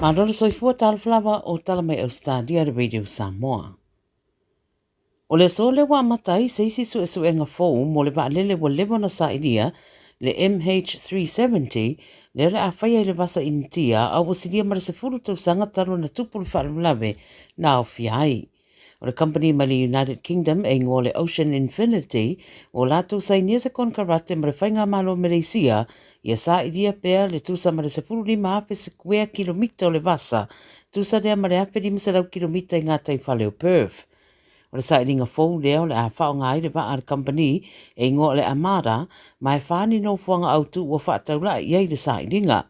Malo le soifua talofa lava o tala mai Ausetalia le Radio Samoa. O le aso lea ua amata ai se isi suesuega fou mo le vaalele ua leva ona sailia, le MH370, lea o le a faia i le vasa Initia a ua silia ma le 10 tausaga talu ona tupu le faalavelave na aofia ai. O le kamupani mai le United Kingdom e igoa o le Ocean Infinity ua latou sainia se konekarate ma le Faigamalo Meleisia ia sailia pea le tusa ma le 15,000 sikuea kilomita o le vasa, tusa lea ma le 1,500 kilomita i gataifale o Perth. O le sailiga fou lea o le a faaaoga ai le vaa a le kamupani e igoa o le Armada, ma e fa ni nofoaga autu ua faataulai i ai le sailiga.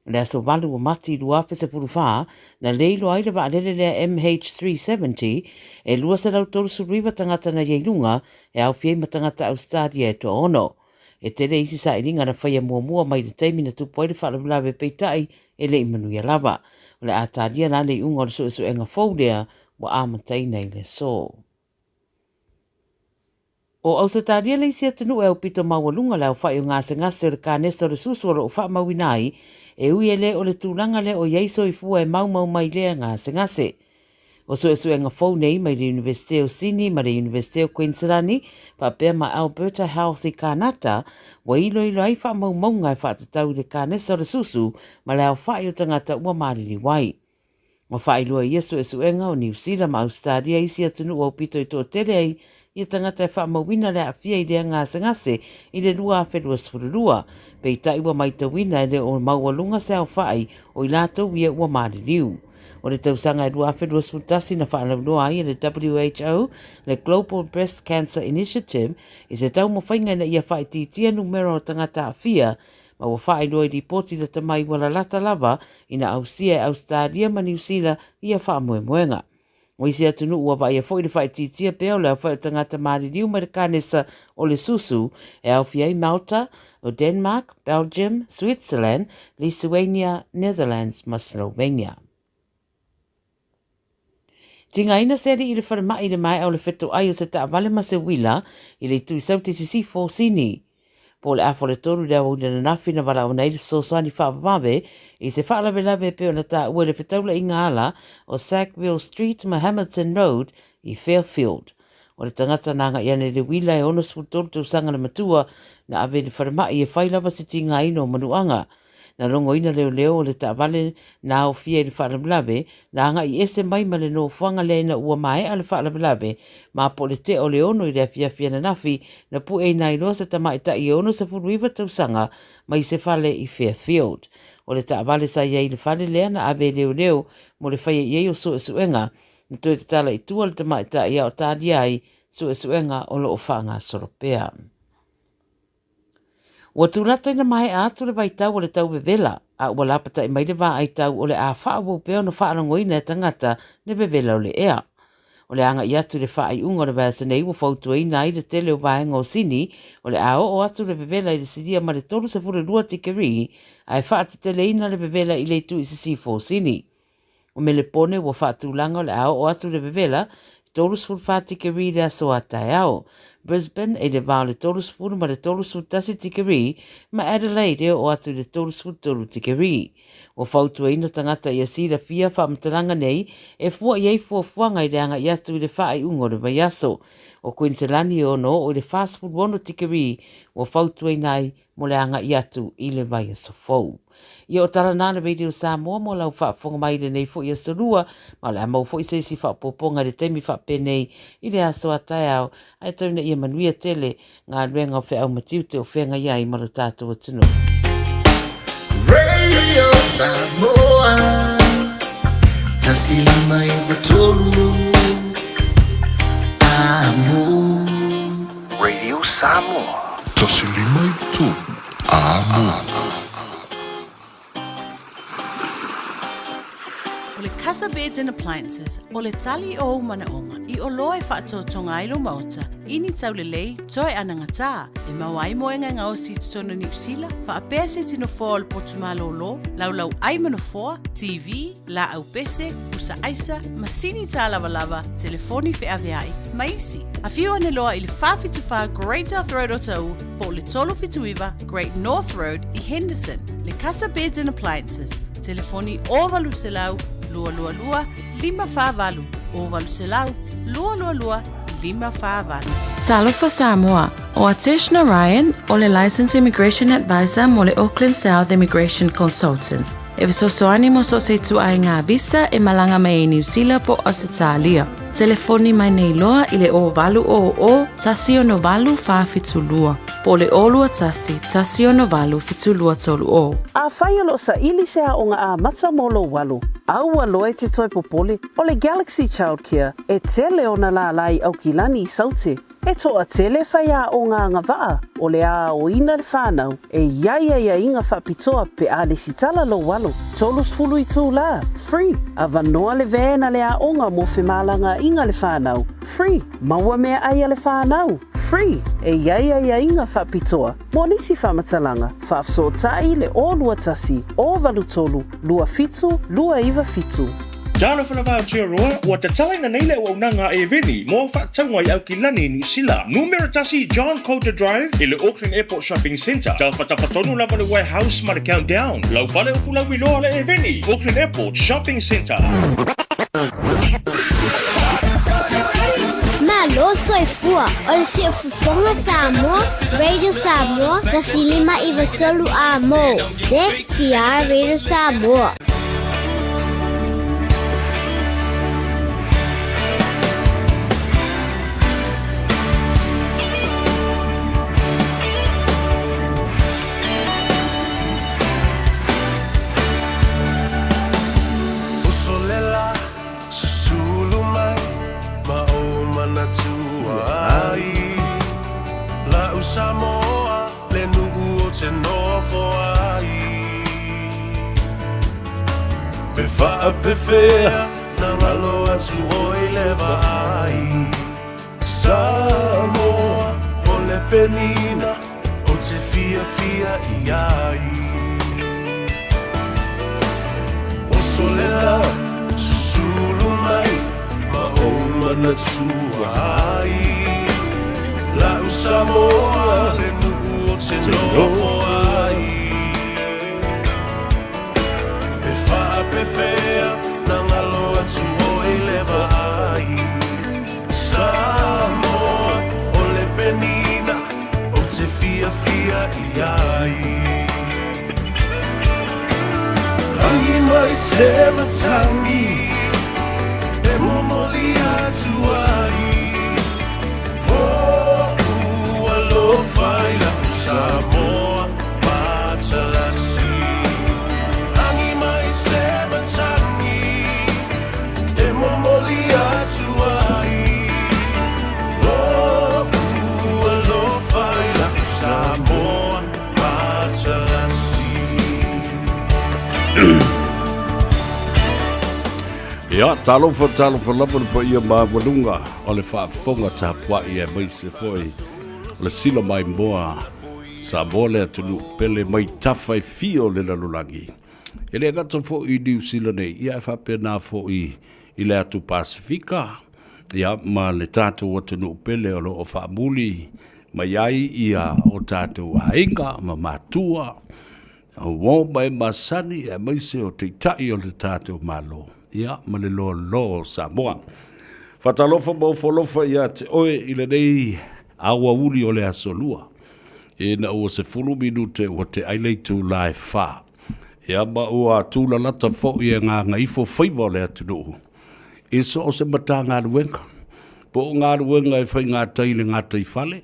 O le aso 8 o Mati 2014, na leiloa ai le vaalele lea MH370, e 239 tagata na i ai luga, e aofia ai ma tagata Ausetalia e toaono. E tele isi sailiga na faia muamua mai le taimi na tupu ai le faalavelave peitai e le i manuia lava. O le a talia la le iuga o le suesuega fou lea ua amataina i le aso. O Ausetalia le isi atunuu e aupito maualuga le aofai o gasegase o le kanesa o le susu o lo o faamauina ai, e ui e le o le tulaga lea o i ai soifua e maumau mai lea gasegase. O suesuega fou nei mai le Iunivesite o Sini ma le Iunivesite o Kuiniselani faapea ma Alberta Health i Kānata, ua iloilo ai faamaumauga e faatatau i le kanesa o le susu ma le aofai o tagata ua maliliu ai. Ua faailoa i ia suesuega o Niu Sila ma Ausetalia isi atunuu aupito i toatele ai ia tagata e faamauina le aafia i lea gasegase i le 2022, peitai ua maitauina e le o maualuga se aofai o i latou ia ua maliliu. O le tausaga e 2021 na faalauiloa ai e le WHO le Global Breast Cancer Initiative i se taumafaiga ina ia faaitiitia numera o tagata aafia ma ua faailoa i lipoti lata mai ua lalata lava ina ausia e Ausetalia ma Niu Sila ia faamoemoega. O isi atunuu ua vaaia foi le faaitiitia pea o le aofai o tagata maliliu mai le kanesa o le susu e aofia ai Malta, o Denmark, Belgium, Switzerland, Lithuania, Netherlands ma Slovenia. Tigaina se alii i le falemai i le maea o le fetoai o se taavale ma se uila i le itu i Sauti Sisifo o Sini. Po o le afa o le tolu i le aoauli ananafi na valaauina ai le fesoasoani faavavave i se faalavelave e pei ona taua i le fetaulaiga ala o Sackville Street ma Hamilton Road i Fairfield. O le tagata na agai ane i le uila e 63 tausaga le matua na ave i le falemai e fai lava se tigaina o manuaga. Na logoina leoleo o le taavale na aofia i le faalavelave, na agai ese mai ma le nofoaga lea ina ua maea le faalavelave, ma po o le tea o le ono i le afiafi ananafi, na pueina ai loa se tamaitai e 69 tausaga mai se fale i Fairfield. O le taavale sa i ai i le fale lea na ave e leoleo mo le faia i ai o suesuega, na toe tatala i tua le tamaitai a o talia ai suesuega o lo o faagasolo pea. Ua tulata ina maea atu le vaitau o le tau vevela, a ua lapatai mai le vaai tau o le a faaauau pea ona faalogoina e tagata le vevela o le ea. O le agai atu i le faaiuga o le vaiaso nei ua fautuaina ai le tele o vaega o Sini o le a oo atu le vevela i le silia ma le 32 tikeri ae faateteleina le vevela i le itu i sisifo o Sini. O Melepone ua faatulaga o le a oo atu le vevela i 34 tikeri i le aso a taeao. Brisbane e i le va o le 30 ma le 31 tikeri ma Adelaide e oo atu i le 33 tikeri. Ua fautuaina tagata ia silafia faamatalaga nei e fua i ai fuafuaga i le agai atu i le faaiuga o le vaiaso. O Kuiniselani e ono oo i le 46 tikeri ua fautuaina ai mo le agai atu i le vaiaso fou. Ia o tala na le Radio Samoa mo lau faafofoga mai i lenei foi aso lua, ma o le a maua foi se isi faaopoopoga i le taimi faapenei i le aso a taeao, ae tau ina ia manuia tele galuega o feau ma tiute o feagai ai ma lo tatou atunuu. Radio Samoa 153 Amo. Radio Samoa. 153 Amo. O le Casa Beds and Appliances, o le tali o ou manaoga i oloa e faatotoga ai lou maota i ni taulelei toe anagatā, e maua ai moega e gaosi i totonu o Niu Sila, faapea se tino foa o le potu malōlō, laulau ai ma nofoa, TV, laau pese, pusa aisa, masini tālavalava, telefoni feaveai, ma isi. Afio ane loa i le 474 Great South Road o Tauu po o le 379 Great North Road i Henderson, le Casa Beds and Appliances. Telefoni 0800 222 548 0800 222 548. Talofa Samoa, ʻO Atesh Narayan, ʻo le Licensed Immigration Advisor mo le Auckland South Immigration Consultants, e fesoasoani mo so o se ituaiga visa e malaga mai ai Niu Sila po o Ausetalia. Telefoni mai nei loa i le 0800 168 472 po o le 021 168 7230. Afai o lo o saili se aoga amata mo lou alo, aua loa e te toe popole, o le Galaxy Childcare e tele ona lālā i Aukilani i Saute. E toatele faiaoga agavaa o le aoina le whanau e i ai aiaiga faapitoa pe a lesitala lou alo, 30 itulā, free, avanoa le van a le aoga mo femalagaaiga le whanau, free, maua meaai a le whanau, free, e i ai aiaiga faapitoa mo nisi faamatalaga, faafesootai le 021 083 27 297. Talofa lava Aotearoa, ua tatalaina nei le auaunaga a Eveni mo au faatauga i Aukilani, Niu Sila. Numera tasi John Coulter Drive i le Auckland Airport Shopping Centre. Tafatafa tonu lava le warehouse ma le Countdown. Lau fale o Fulauiloa le Eveni, Auckland Airport Shopping Centre. Malo soifua, o le Siufofoga Samoa, Radio Samoa, 159 A mo, ZTR Radio Samoa. Uso lela Susulu mai ma ou manatua ai La'u Samoa le nu'u o te nofo ai Pe faapefea na galo atu oi le vaai Samoa o le penina o te fiafia i ai Oso lela susulu mai ma ou manatua ai La'u Samoa le nu'u o te nofo ai Pe faapefea na galo atu oi le vaai Samoa o le penina ou te fiafia i ai Rangi mai se matangi e momoli atu ai Hoʻu alofa i la'u Samoa matalasi Rangi mai se matangi e momoli atu ai Hoʻu alofa i la'u Samoa matalasi. Ia, talofa, talofa lava le paia maualuga o le faafofoga tapuai aemaise foi o le sila maimoa Samoa le atunuu pele mai tafa e fia o le lalolagi. E le gata foi i Niu Sila nei, ia e faapena foi i le atu Pasifika, ia ma le tatou atunuu pele o lo o faamuli mai ai ia o tatou aiga ma matua, uo ma e masani aemaise o taitai o le tatou Malo, ia ma le loaloa o Samoa. Faatalofa ma ofo alofa ia te oe i lenei aoauli o le Aso Lua. Ina ua 10 minute ua te ai le itula e 4. Ia ma ua tūlalata foi e gagaifo faiva o le atunuu i so o se Matagaluega, po o galuega e faigata i le gataifale,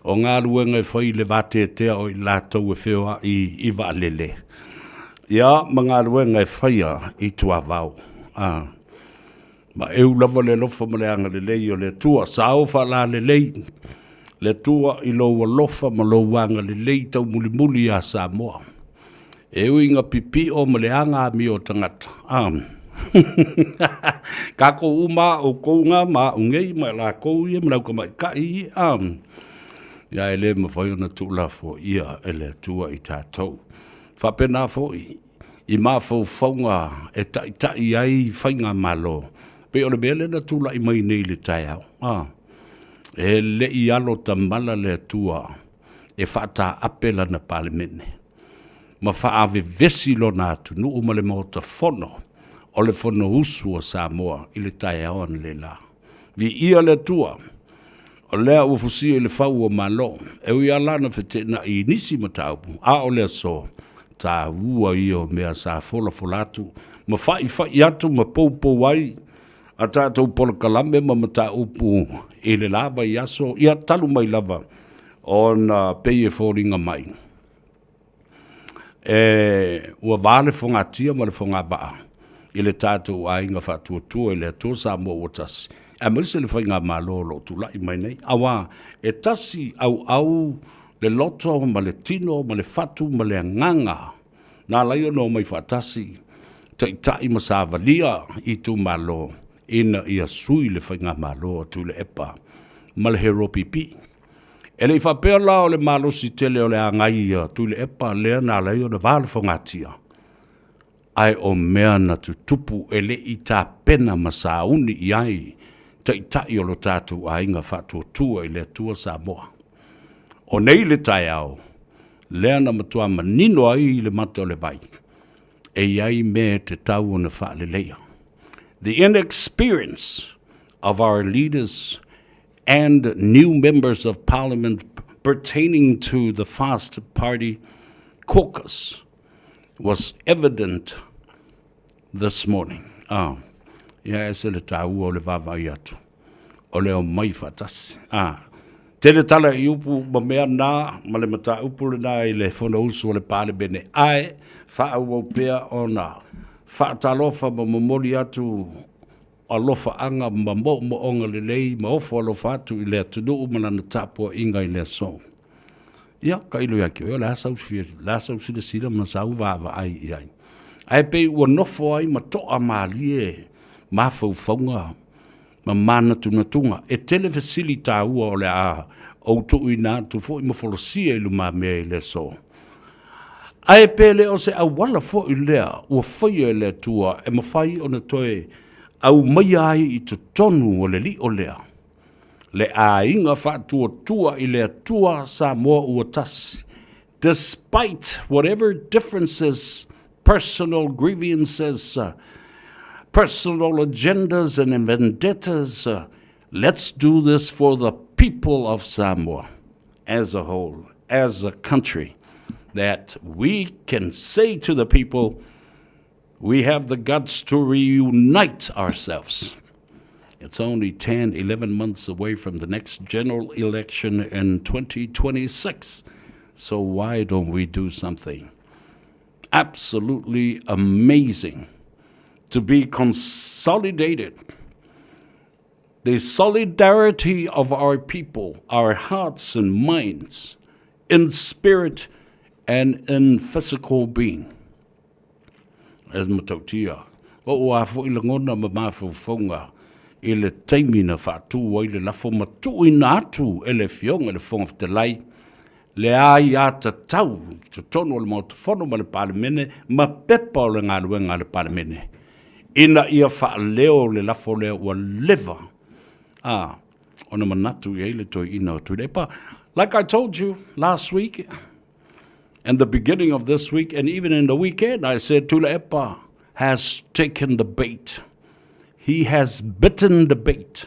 o galuega e fai i le vateatea o i latou e feoai i vaalele, ia ma galuega e faia i tuavao. A, ma eu lava le alofa ma le agalelei o le Atua. Sao faalalelei le Atua i lou alofa ma lou agalelei taumulimuli iā Samoa. E ui ina pipio ma leaga amio o tagata, a kākou uma a outou na ma au nei ma lakou ia ma le autamaitai ia, a ia e le mafai ona tuulafoaia e le Atua i tatou. Faapena foi i mafaufauga e taitai ai faigamalo, pei o le mea lea na tulai mai nei i le taeao, a e le i alo tamala le Atua e faataape lana Palemene. ma fa'avevesi lona atunuu ma le Maota Fono o le Fonousu a Samoa i le taeao analeila. Viia le Atua, o lea ua fusia i le fau o Malo, e ui lava la na feteenai i nisi mataupu, a o le aso, taua ia o mea sa folafola atu ma fa'ifa'i atu ma poupou ai a tatou polokalame ma mataupu i le la vaiaso, ia talu mai lava ona pei e foliga mai e ua va le fogatia ma le fogavaa i le tatou aiga faatuatua i le Atua Samoa ua tasi, aemaise le faigamalo o lo o tulai mai nei, auā e tasi auau le loto ma le tino ma le fatu ma le agaga na ala ai ona omai faatasi taitai ma savalia itumalo ina ia sui le faigamalo a Tuilaepa ma le Heropipi. E le i faapea la o le malosi tele o le agai a Tuilaepa lea na ala ai ona va le fogatia, ae o mea na tutupu e le i tapena ma sauni i ai taitai o lo tatou aiga faatuatua i le Atua Samoa. O nei le taeao lea na matua manino ai le mata o le vai, e i ai mea e tatau ona faaleleia. The inexperience of our leaders and new members of parliament pertaining to the Fast Party caucus was evident this morning. Ah, ia e ese le tāua o le vaavaai atu, o le omai faatasi. Ah, tele tala i upu ma mea nā, ma le mataupu lenā i le Fonousu o le Palemene, ae faaauau pea ona faatalofa ma momoli atu alofaaga ma moomooga lelei ma ofo alofa atu i le atunuu ma lana tapuaiga i le aso. Ia, tailo ia te oe, o le a sau fia, o le a sau silasila ma sau vaavaai i ai. Ae pei ua nofo ai ma toa malie mafaufauga ma manatunatuga. E tele fesili taua o le a ou tuuina atu foi ma folasia i lumamea i le aso. Ae pe le o se auala foi lea ua faia e le Atua e mafai ona toe aumaia ai i totonu o le lio lea le aiga faatuatua i le Atua Samoa ua tasi, despite whatever differences, personal grievances, personal agendas and vendettas, let's do this for the people of Samoa as a whole, as a country, that we can say to the people, we have the guts to reunite ourselves. It's only 10, 11 months away from the next general election in 2026. So why don't we do something absolutely amazing to be consolidated? The solidarity of our people, our hearts and minds, in spirit and in physical being. E matautia, o ua foi lagona ma mafaufauga i le taimi na faatū ai le lafo ma tuuina atu e le Afioga i le Fofoga Fetalai le aiatatau i totonu o le Maota Fono ma le Palemene ma pepa o le galuega a le Palemene ina ia faaleo le lafo lea ua leva a ona manatu i ai le toeaina o Tuilaepa. Like I told you last week and the beginning of this week and even in the weekend, I said Tuilaepa has taken the bait. He has bitten the bait.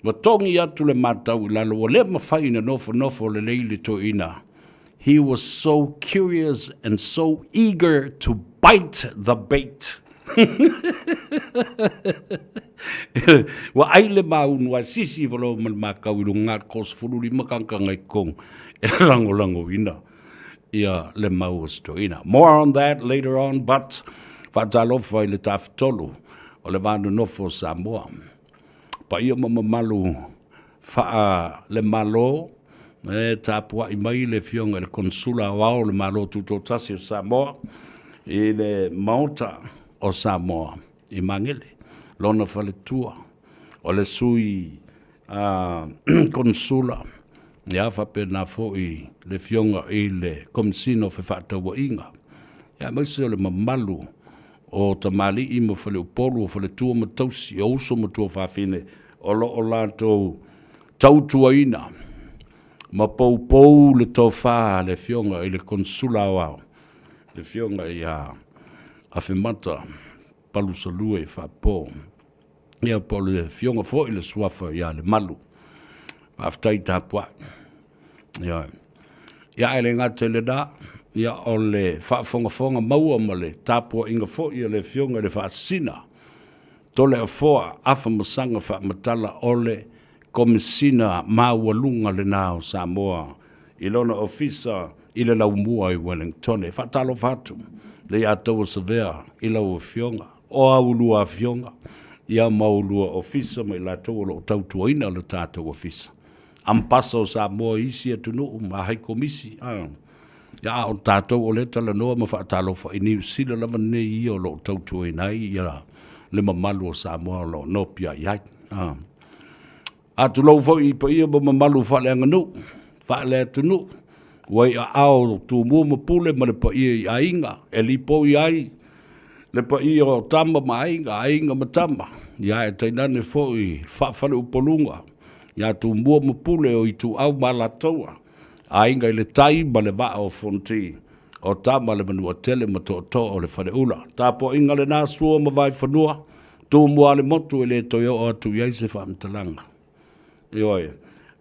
Ua togi atu le matau i lalo, ua le mafai ona nofonofo lelei le toeaina. He was so curious and so eager to bite the bait. Ua ʻai le māunu ae sisi iho loa ma le makau i luga o le 35 kanakana i totonu e lagolagoina ia le mau o si toeaina. More on that later on, but faatalofa i le Tafatolu o le Va Nonofo o Samoa. Paia ma mamalu faa le Malo e tapuai mai le Afioga i le Konesula Aoao o le Malo Tutoatasi o Samoa i le Maota o Samoa i Magele, lona faletua o le Sui Konesula, ia faapena foi le Afioga i le Komesina o Fefaatauaiga, ia aemaise o le mamalu o tamalii ma faleupolu, o faletua ma tausi, o uso ma tuafafine o lo o latou tautuaina ma poupou le tofa a le Afioga i le Konesula Aoao. Le Afioga ia Afemata Palusalue Faapo, ia po o le Afioga foi le Suafa ia Lemalu. Faafetai tapuai. Ioe. Ia ae le gata i lena, ia o le faafogafoga maua ma le tapuaiga foi a le Afioga i le Faasisina Toleafoa Afamasaga Faamatala o le Komesina Maualuga lena o Samoa i lona ofisa i le Laumua i Wellingtone. E faatalofa atu Leiataua Savea i lau Afioga, o a ulua afioga, ia ma ulua ofisa ma i latou o lo o tautuaina le tatou ofisa. Ambasa o Samoa i isi atunuu ma Hai Komisi, a. Ia, a o tatou o lea e talanoa ma faatalofa i Niu Sila lava nei ia o lo o tautuaina ai ia le mamalu o Samoa o lo o nopiai ai. A. Atulou foi i paia ma mamalu faaleaganuu, faaleatunuu, ua i aao o Tumua ma Pule ma le paia i aiga e lipoi ai le paia o Tama ma Aiga, Aiga ma Tama, ia ae tainane foi faafaleupoluga ia Tumua ma Pule o Ituau ma Alataua, Aiga i le Tai ma le Vaa o Fonoti, o Tama le Manuatele ma Tootoo o le Faleula. Tapuaiga lena Sua ma Vaifanua, Tumua le motu e le toe oo atu i ai se faamatalaga. Ioe,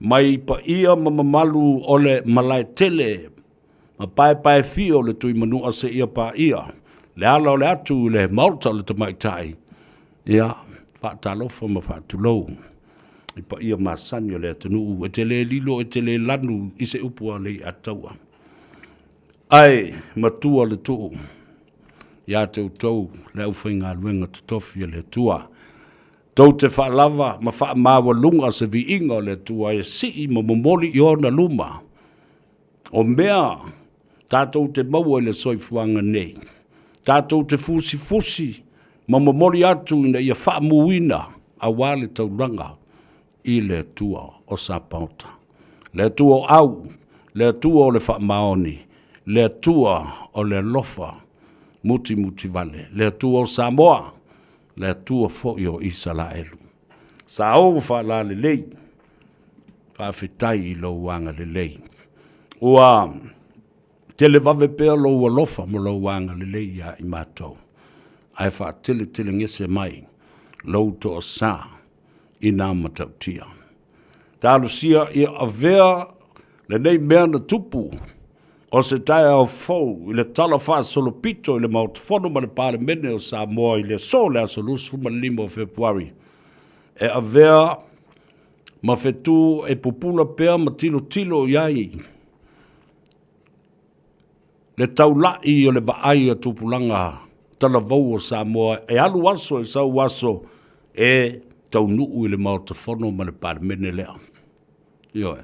mai paia ma mamalu o le Malaetele ma paepaefio o le Tuimanua seia paia le ala o le atu i le Maota o le Tamaitai, ia, faatalofa ma faatulou i paia masani o le atunuu e te le lilo e te le lanu i se upu a Leiataua. Ae matua le tuu ia te outou le aufaigaluega totofi a le Atua. Tou te faalava ma faamaualuga se viiga o le Atua e sii ma momoli i ona luma o mea tatou te maua i le soifuaga nei. Tatou te fusifusi ma momoli atu ina ia faamuina aua le taulaga i le Atua o Sapaota, le Atua o au, le Atua o le faamaoni, le Atua o le alofa mutimutivale, le Atua o Samoa, le Atua foi o Isaraelu. Sa ou faalalelei, faafetai i lou agalelei. Ua televave pea lou alofa ma lou agalelei ia i matou, ae faateletelegese mai lou toasa i nā matautia. Talosia ia avea lenei mea na tupu o se taeao fou i le tala faasolopito i le Maota Fono ma le Palemene o Samoa i le aso le aso 25 o Fepuari e avea ma fetu e pupula pea ma tilotilo i ai le taula'i o le vaai a tupulaga talavou o Samoa e alu aso e sau aso e taunuu i le Maota Fono ma le Palemene lea. Ioe.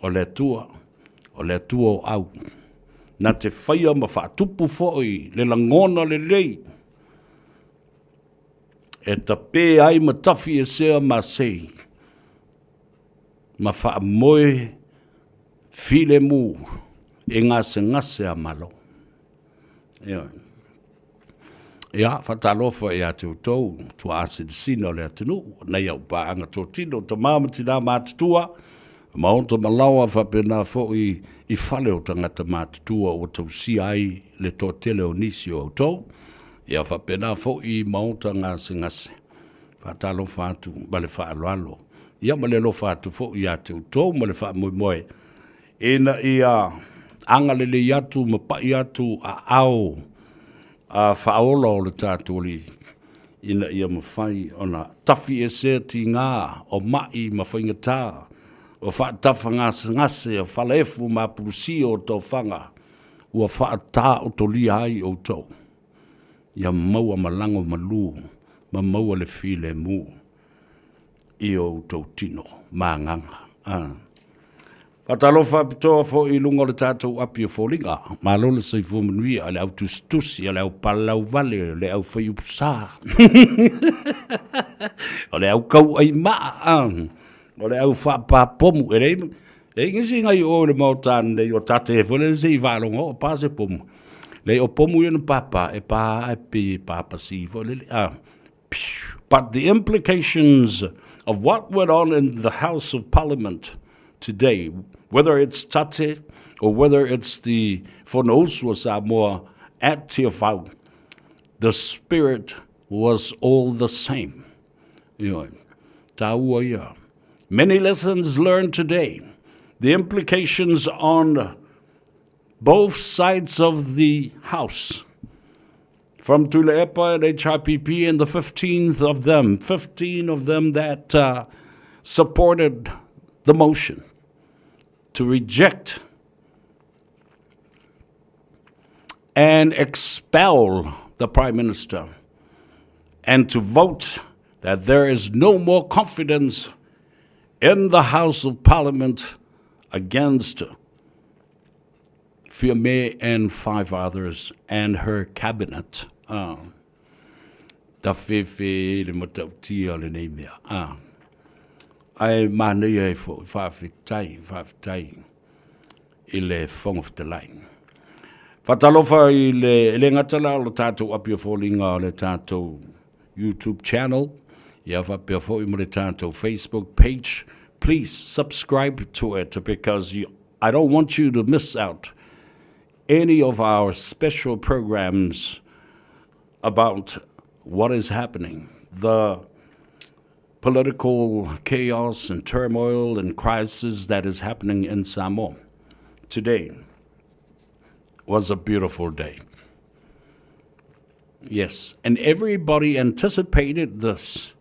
O le Atua, o le Atua o au, na te faia ma faatupu foi le lagona lelei e tape ai ma tafi esea masei ma faamoe filemu e gasegase a Malo. Ioe. Ia, faatalofa ia te outou, tuaa silisina o le atunuu, nei au paaga totino, tama ma tina matutua, maota ma laoa faapena foi i fale o tagata matutua ua tausia ai le toatele o nisi o outou, ia faapena foi i maota gasegase. Faatalofa atu ma le faaaloalo, ia ma le alofa atu foi ia te outou ma le faamoemoe ina ia agalelei atu ma pai atu aao a faaola o le tatou Alii, ina ia mafai ona tafiesea tiga o ma'i ma faigata, o faatafagasegase, o falaefu ma apulusia o tofaga ua faataotolia ai outou, ia maua ma lago malu ma maua le filemu i o outou tino ma agaga. A. Faatalofa faapitoa foi i luga o le tatou api o foliga. Malo le soifua manuia, le au tusitusi, le au palalauvale, le au faiupusa, o le au kauaimaa, o le au faapapomu. E leai, e leai nisi nai o i le maota nei o tate foi lele se i faalogo o pa se pomu. Leai, o pomu ia na papa, e pa e pei e papasi foi lele. A. But the implications of what went on in the House of Parliament today, whether it's Tate or whether it's the Fonousu a Samoa at Tiafau, the spirit was all the same. Ioe, tāua ia. Many lessons learned today. The implications on both sides of the house. From Tuilaepa and HIPP and the 15th of them, 15 of them that uh, supported the motion to reject and expel the Prime Minister and to vote that there is no more confidence in the House of Parliament against Fiame and five others and her cabinet. Ah. Ta whewhe le matautia o lenei mea. Ah. Ai mānaia e fo, whaawhitai, whaawhitai i le Fofoga Fetalai. Faatalofa i le, e le gata la o le tātou api o foliga o le tātou YouTube channel, ia faapea foi ma le tātou Facebook page. Please subscribe to it because you, I don't want you to miss out any of our special programs about what is happening. The political chaos and turmoil and crisis that is happening in Samoa today was a beautiful day. Yes, and everybody anticipated this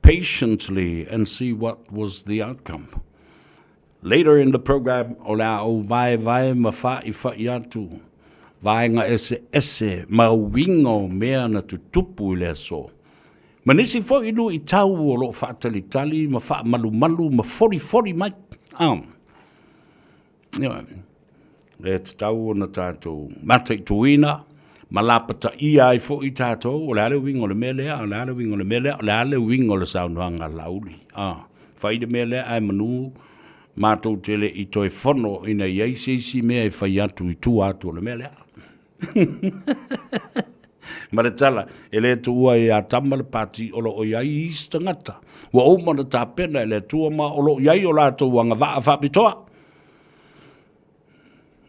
patiently and see what was the outcome. Later in the program, o le a ou vaevae ma fa'ifa'i atu vaega eseese ma uiga o mea na tutupu i le aso. Ma nisi foi luitau o lo o faatalitali ma faamalumalu ma folifoli mai. Ah. Ioe. E tatau ona tatou mataituina ma lapataia ai foi tatou, o le a le uiga o le mea lea, o le a le uiga o le mea lea, o le a le uiga o le saunoaga a Laauli. Ah. Fai le mea lea ae manu matou te le i toe fono ina i ai se isi mea e fai atu i tua atu o le mea lea. Ma le tala, e le tuua i Atama le pati o lo o i ai isi tagata. Ua uma ona tapena e le Atua ma o lo o i ai o latou agavaa faapitoa.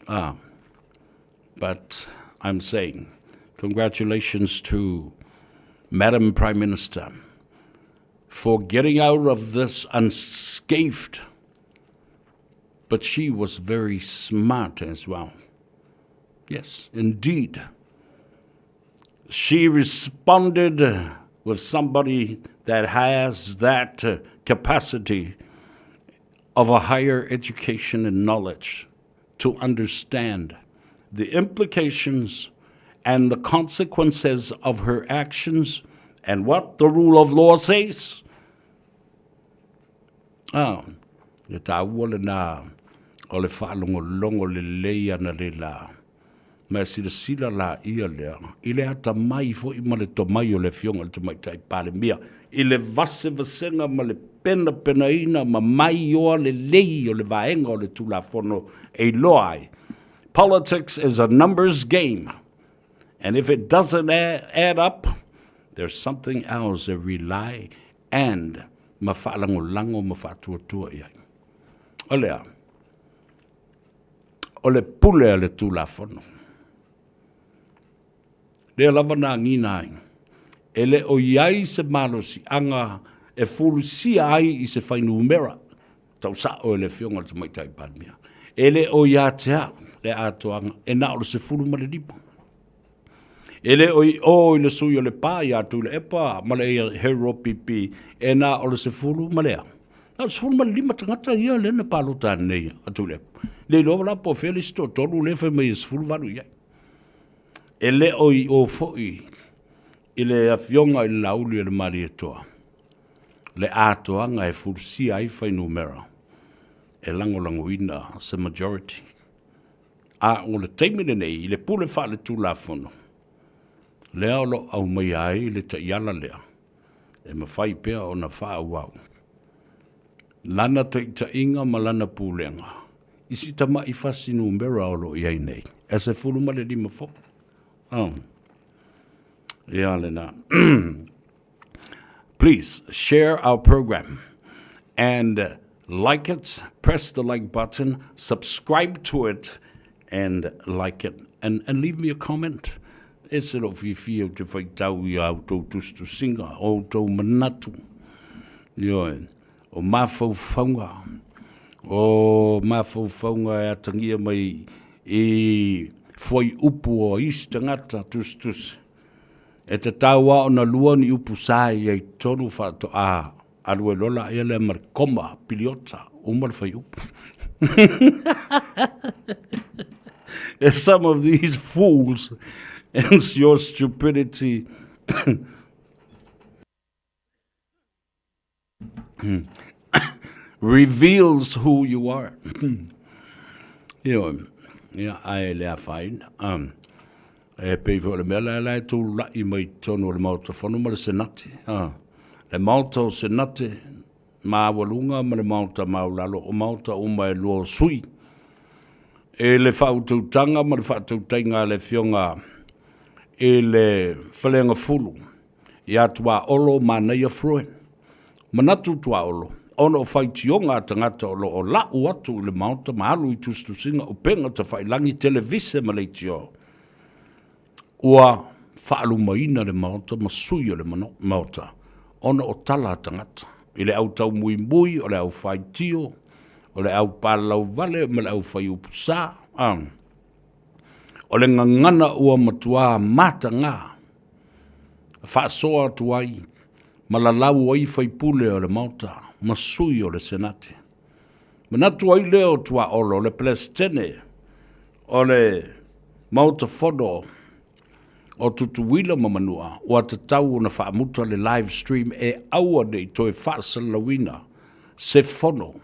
Ah, but I'm saying congratulations to Madam Prime Minister for getting out of this unscathed. But she was very smart as well. Yes, indeed. She responded with somebody that has that capacity of a higher education and knowledge to understand the implications and the consequences of her actions and what the rule of law says. Ah, le tāua lenā o le faalogologo lelei ana le la. Ma e silasila laia lea i le atamai foi ma le tomai o le Afioga i le Tamaitai Palemia i le vasevasega ma le penapenaina ma maioa lelei o le vaega o le Tulafono e iloa ai. Politics is a numbers game and if it doesn't add up, there's something else they rely and ma faalagolago ma faatuatua i ai. O le a? O le pule a le Tulafono. Lea lava na agiga ai, e le o i ai se malosiaga e fulusia ai i se fuainumera tau sa'o e le Afioga i le Tamaitai Palemia. E le o ia te au le atoaga e na o le 15. E le o i o i le sui o Lepa ia Tuilaepa ma le HRPP e na o le 10 ma le a? Na o le 15 tagata ia lea na palota nei a Tuilaepa. Le iloa la po o fea le isi toatolu lea fai mai e 18 i ai. E le o i o foi i le Afioga i le Laauli o le Malietoa le atoaga e fulusia ai fuainumera e lagolagoina se majority. A o le taimi lenei i le pule faaletulafono lea o lo o aumaia ai le taiala lea, e mafai pea ona faaauau lana taitaiga ma lana pulega i si tama'i fasi numera o lo o i ai nei, e 15 foi. Oh. Ia lena. Please share our program and. Like it, press the like button, subscribe to it and like it and, and leave me a comment. E se lou fiafia ou te faitau i a outou tusitusiga, o outou manatu. Ioe, o mafaufauga, o mafaufauga e atagia mai i fuaiupu o isi tagata tusitusi. E tatau lava ona lua ni upu sa i ai totonu faatoa alu ai loa laia lea ma le koma piliota, uma le fuaiupu. Some of these fools and your stupidity reveals who you are. Ioe, ia, ae le afaina. Um, e pei foi o le mea la la e tulai mai totonu o le Maota Fono ma le Senate. Uh, le Maota o Senate maualuga ma le Maota maualalo, o Maota uma e lua o sui. E le faautautaga ma le faatautaiga a le Afioga i le Faleagafulu ia Tuaolo Manaia Fruin. Manatu Tuaolo, ona o faitioga a tagata o lo o lau atu i le Maota ma alu i tusitusiga, upega tafailagi, televise ma leitio, ua faalumaina le Maota ma sui o le Maota ona o tala a tagata i le au taumuimui, o le au faitio, o le au palalauvale ma le au faiupu sa. O le gagana ua matuā mataga faasoa atu ai ma lalau ai faipule o le Maota ma sui o le Senate. Manatu ai lea o Tuaolo, le Peresetene o le Maota Fono o Tutuila ma Manua, ua tatau ona faamuta le live stream e aua ne i toe faasalalauina se fono.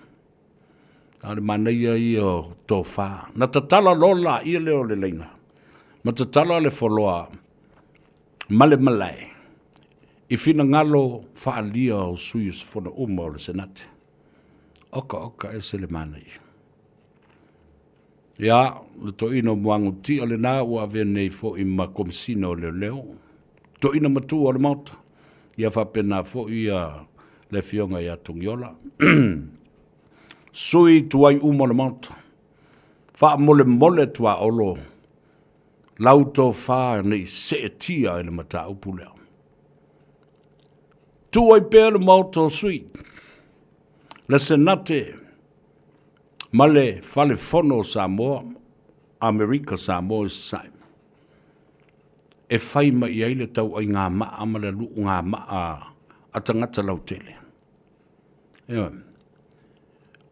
A o le manaia ia o tofa. Na tatala loa laia lea o le laina, ma tatala le foloa ma le malae i finagalo faaalia o sui usufono uma o le Senate. Oka oka ese le manaia. Ia, le toeaina o Muagututia lena ua avea nei foi ma Komesina o Leoleo, toeaina matua o le Maota. Ia faapena foi ia le Afioga ia Togiola. Sui tuai uma o le Maota, faamolemole tuaolo lau tofa ne i seetia i le mataupu lea. Tuu ai pea le Maota o sui, le Senate ma le Fale Fono o Samoa, Amerika Samoa i Sasae, e fai mai i ai le tauaigamaa ma le luugamaa a tagata lautele. Ioe.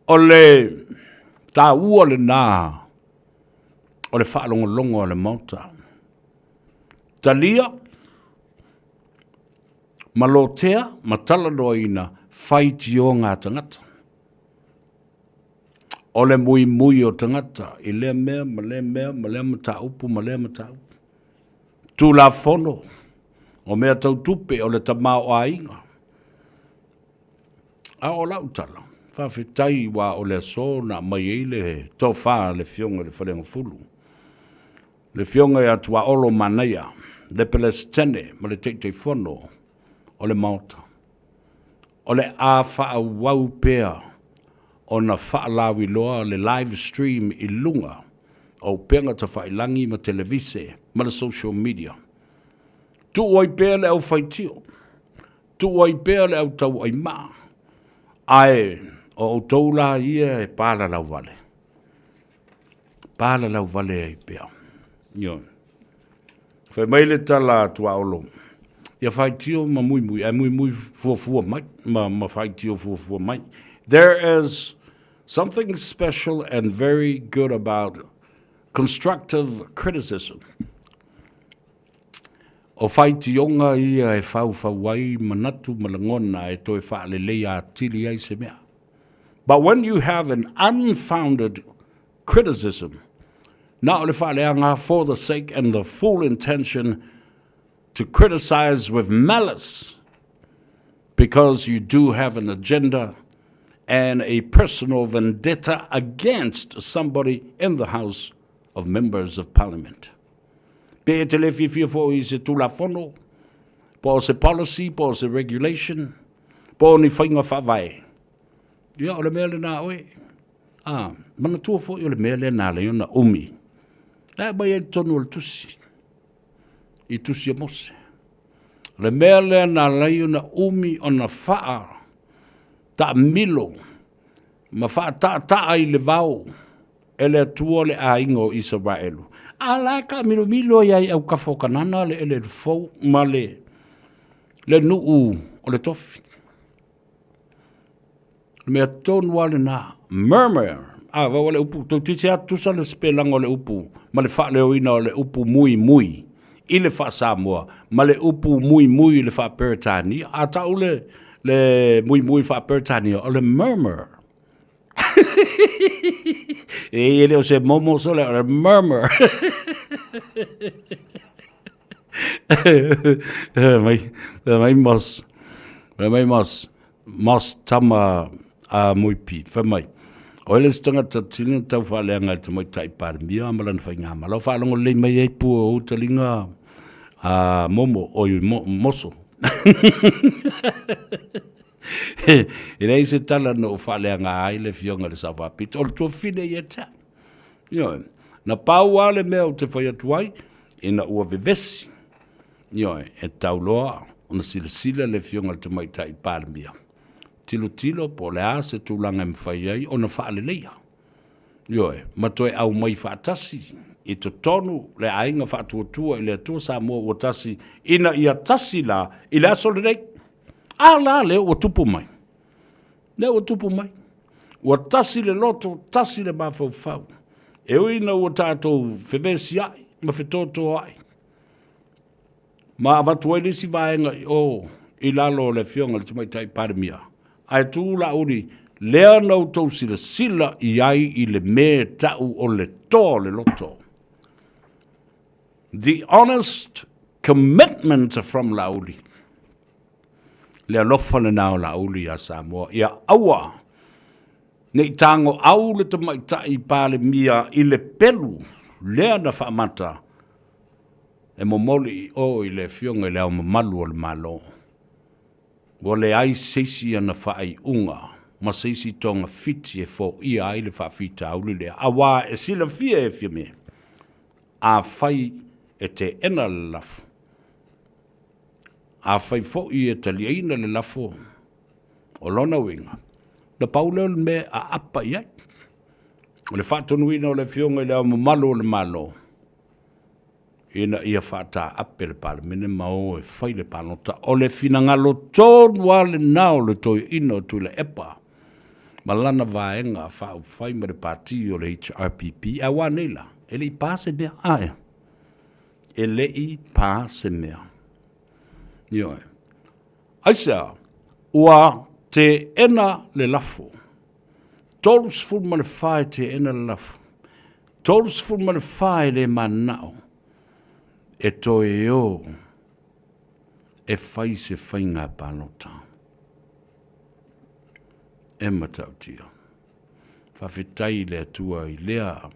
O le taua lena o le faalogologo a le Maota. Talia ma lotea ma talanoaina faitioga a tagata. O le muimui o tagata i lea mea ma lea mea ma lea mataupu ma lea mataupu. Tulafono o mea tau tupe o le tamaoaiga. A o lau tala, faafetai aua o le aso na aumai ai le tofa a le Afioga i le Faleagafulu, le Afioga ia Tuaolo Manaia, le Peresetene ma le Taitaifono o le Maota. O le a faaauau pea ona faalauiloa le live stream i luga o upega tafailagi ma televise ma le social media. Tuu ai pea le aufaitio, tuu ai pea le autauaimaa, ae o outou la ia e palalauvale, palalauvale ai pea. Ioe. Fai mai le tala a Tuaolo, ia faitio ma muimui, ae muimui fuafua mai, ma, ma faitio fuafua mai. There is something special and very good about constructive criticism. O faitioga ia e faufau ai manatu ma lagona e toe faaleleia atili ai se mea. But when you have an unfounded criticism, na o le faaleaga for the sake and the full intention to criticize with malice, because you do have an agenda and a personal vendetta against somebody in the House of Members of Parliament. Pe e te le fiafia foi i se Tulafono, po o se policy, po o se regulation, po o ni faiga faavae. Ia, o le mea lena oe. A, manatua foi o le mea lea na ala ai ona umi. La e aumai ai i totonu o le tusi, i tusi a Mose. O le mea lea na ala ai ona umi ona faa taamilo ma faataataa i le vao e le Atua le aiga o Isaraelu. A la e taamilomilo ai lava i autafa o Kanana le eleele fou ma le le nuu o le tofi. O le mea tonu lava lena, murmur. A, vau le upu, toeitiiti lava tutusa le sipelaga o le upu ma le faaleoina o le upu muimui i le faa-Samoa ma le upu muimui i le faa-Peretania. A tau le, le muimui faa-Peretania, o le murmur. E, e le o se momo sole, o le murmur. mai, mai mos, mai mos, mos tama a Moipi, fai mai, o ele se tagata tini tau faaleaga i le tamaitai Palemia ma lana faigamalo. Faalogo lelei mai ai pua o ou taliga a Momo, oi Moso. E leai se tala na ou faaleaga ai le afioga i le Sao Faapito, o le tuafafine ia te au. Ioe. Na pau lava le mea ou te fai atu ai, ina ua vevesi, ioe, e tatau loa ona silasila le afioga i le Tamaitai Palemia, tilotilo po o le a se tulaga e mafai ai ona faaleleia, ioe, ma toe aumai faatasi i totonu le aiga faatuatua i le Atua Samoa ua tasi, ina ia tasi la i le aso lenei. A la lea ua tupu mai? Lea ua tupu mai. Ua tasi le loto, tasi le mafaufau. E ui ina ua tatou fevesiai ma fetotoai, ma avatu ai le isi vaega i o i lalo o le afioga i le Tamaitai Palemia, ae tu Laauli, lea na outou silasila i ai i le mea e tau o le toa o le loto. The honest commitment from Laauli. Le alofa lena o Laauli iā Samoa, ia aua ne i tagoau le Tamaitai Palemia i le pelu lea na faamata e momoli i o i le Afioga i Le Ao Mamalu o le Malo. Ua leai se isi ana faaiuga ma se isi togafiti e foia ai le faafitauli lea, auā e silafia e Fiame, afai e teena le lafo, Afai foi e taliaina le lafo, o lona uiga, na pau lea o le mea e aapa i ai. O le faatonuina o le Afioga i Le Ao Mamalu o le Malo, ina ia faataape le Palemene ma o e fai le palota. O le finagalo tonu lava lena o le Toeaina o Tuilaepa ma lana vaega faaupufai ma le Pati o le HRPP. Ae ua a nei la? E le i pa se mea. A ea? E le i pa se mea. Ioe. Aisea? Ua teena le lafo. 34 e teena le lafo. 34 e le mananao e toe o e fai se faiga palota. E matautia. Faafetai i le Atua i lea,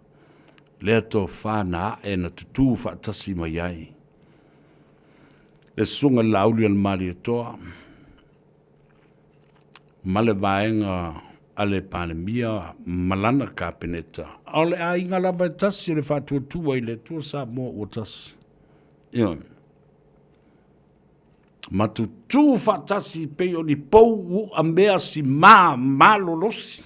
lea tofa na ae na tutū faatasi mai ai le Susuga i le Laauli o le Malietoa ma le vaega a le Palemia ma lana Kapeneta. A o le aiga lava e tasi o le faatuatua i le Atua Samoa ua tasi. Ioe. Ma tutū faatasi pei o ni pou u'a mea simā malolosi.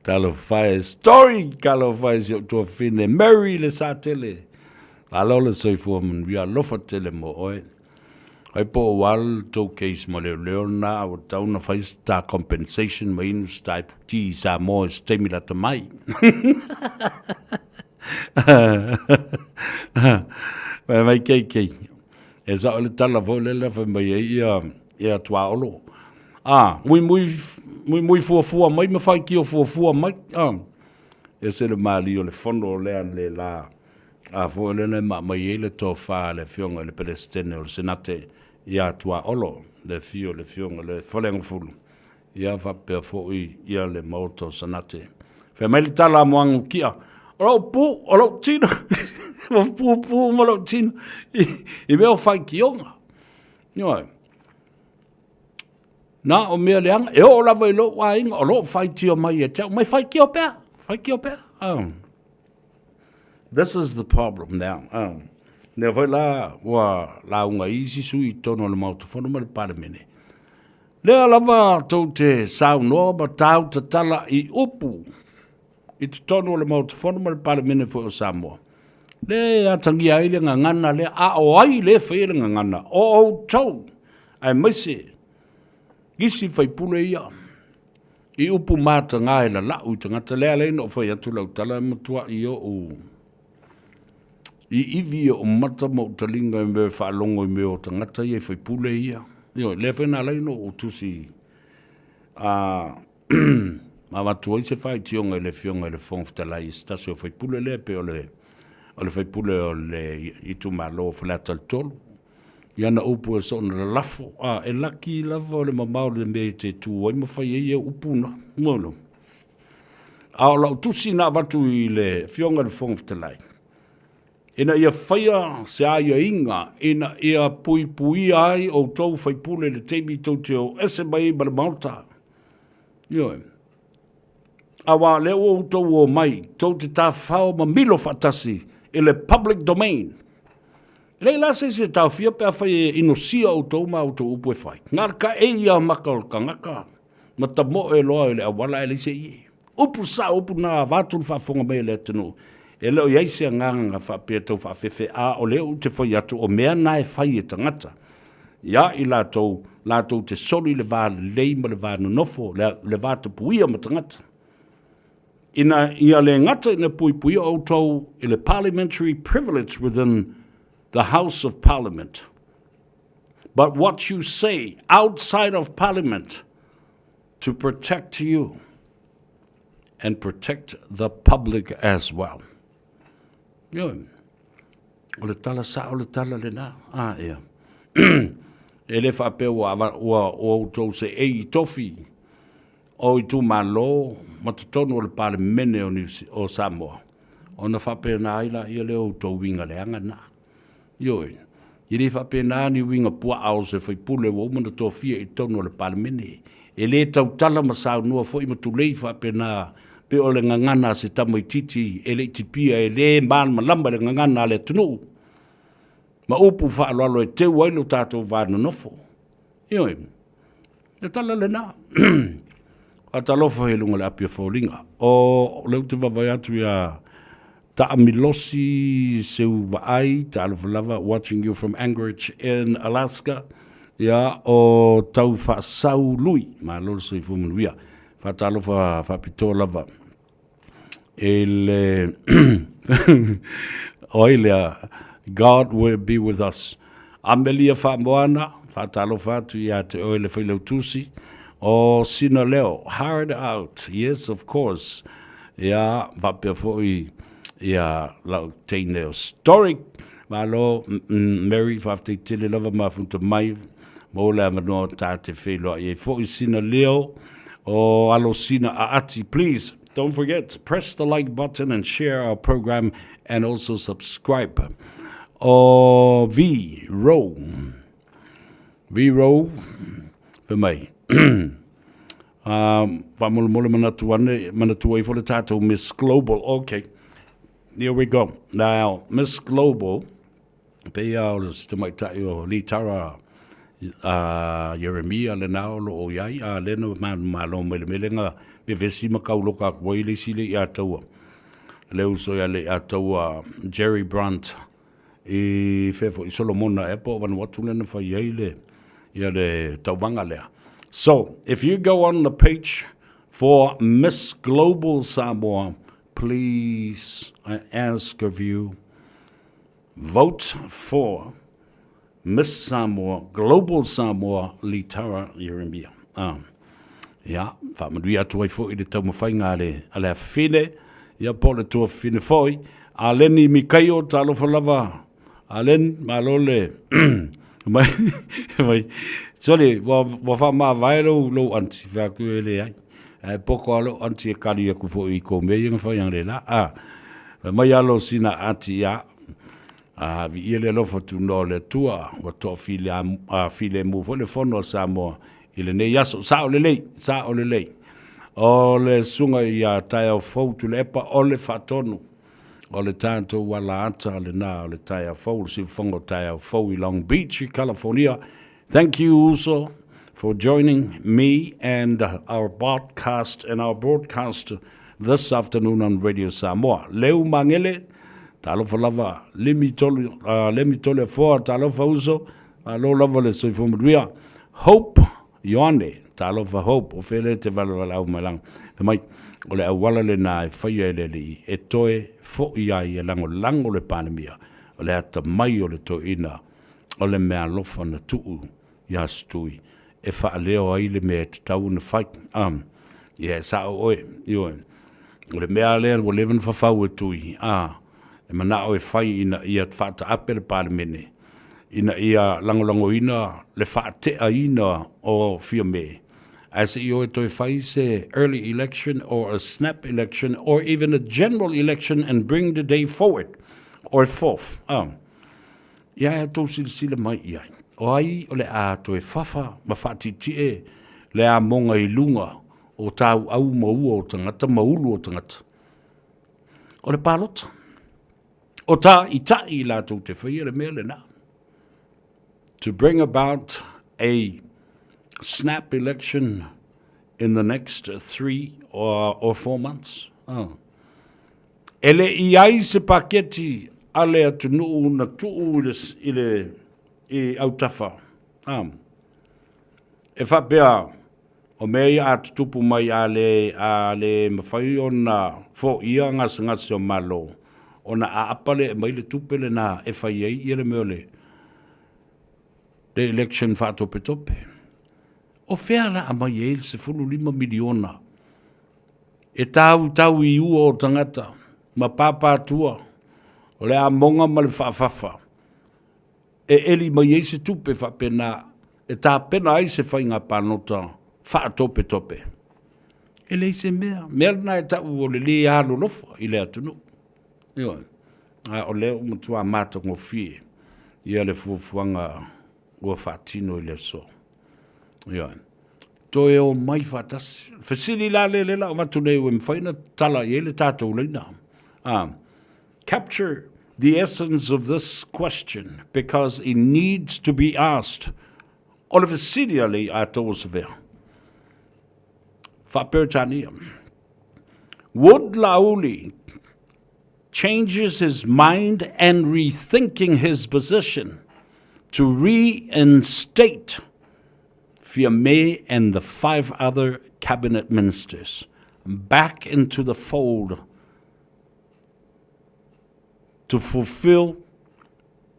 Talofa e story, talofa e si ou tuafine Mary le Satele. Malo le soifua manuia, alofa tele mo oe. Ai po o ua le tou case ma leoleo lena, ua tatau ona fai se ta compensation ma inu se ta iputi i Samoa i se taimi lata mai. Fai mai KK, e sao le tala foi lele fai mai ai ia, ia Tuaolo. Ah, muimui, muimui fuafua mai ma faitio fuafua mai. Ah, ese le malie o le fono lea le la. A foi lea na maamai ai le tofa a le afioga i le Peresetene o le Senate ia Tuaolo, le afio o le afioga i le Faleagafulu. Ia faapea foi ia le Maota o Sanate. Fai mai le tala a Moagu Kia, o lou pu, o lou tino, ua pupu ma lou tino i, i mea o faitioga. Ioe. Na o mea leaga, e oo lava i lou aiga, o lo o faitio mai ia te au, mai faitio pea, faitio pea. This is the problem now. Lea foi la ua lauga ai isi sui i totonu o le Maota Fono ma le Palemene. Lea lava tou te saunoa ma tau tatala i upu i totonu o le Maota Fono ma le Palemene foi o Samoa. Lea e atagia ai le gagana lea, a o ai lea e faia le gagana? O outou, aemaise isi faipule ia i upu mataga e lalau i tagata. Lea ala ai ona ou fai atu lau tala e matuai ou iivi ou mata ma ou taliga i mea e faalogo i mea o tagata ia i faipule ia. Ioe, lea foi na ala ai ona ou tusi a ma avatu ai se faitioga i le Afioga i le Fofoga Fetalai i se tasi o faipule lea pei o le o le faipule o le itumalo o Faleata 3 i ana upu e soona lalafo, a e laki lava o le mamao o le mea e te tu ai ma fai ai au upu na. No, no. A o lau tusi na avatu i le Afioga i le Fofoga Fetalai, ina ia faia se aiaiga ina ia puipuia ai outou faipule i le taimi tou te o ese mai ai ma le Maota. Ioe. Aua o lea ua outou o mai, tou te tafafao ma milo faatasi i le public domain. E leai la se isi e taofia pe afai e inosia outou ma a outou upu e fai. Na o le kaei lava maka o le tagata ma tamoe loa i le auala ae leai se ie. Upu sao, upu na avatu le faafofoga mai a le atunuu. E le o i ai se agaga faapea tau faafefe, a o lea ou te fai atu o mea na e fai e tagata ia i latou, latou te soli le va lelei ma le va nonofo, le va tapuia ma tagata. Ina ia le gata ina puipuia outou i le parliamentary privilege within the House of Parliament, but what you say outside of Parliament to protect you and protect the public as well. Ioe. O le tala sao le tala lena. A, ea. E le faapea ua, ua, ua outou seei i tofi o itumalo ma totonu o le Palemene o, New, o Samoa, ona faapena ai laia lea o outou uiga leaga na. Ioe, e le faapena ni uiga puaa o se faipule ua uma ona tofia i totonu o le Palemene. E le tautala ma saunoa foi ma tulei faapena pei o le gagana a se tamaitiiti e le i tipia e le malamalama i le gagana a le atunuu ma upu faaaloalo e teu ai lo tatou va nonofo. Ioe, le tala lena. Faatalofa i luga o le api o foliga. O lea ou te vaavaai atu ia Taamilosi Seuvaai, talofa lava, watching you from Anchorage in Alaska. Ia, o Taufaasau Lui, malo le soifua manuia. Faatalofa faapitoa lava i le o ai lea, God will be with us. Amelia Faamoana, faatalofa atu ia te oe le Failautusi o Sina Leo, hard out, yes of course. Ia, faapea foi ia lau teine o Story. Malo, Mary, faafetai tele lava mafuta mai mo le avanoa ta te feiloai ai foi Sina Leo o alo Sina Aati. Please, don't forget, press the like button and share our program and also subscribe. O V Row. V Row, fai mai. Faamolemole manatu ane, manatua ifo le tatou Miss Global. Okay, here we go. Now, Miss Global, pei lava o le tamaitai o Litara a Ieremia lena o lo o i ai, a lea na manumalo mai le mea lea na vevesi ma kauloka atu ai le isi le ia taua, le uso ia le ia taua Jerry Brunt i fea foi, Solomona ea po o Vanuatu lea na fai ai le, ia le tauvaga lea. So, if you go on the page for Miss Global Samoa, please, I ask of you, vote for Miss Samoa, Global Samoa, Litara Ieremia. Ah. Ia, faamanuia atu ai foi i le taumafaiga a le, a le afafine, ia po o le tuafafine foi. A Leni Mikaio, talofa lava. A Len, malo le, mai, mai, sorry, ua, ua faamavae lou, lou aunty, fai atu e leai. Ae poko lava lou aunty e kali atu foi i kou mea ia na fai analeila. Ah, fai mai alo sina aunty, ia, a viia le alofa tunoa o le Atua, ua toafilemu foi le fono a Samoa. i lenei aso. Sao lelei, sao lelei. O le susuga ia Taeao Fou Tuilaepa o le faatonu o le tatou alaata lena o le taeao fou, le siufofoga o taeao fou i Long Beach, California. Thank you uso for joining me and our podcast and our broadcast this afternoon on Radio Samoa. Leu Mangele, talofa lava, lemi tolu, lemi tolu afoa, talofa uso, malo lava le soifua manuia. Hope Ioane, talofa Hope, o fea lea e te valavalau mai laga. Fai mai, o le auala lena e faia e le Alii e toe fo'i ai e lagolago le Palemia, o le atamai o le toeaina o le meaalofa na tuu iā Stui e faaleo ai le mea e tatau ona fai. Um, ia e sa'o oe, ioe. O le mea lea ua leva ona fafau e Tui, a, e mana'o e fai ina ia faataape le Palemene, ina ia lagolagoina le faate'aina o Fiame, ae se i o e toe fai se early election or a snap election or even a general election and bring the day forward or forth. Um, ia e tou silasila mai i ai, o ai o le a toe fafa ma faatietie le amoga i luga o tauau ma ua o tagata ma ulu o tagata. O le palota. O tāʻitaʻi i latou te faia le mea lenā. To bring about a snap election in the next 3 or 4 months. Oh. E le i ai se paketi a le atunuu na tuu i le, i le i autafa. Ah. E faapea, O mea ia a tutupu mai a le, a le mafai ona foia gasegase o Malo, ona aapa lea e aumai le tupe lena e fai ai ia le mea o le, le election faatopetope. O fea la aumai ai le 15 miliona e tautau i ua o tagata ma pāpātua o le amoga ma le faafafa e ʻeli mai ai se tupe faapena e tapena ai se faiga palota faatopetope. E leai se mea. Mea lena e taʻu o le lē alolofa i le atunuu. Ioe. A o lea ua matua matagofie ia le fuafuaga ua faatino i le aso. Ioe. Toe o mai faatasi. Fesili la lea lea la avatu nei ua mafai ona tala i ai le tatou laina. Ah, Capture the essence of this question because it needs to be asked. O le fesili a le Atoa Savea. Faa-Peretania. Would Laauli changes his mind and rethinking his position to reinstate Fiame and the 5 other cabinet ministers back into the fold to fulfill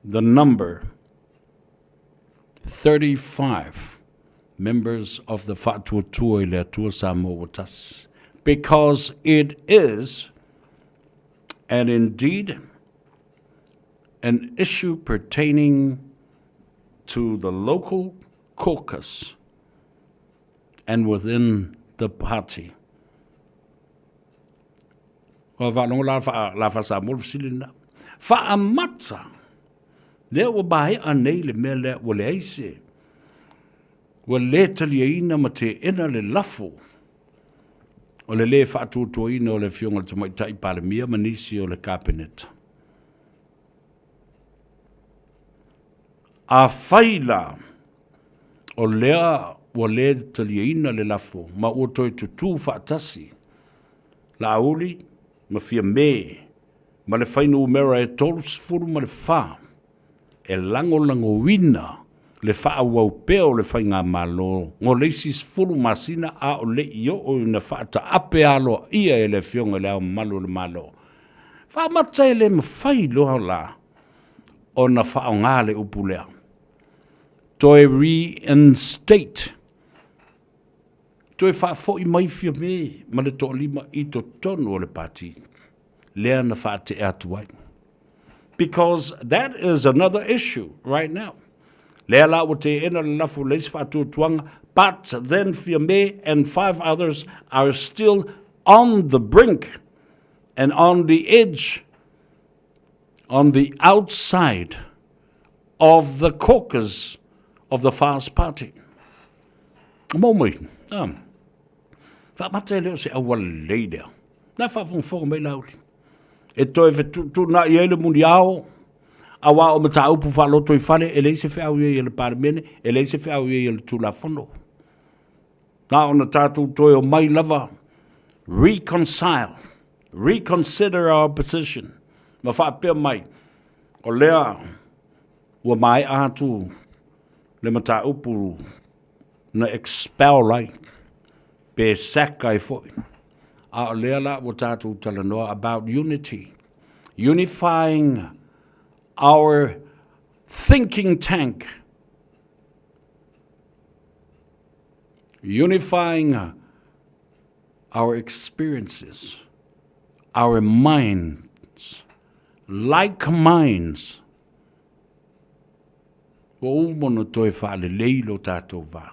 the number 35 members of the Faatuatua i le Atua Samoa ua tasi, because it is, and indeed, an issue pertaining to the local caucus and within the party. Ua faalogo la la faa-Samoa le fesili lena. Faamata! Lea ua maea nei le mea lea ua leai se ua le taliaina ma teena le lafo o le lē faatuatuaina o le Afioga i le Tamaitai Palemia ma nisi o le Kapeneta. Afai la o lea ua lē taliaina le lafo ma ua toe tutū faatasi Laauli ma Fiame ma le fuainumera e 34 e lagolagoina le faaauau pea o le faigamalo mo le isi 10 masina a o le i oo ina faataape aloaia e le Afioga i Le Ao Mamalu o le Malo. Faamata e le mafai loa la ona faaaoga le upu lea, toe reinstate Toe faafoi mai Fiame ma le toalima i totonu o le pati lea na faatea atu ai. Because that is another issue right now. Lea la ua teena le lafo le isi faatuatuaga, but then Fiame and 5 others are still on the brink and on the edge, on the outside of the caucus of the FAST Party. Maua mai, a, faamata e le o se auala lelei lea. La e faafogafoga mai Laauli. E toe fetuutuunai ai le muniao, aua o mataupu faalotoifale, e leai se feau i ai a le Palemene, e leai se feau i ai a le Tulafono. Na ona tatou toe omai lava, reconcile, reconsider our position, ma faapea mai, o lea ua maea atu le mataupu na expel ai, pe sack ai foi. A o lea la ua tatou talanoa about unity, unifying our thinking tank, unifying our experiences, our minds, like minds. Ua uma ona toe faalelei lo tatou va.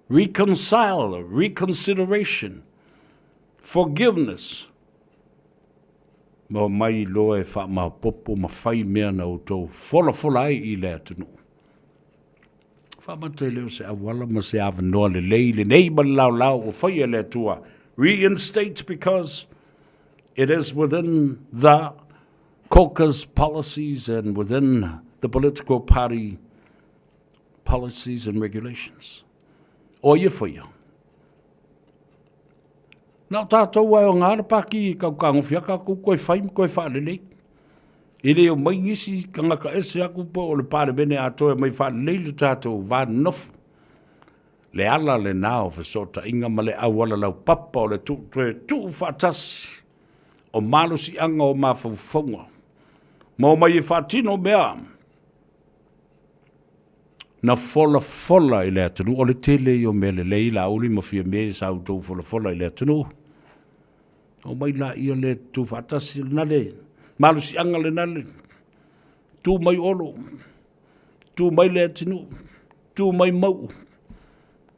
Reconcile, reconsideration, forgiveness. Ma omai loa e faamaopopo ma fai mea na outou folafola ai i le atunuu. Faamata e le o se auala ma se avanoa lelei lenei ma le laolao ua faia e le Atua. Reinstate because it is within the caucus policies and within the political party policies and regulations. O ia faia. Na o tātou ai o ngā pāki i kaukagofi aka kou koe whai ma koe whaalelei. E le o mai nisi kangaka ese aku po o le Palemene atoa e mai faalelei le tatou va nonofo. Le ala lena o fesootaiga ma le auala laupapa o le tuu toe tuu faatasi o malosiaga o mafaufauga ma omai e faatino mea na folafola i le atunuu. O le tele ia o mea lelei Laauli ma Fiame sa outou folafola i le atunuu. Omai laia le tutu faatasi lena le malosiaga lena le tu mai Olo, tu mai Leatinuu, tu mai Mauu,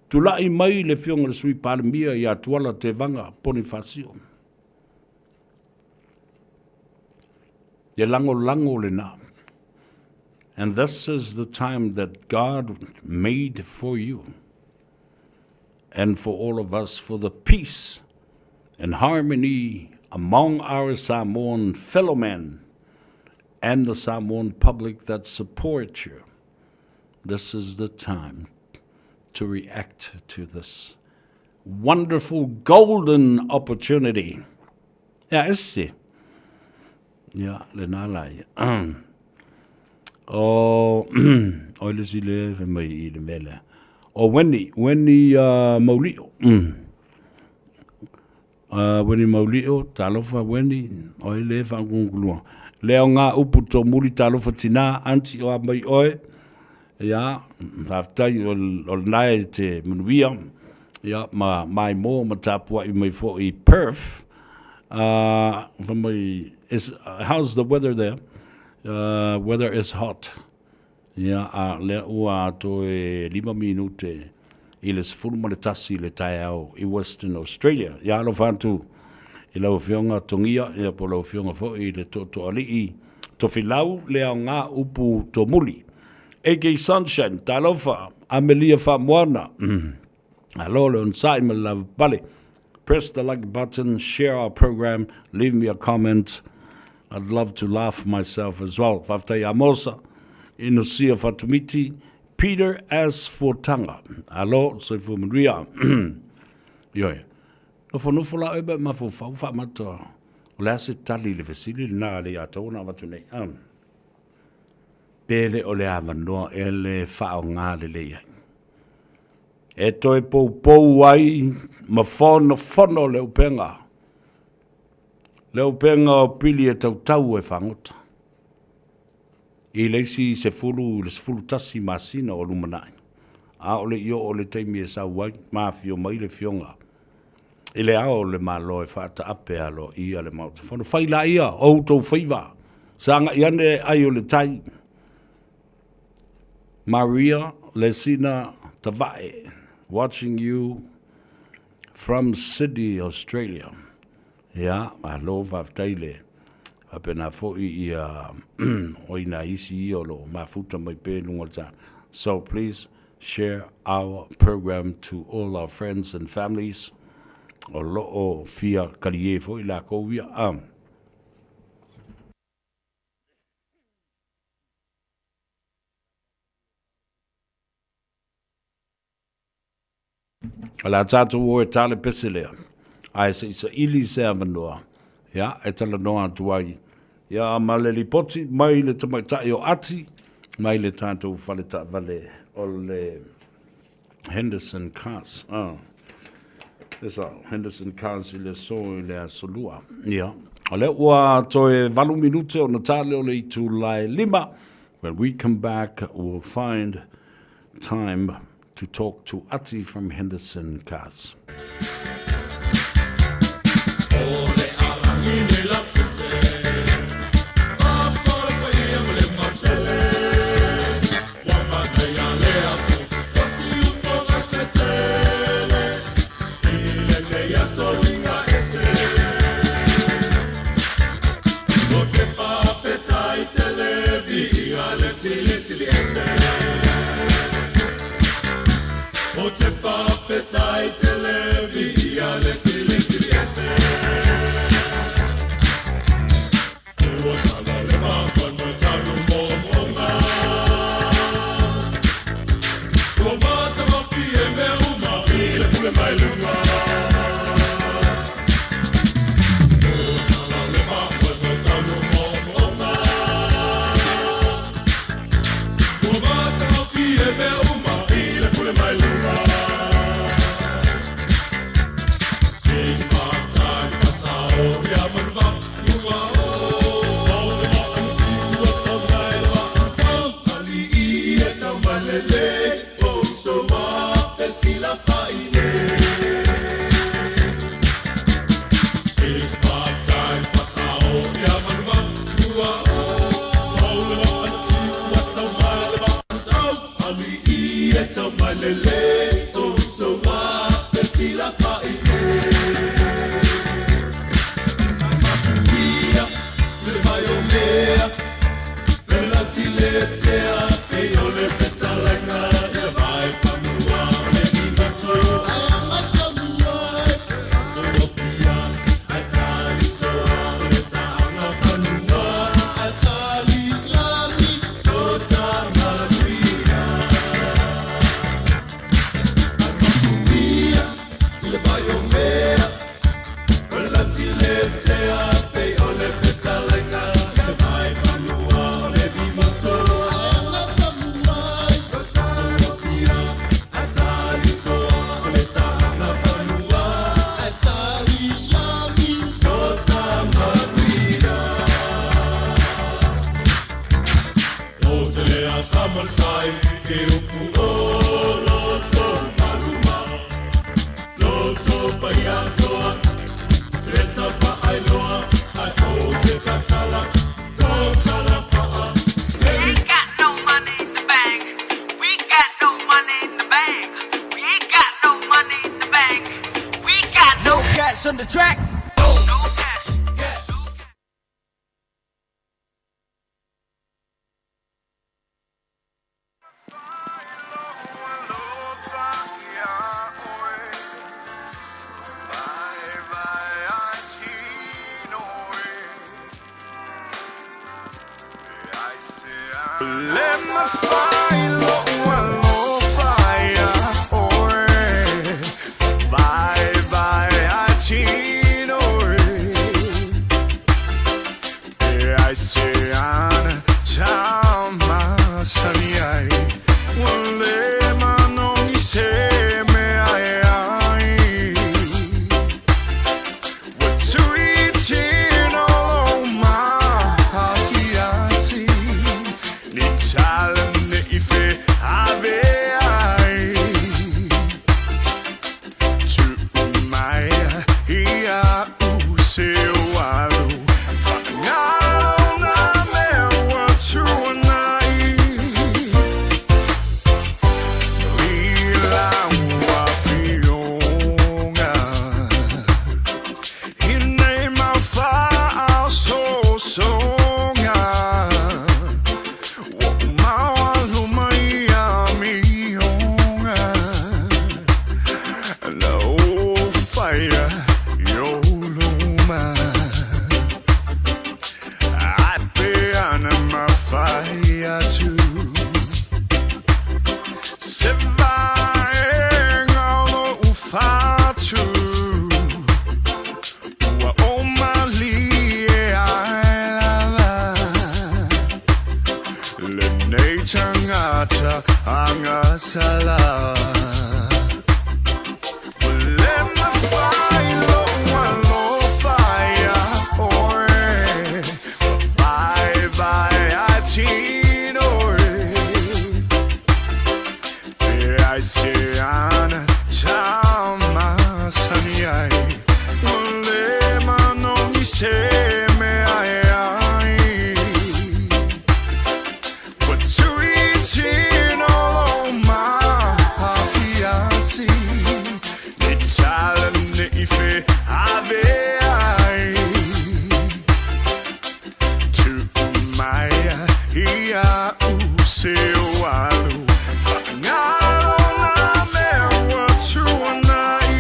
tulai mai le Afioga i le Sui Palemia ia Tuala Tevaga Ponifasio. Le lagolago lena. And this is the time that God made for you and for all of us for the peace and harmony among our Samoan fellow men and the Samoan public that support you. This is the time to react to this wonderful golden opportunity. Ia, ese. Ia, lena la ia. O, oi le si le fe mai i le mea lea. O Weni, Weni uh, Maulio. Mm. Uh, Weni Maulio, talofa Weni, oi le whaangungulua. Leo ngā upu tō muri talofa tinā, anti o a mai oe. Ia, faafetai o lena e te manuia, ia, ma maimoa ma tapuai mai foi i Perth. Uh, fai mai, is, how's the weather there? Uh, weather is hot. Ia, a lea ua toe 5 minute i le 11 i le taeao i Western Australia. Ia, alofa atu i lau Afioga Togia, ia po o lau Afioga foi i le Tootooalii Tofilau, le aoga upu tomuli. AK Sunshine, talofa, Amelia Faamoana, alo le onosai ma le lavapapale. Press the like button, share our program, leave me a comment. I'd love to laugh myself as well. Faafetai Amosa, Inosia Fatumiti, Peter S. Fortanga. Alo, soifua manuia. Ioe. Nofonofo la oe ma e mafaufau faamata o le a se tali i le fesili lena a le ia tau ona avatu nei. Um. Pe le o le avanoa e le faaaoga lelei ai. E toe poupou ai ma fonofono le upega. Le upega o pili e tautau e fagota. I le isi 10 i le 11 masina o lumanai, a o le i oo le taimi e sau ai ma afio mai le Afioga i le Ao o le Malo e faataape aloaia le Maota Fono. Fai laia o outou faiva, sagai ane ai o le tai. Maria Lesina Tavae, watching you from Sydney, Australia. Ia, malo faafetai le faapena foi ia o i nai isi ia o lo o mafuta mai pea i luga o le sa. So please. Share our program to all our friends and families o lo o fia kaliē foi lakou ia. A. O le a tatou o e ta le pese lea, ae se i saili se avanoa, ia, e talanoa atu ai, ia, ma le lipoti mai le tamaitai o Ati, mai le tatou fale taavale o le Henderson Cars. Ah. Esa, Henderson Cars i le aso i le aso lua. Ia, o lea ua toe 8 minute ona ta lea o le itula e 5. When we come back, we'll find time to talk to Ati from Henderson Cars. mea e ai Ua tui tino lo maasiasi Ni tala ni i fe ave ai Tu mai ia u se o alu Whaangaro nā mea ua tuanai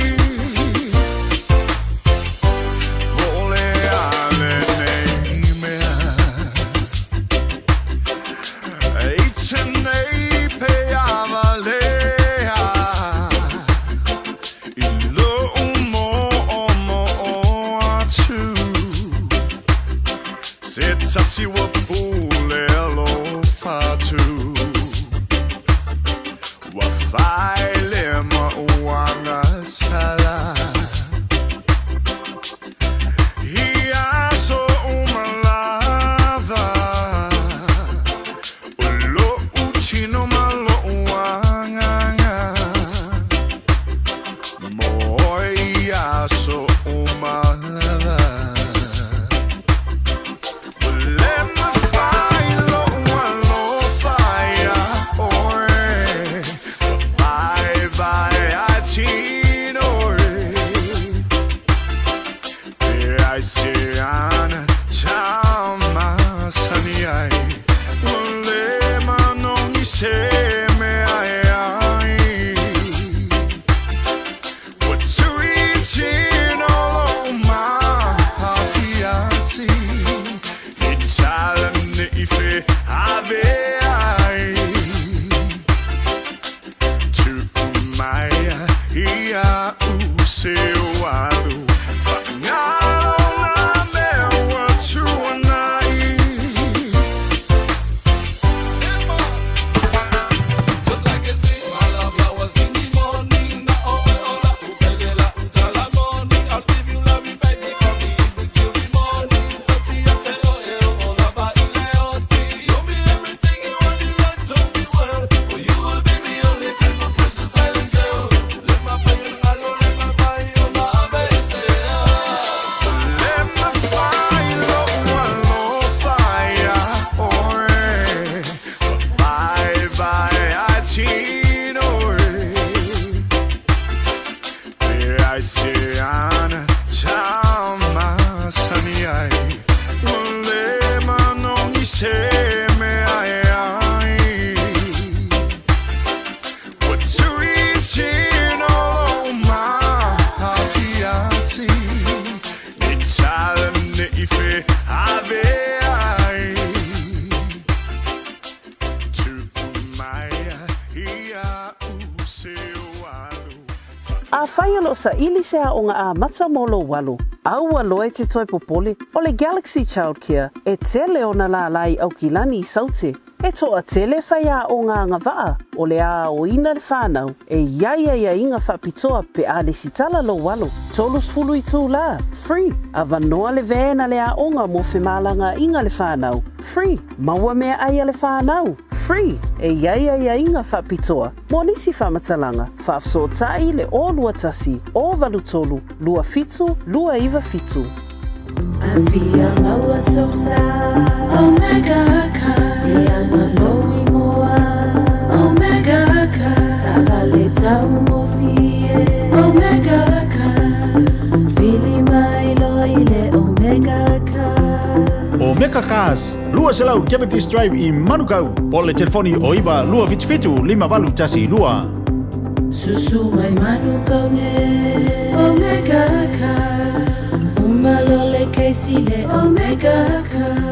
Po le a lenei mea I tenei pe avalea I lou moomoo atu Se tasi ua pule alofa atu Ua fai le ma ua agasala I aso uma lava O lo'u tino ma lo'u agaga Mo oe i aso uma lava Ua le mafai lo'u alofa iā oe Ua vaevae a tino e Pe ai se ana taumasani ai Ua le manogi se mea e ai Ua tui tino lou maasiasi I tala nei fe ave ai Tuu mai ia u se o alu Faangalo nā mea ua tuanai. Le mafai lou alofa iā oe Ua vaevae a tino e Pe ai se ana taumasani ai Ua le manogi se mea e ai Ua tui tino lou maasiasi I tala nei fe ave ai Tuu mai ia u se o alu Afai o lo o saili se aoga amata mo lou alo, aua loa e te toe popole, o le Galaxy Childcare e tele ona lālā i Aukilani i Saute. E toatele faiaoga agavaa o le a aoina le fanau e i ai aiaiga faapitoa pe a lesitala lou alo. 30 itulā, free, avanoa le van a le aoga mo femalagaaiga a le fanau, free, maua meaai a le fanau, free, e i ai aiaiga faapitoa mo nisi faamatalaga, faafesootai le 021 083 27 297. Afia maua sosa Omega Car E ana lou ingoa Omega Car Taavale taugofie Omega Car Vili mai loa i le Omega Car Omega Cars, 200 Cavendish Drive i Manukau, po o le telefoni o 9 277 5812. Susu mai Manukau nei Omega Cars Uma loa le kesi le Omega Cars.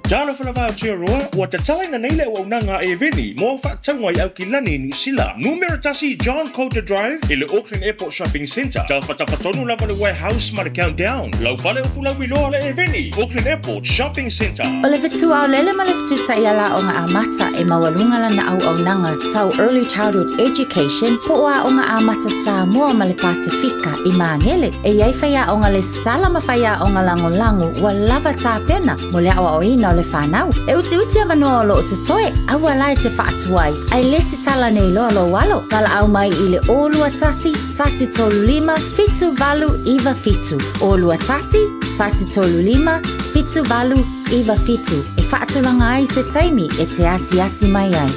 Talofa lava Aotearoa, ua tatalaina nei le auaunaga a Eveni mo au faatauga i Aukilani i Niu Sila. Numera tasi John Coulter Drive i le Auckland Airport Shopping Centre. Tafatafa tonu lava le Warehouse ma le Countdown. Lau fale o Fulauiloa le Eveni, Auckland Airport Shopping Centre. O le fetu aolele ma le fetu taiala aoga amata e maualuga lana auaunaga tau Early Childhood Education po o Aoga Amata Samoa ma le Pasefika i Magele. E i ai faiaoga lesitala ma faiaoga lagolago ua lava tapena mo le aoaoina o le le fanau. E utiuti avanoa o loo totoe, aua la e te faatuai, ae lesitala nei loa lou alo. Valaau mai i le 021 135 7897. 021 135 7897 e faatulaga ai se taimi e te asiasi mai ai.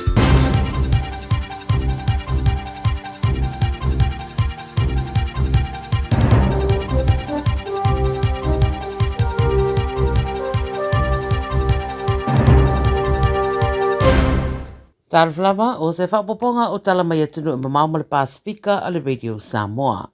Talofa lava, o se faaopoopoga o tala mai atunuu e mamao ma le Pasefika a le Radio Samoa.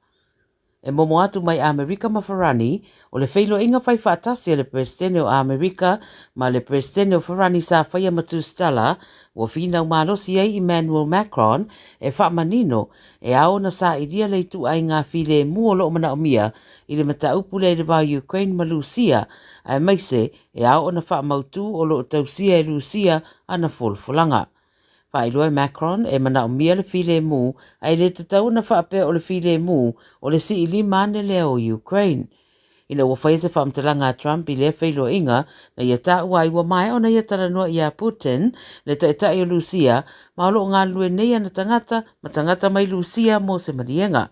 E momo atu mai Amerika ma Farani, o le feiloaiga fai faatasi a le Peresetene o Amerika ma le Peresetene o Farani sa faia ma Tusitala, ua finau malosi ai Emmanuel Macron e faamanino e ao ona sailia le ituaiga filemu o lo o manaomia i le mataupu lea i le va o Ukraine ma Lusia, aemaise e ao ona faamautu o lo o tausia e Lusia ana folafolaga. Faailoa e Macron e manaomia le filemu ae le tatau ona faapea o le filemu o le sii lima ane lea o Ukraine. Ina ua faia se faamatalaga a Trump i lea feiloaiga, na ia taua ai ua maea ona ia talanoa iā Putin, le taitai o Lusia, ma o lo o galulue nei ana tagata ma tagata mai Lusia mo se maliega.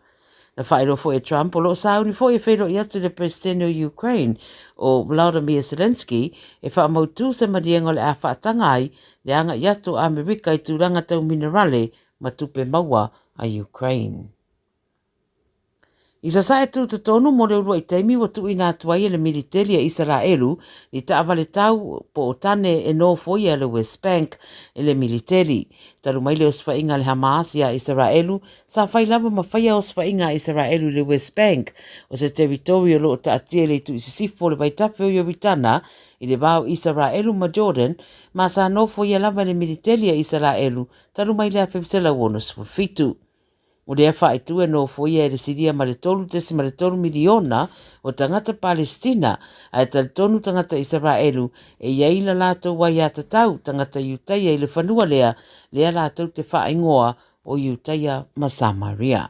Na faailoa foi e Trump o lo o sauni foi e feiloai atu i le Peresetene o Ukraine, o Volodymyr Zelensky, e faamautū se maliega o le a faataga ai le agai atu o Amerika i tulaga tau minerale ma tupe maua a Ukraine. I sasae tūtotonu mō le uluai taimi ua tuuina atu ai e le Militeli a Isaraelu ni taavale tau po o tane e nōfoia le West Bank e le Militeli. Talu mai le osofaiga a le Hamas iā Isaraelu, sa fai lava ma faia osofaiga a Isaraelu i le West Bank, o se teritori o lo o taatia i le itu i sisifo o le vaitafe o Ioritana i le va o Isaraelu ma Jordan, ma sa nōfoia lava e le Militeli a Isaraelu talu mai le 1967. O lea faaitu e nofoia e le Siria ma le 3.3 miliona o tagata Palesitina, ae talitonu tagata Isaraelu e i ai la latou aiatatau tagata Iutaia i le fanua lea, lea latou te faaigoa o Iutaia ma Samaria.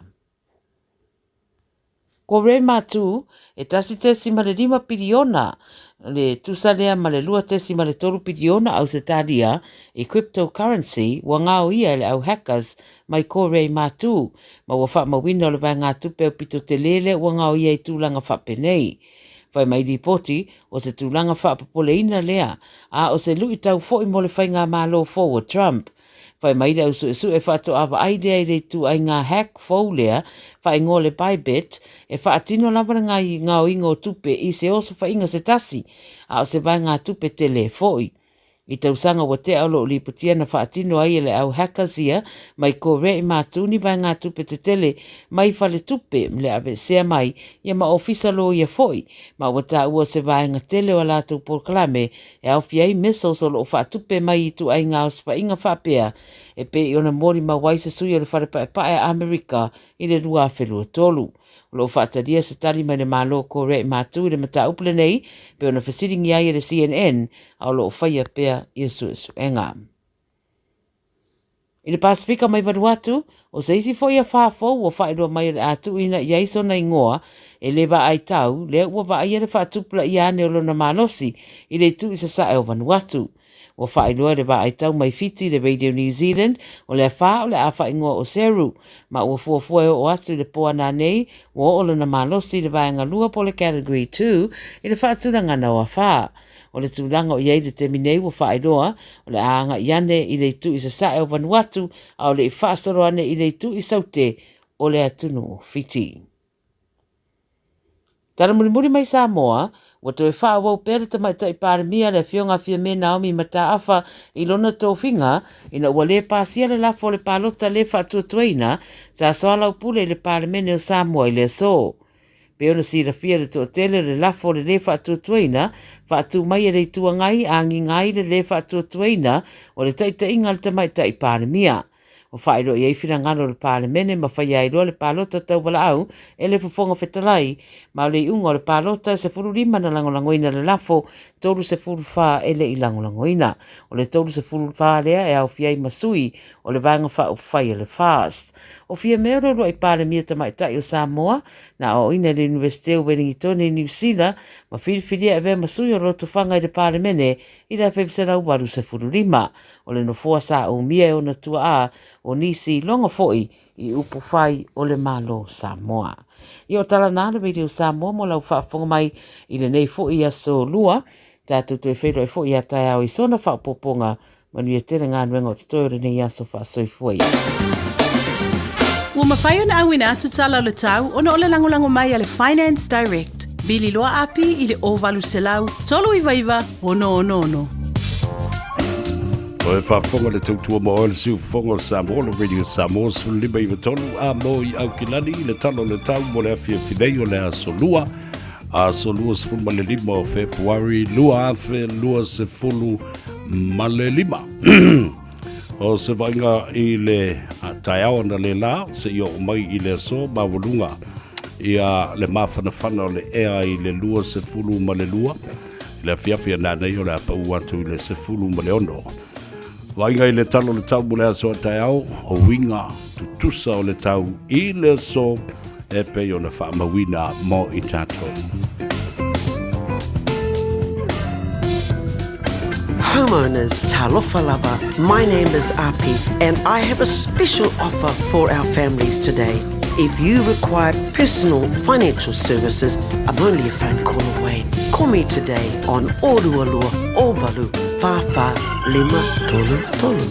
Ko Rema Tu, e 1.5 piriona le tusa lea ma le 2.3 piriona Ausetalia i cryptocurrency ua ngaoia e le au hackers mai ko Rema Tu, ma ua faamauina o le vaegatupe aupito telē lea ua ngaoia i tulaga faapenei. Fai mai lipoti, o se tulaga faapopoleina lea, a o se luitau foi mo le faigamalo fou o Trump. Fai mai le au suesue faatoa vaai lea i le ituaiga hack fou lea, faaigoa le Bybit, e faatino lava le gaoiga o tupe i se osofaiga se tasi, a o se vaegatupe tele foi. I tausaga ua tea o lo o lipotia na faatino ai e le au hackers ia mai Korea i Matū ni vaegatupe tetele mai faletupe ma le aveesea mai ia ma ofisa loia foi, ma ua taua o se vaega tele o a latou polokalame e aofia ai missiles o lo o faatupe mai i ituaiga osofaiga faapea e pei ona molimau ai se sui o le Fale Paepae a Amerika i le 2023. O lo o faatalia se tali mai le Malo o Korea i Matū i le mataupu lenei pei ona fesiligia ai e le CNN a o lo o faia pea ia suesuega. I le Pasefika mai Vanuatu, o se isi foi afā fou ua faailoa mai o le a tuuina i ai sona igoa e le vaai tau, lea ua vaaia le faatupulaia ane o lona malosi i le itu i sasae o Vanuatu. Ua faailoa e le vaai tau mai Fiti le Radio New Zealand o le afā o le a faaigoa o Seru, ma ua fuafua e oo atu i le pō ananei ua oo lona malosi i le vaega lua po o le Category 2 i le faatulagana o afā. O le tulaga o i ai i le taimi nei ua faailoa, o le a agai ane i le itu i sasae o Vanuatu a o le i faasolo ane i le itu i saute o le atunuu o Fiti. Tala mulimuli mai Samoa, ua toe faaauau pea le Tamaitai Palemia le Afioga a Fiame Naomi Mataafa i lona tofiga ina ua le pasia le lafo o le palota le faatuatuaina sa soalaupule i le Palemene o Samoa i le aso. Pei ona silafia le toatele o le lafo o le lē faatuatuaina, faatu mai e le Itu Agai a agiga ai le lē faatuatuaina o le taitaiga a le Tamaitai Palemia. Ua faailoa i ai finagalo o le Palemene ma faia ai loa le palota tauvalaau e le Fofoga Fetalai Ma o le iuga o le palota, e 15 na lagolagoina le lafo, 34 e le i lagolagoina. O le 34 lea e aofia ai ma sui o le Vaega Faaupufai a le FAST. O Fiamē o le uluai Palemia Tamaitai o Samoa na aoaoina i le Iunivesite o Welingitone i Niu Sila ma filifilia e avea ma sui o Lotofaga i le Palemene i le 1985. O le nofoa sa umia e ona tuaa o nisi iloga foi i upufai o le Malo o Samoa. Ia o tala na le Radio Samoa mo lau faafofoga mai i lenei foi aso lua. Tatou toe feiloai foi ia taeao i sona faaopoopoga. Manuia tele galuega o totoe o lenei aso faasoifua ia. Ua mafai ona auina atu tala o le tau ona o le lagolago mai a le Finance Direct. Vili loa api i le 0800 399 666. O e faafofoga le tautua ma oe le siufofoga o Samoa, le Radio Samoa 1593 a mo i Aukilani i le tala o le tau mo le afiafi nei o le aso lua, aso 25 o Fepuari 2025. O se vaaiga i le taeao na le la, se i oo mai i le aso maualuga ia le mafanafana o le ea i le 22, i le afiafi a nanei o le a pau atu i le 16. Vaaiga i le tala o le tau mo le aso a taeao, o uiga tutusa o le tau i le aso e pei ona faamauina mo i tatou. Homeowners, talofa lava. My name is Api and I have a special offer for our families today. If you require personal financial services, I'm only a phone call away. Call me today on Orualua Ovalu Whawha Lima Tolu Tolu.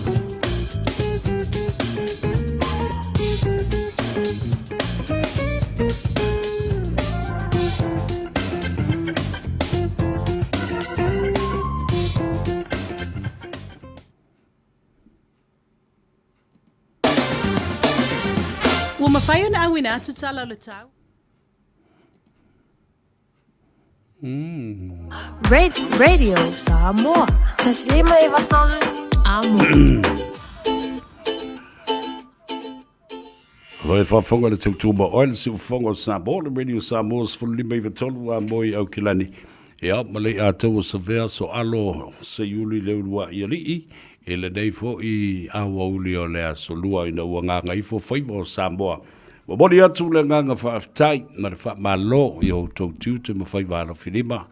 Ua mafai ona auina atu tala o le tau. Radio Samoa. Taslima e vatolu. Amo. Lo e faafofoga le tautua oe le siufofoga o Samoa, le Radio Samoa 1593 a moi Aukilani. Ia, ma le atoa o savea so alo se iuli le ulua i alii, e lenei fo'i aoauli o le aso lua ina ua gagaifo faiva o Samoa. Momoli atu le agaga faafetai ma le faamalo i o outou tiute ma faiva alofilima,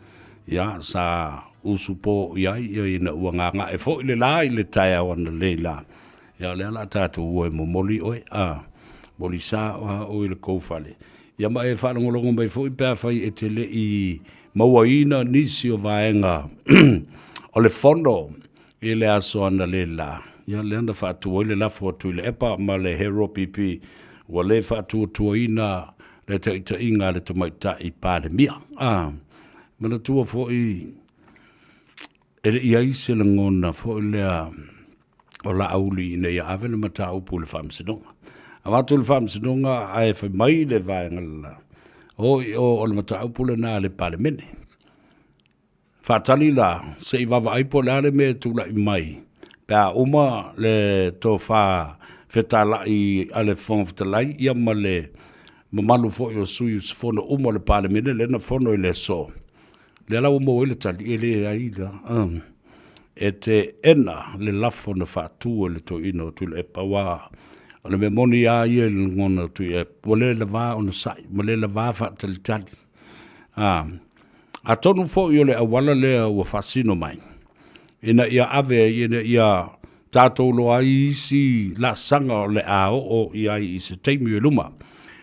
ia, sa usupo i ai ia ina ua gaga'e foi le la i le taeao ananei la. Ia, o lea o le a tatou o e momoli oe, a, moli sa o a oe i le kou fale. Ia ma e faalogologo mai foi pe afai e te le i mauaina nisi o vaega o le fono i le aso analeila, ia lea na faatu ai le lafo a Tuilaepa ma le Hero PP, ua le faatuatuaina le taitaiga a le Tamaitai Palemia. A, manatua foi e le i ai se lagona foi lea o Laauli ina ia ave le mataupu i le Faamasinoga. Avatu i le Faamasinoga ae fai mai le vaega lela, oi o le mataupu lena a le Palemene. Faatali la, se i vaavaai po o le a le mea e tulai mai pe a uma le tofa fetalai a le Fofoga Fetalai ia ma le mamalu foi o sui usufono uma o le Palemene lea na fono i le aso. Lea la ua maua ai le tali, e leai la, e teena le lafo na faatu e le toeaina o Tuilaepa, aua o le mea moni lava ia i le lagona o Tuilaepa, ua le lava ona sa'i, ua le lava faatalitali. Atonu foi o le auala lea ua faasino mai, ina ia ave ai, ina ia tatou iloa ai isi laasaga o le a oo i ai i se taimi o i luma.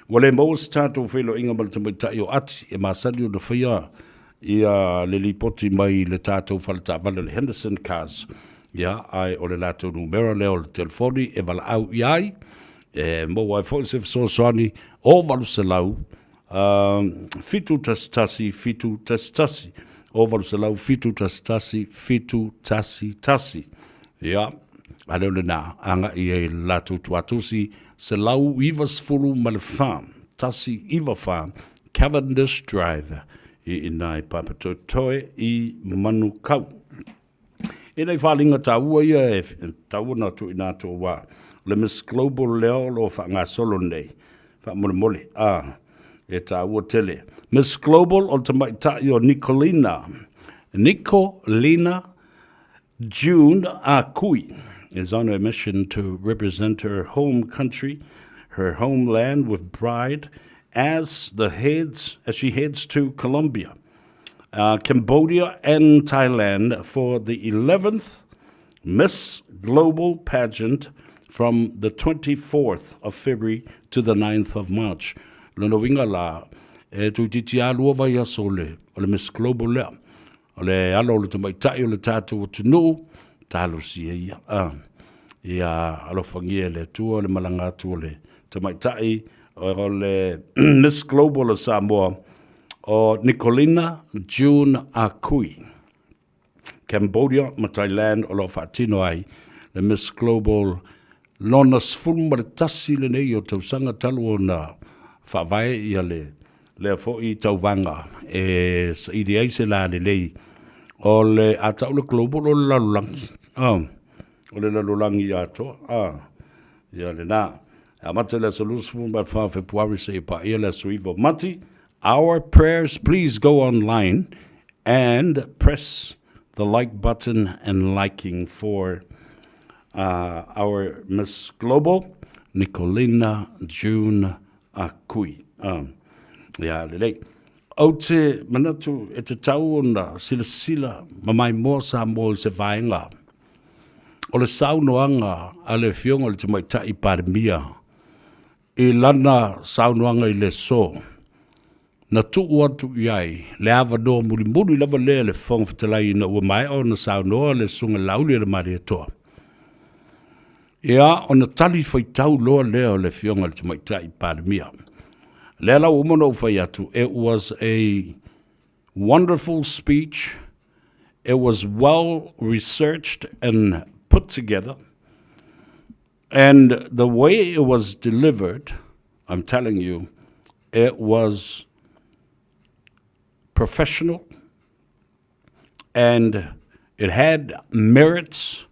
Ua le maua se tatou feiloaiga ma le tamaitai o Ati e masani ona faia ia le lipoti mai i le tatou faletaavale o le Henderson Cars, ia, ae o le latou numera lea o le telefoni e valaau i ai, e maua ai foi se fesoasoani o 800 711 711 o 800 711 711. Ia, a lea o lena, agai i ai le latou tuatusi 194, 194 Cavendish Drive i ina i Papatoetoe i Manukau. E nei faaaliga taua ia e tatau ona tuuina atu aua o le Miss Global lea o lo o faagasolo nei, faamolemole, a. E tāua tele. Miss Global o le tamaitai o Nicolina, Nicolina June Akui is on her mission to represent her home country, her homeland with pride as the heads as she heads to Colombia, uh, Cambodia and Thailand for the 11th Miss Global Pageant from the 24th of February to the 9th of March. Lona uiga la, e toeitiiti lava lua vaiaso o le, o le Miss Global lea. O le alo o le tamaitai o le tatou atunuu, talosia ia. Ah, ia alofagia e le Atua le malaga atu o le tamaitai o le Miss Global o Samoa, o Nicolina June Akui. Cambodia ma Thailand o lo o faatino ai le Miss Global lona 11 lenei o tausaga talu ona faavae ia le lea foi tauvaga e saili ai se lalelei o le a tau le global o le lalolagi oh, o le lalolagi atoa ah, ia lena amata i le aso 24 o Fepuari seia paia le aso 9 o Mati. Our prayers, please go online and press the like button and liking for uh, our Miss Global, Nicolina June Akui. Um, ia, lelei. Ou te manatu e tatau ona silasila ma maimoa Samoa i se vaega o le saunoaga a le Afioga i le Tamaitai Palemia I lana saunoaga i le aso, na tuu atu i ai le avanoa mulimuli lava lea e le Fofoga Fetalai ina ua maea ona saunoa le Susuga Laaulialemalietoa. Ia, ona tali faitau loa lea o le Afioga i le Tamaitai Palemia. Lea la ua uma ona ou fai atu, it was a wonderful speech, it was well researched and put together. And the way it was delivered, I'm telling you, it was professional and it had merits.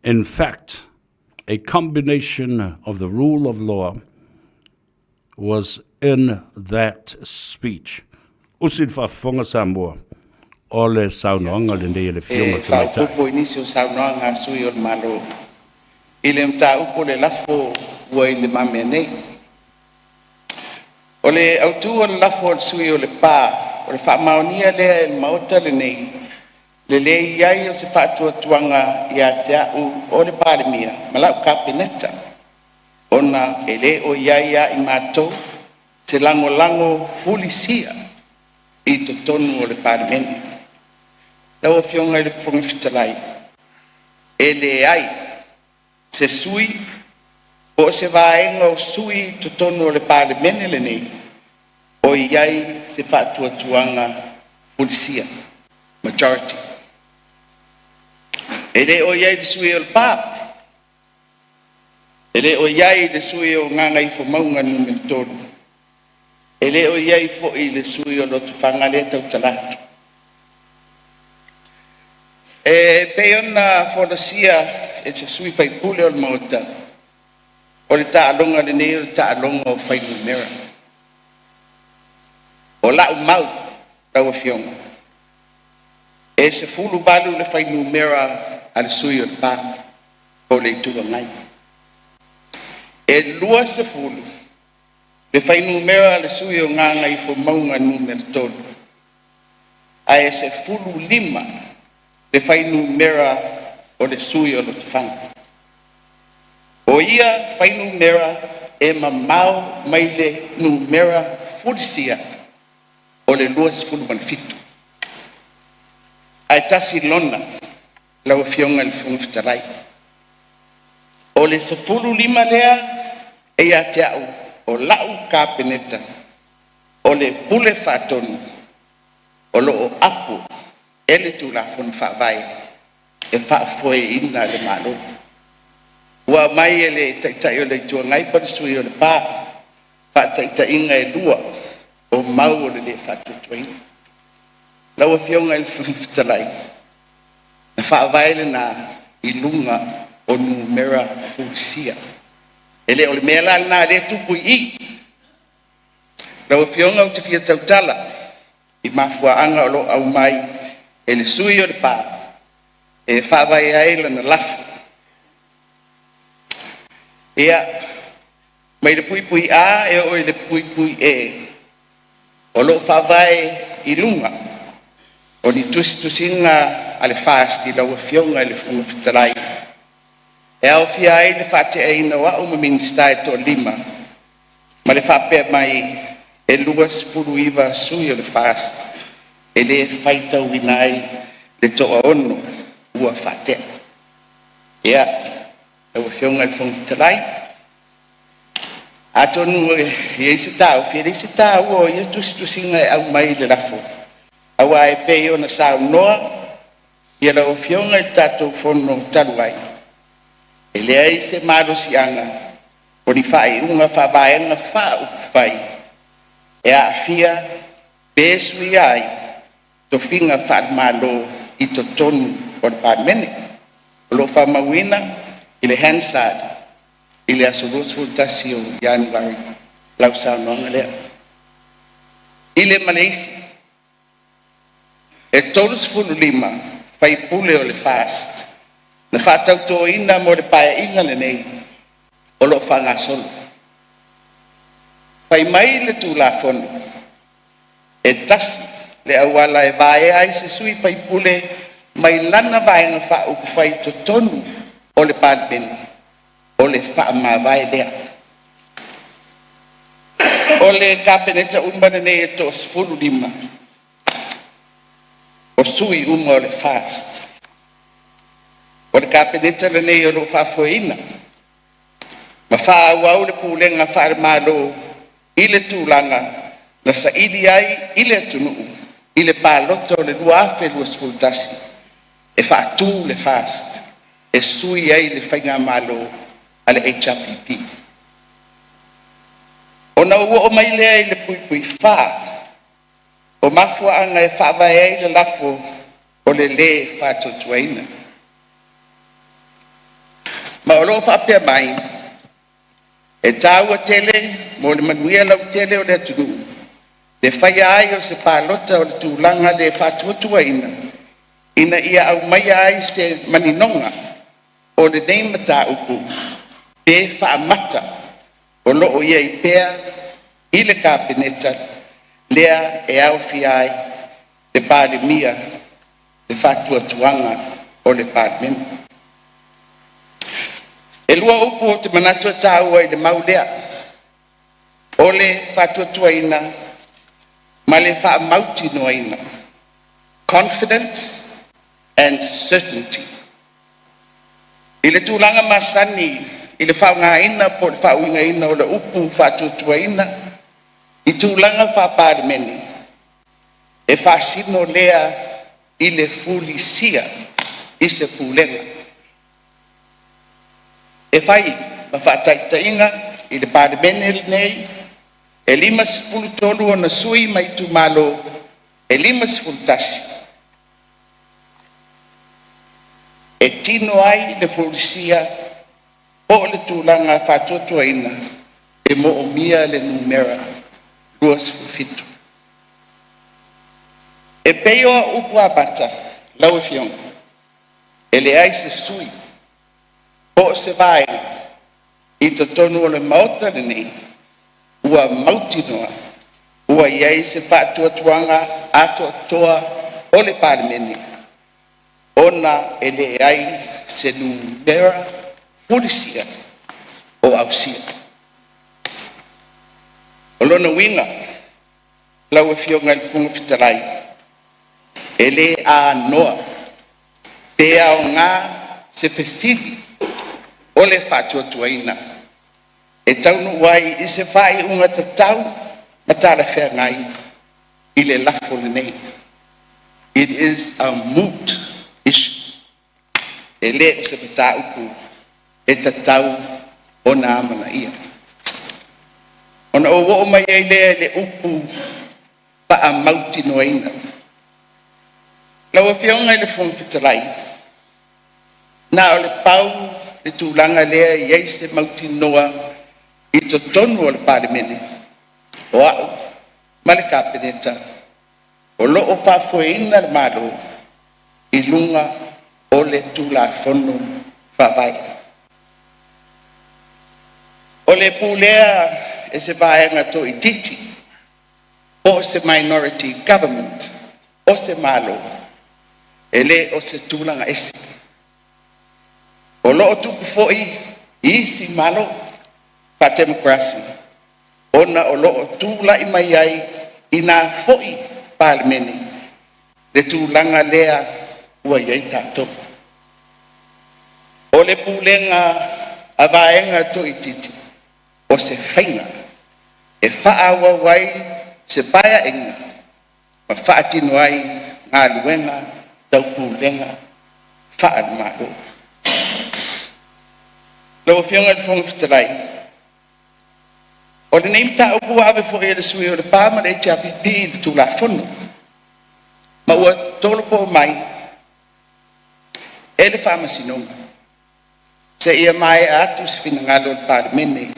In fact, a combination of the rule of law was in that speech. Usi le faafofoga Samoa, o le saunoaga lenei a le Afioga E Tamaitai. faaopoopo i nisi o saunoaga a sui o le Malo i le mataupu o le lafo ua i lumamea nei. O le autu o le lafo a le sui o Lepa, o le faamaonia lea e le Maota lenei le leai ai o se faatuatuaga ia te a'u o le Palemia ma la'u Kapeneta ona e le o i ai ia i matou se lagolago fulisia i totonu o le Palemene. Lau Afioga i le Fofoga Fetalai, e leai se sui po o se vaega o sui i totonu o le Palemene lenei o i ai se faatuatuaga fulisia, majority. E le o i ai le sui o Lepa, E le o i ai le sui o Gagaifomauga Nu.3, e le o i ai foi le sui o Lotofaga lea e tautala atu. E pei ona folasia e se sui faipule o le Maota, o le taaloga lenei o le taaloga o fuainumera. O lau mau lau Afioga, e 18 le fuainumera a le sui o Lepa po o le Itu Agai. E 20 le fuainumera a le sui o Gagaifomauga Nu.3, ae 15 le fuainumera o le sui o Lotofaga. O ia fuainumera e mamao mai le numera fulisia o le 27. Ae tasi lona lau Afioga i le Fofoga Fetalai. O le 15 lea e ia te au o la'u Kapeneta o le Pule Faatonu o lo o apo e le Tulafono Faavae e faafoeina le Malo. Ua aumai e le Taitai o le Itu Agai po o le sui usufono o Lepa faataitaiga e lua o mau o le le faatuatuaina. Lau Afioga i le Fofoga Fetalai, na faavae lena i luga o numera fulisia. E le o le mea la lena lea e tupu i i. Lau Afioga ou te fia tautala i mafuaaga o lo o aumai e le sui usufono o Lepa e faavae ai lana lafo. Ia, mai le (a) e oo i le (e), o lo o faavae i luga o ni tusitusiga a le FAST i lau Afioga i le Fofoga Fetalai, e aofia ai le faateaina o a'u ma Minisita e toalima ma le faapea mai e 29 sui o le FAST e le faitauina ai le toaono ua faatea. Ia, lau Afioga i le Fofoga Fetalai, atonu e i ai se taofi e leai se taua o ia tusitusiga e aumai i le lafo, aua e pei ona saunoa lau Afioga i le tatou Fono talu ai, e leai se malosiaga o ni faaiuga faa-Vaega Faaupufai e aafia pe suia ai tofiga faale-Malo i totonu o le Palemene. O lo o faamauina i le Hansard i le aso 21 o Ianuari lau saunoaga lea. I le ma le isi, e 35 sui usufono o le FAST na faatautoina mo le Paeaiga lenei o lo o faagasolo. Fai mai le Tulafono, e tasi le auala e vaea ai se sui faipule mai lana Vaega Faaupufai i totonu o le Palemene, o le faamavae lea. O le Kapeneta uma lenei e toa-15, o sui uma o le FAST. O le Kapeneta lenei o lo o faafoeina ma faaauau le pulega faale-Malo i le tulaga na saili ai i le atunuu i le palota o le 2021 e faatu le FAST e sui ai le faigamalo a le HRPP. Ona ou oo mai lea i le (4) o mafuaaga e faavae ai le lafo o le lē Faatuatuaina. Ma o lo o faapea mai, e taua tele mo le manuia lautele o le atunuu le faia ai o se palota o le tulaga lē faatuatuaina ina ia aumaia ai se maninoga o lenei mataupu pe faamata o lo o i ai pea i le Kapeneta lea e aofia ai le Palemia le faatuatuaga o le Palemene. E lua upu ou te manatu e taua i le mau lea, o le faatuatuaina ma le faamautinoaina, confidence and certainty. I le tulaga masani i le faaaogaina po o le faauigaina o le upu faatuatuaina i tulaga faa-Palemene, e faasino lea i le fulisia i se Pulega. E fai ma faataitaiga, i le Palemene lenei, e 53 ona sui mai itumalo e 51 e tino ai le fulisia po o le tulaga faatuatuaina e moomia le numera 27. E pei o au upu amata lau Afioga, e leai se sui po o se Vaega i totonu o le Maota lenei ua mautinoa ua i ai se faatuatuaga atoatoa o le Palemene ona e leai se numera fulisia o ausia. O lona uiga lau Afioga i le Fofoga Fetalai, e le anoa pe aoga se fesili o le faatuatuaina e taunuu ai i se faaiuga tatau ma talafeagai i le lafo lenei. It is a moot issue. E le o se mataupu e tatau ona amanaia. Ona ou oo mai ai lea i le upu faamautinoaina. Lau Afioga i le Fofoga Fetalai, na o le pau le tulaga lea e i ai se mautinoa i totonu o le Palemene, o a'u ma le Kapeneta o lo o faafoeina le Malo i luga o le Tulafono Faavae. O le pulea e se vaega toaitiiti po o se minority government o se Malo, e le o se tulaga ese. O lo o tupu foi i isi Malo faatemokarasi ona o lo o tulai mai ai i na foi Palemene le tulaga lea ua i ai tatou. O le pulega a vaega toaitiiti, o se faiga e faaauau ai se Paeaiga ma faatino ai galuega tau pulega faale-Malo. Lau Afioga i le Fofoga Fetalai, o lenei mataupu ua ave foi e le sui usufono o Lepa ma le HRPP i le Tulafono, ma ua tolopo mai e le Faamasinoga seia maea atu se finagalo o le Palemene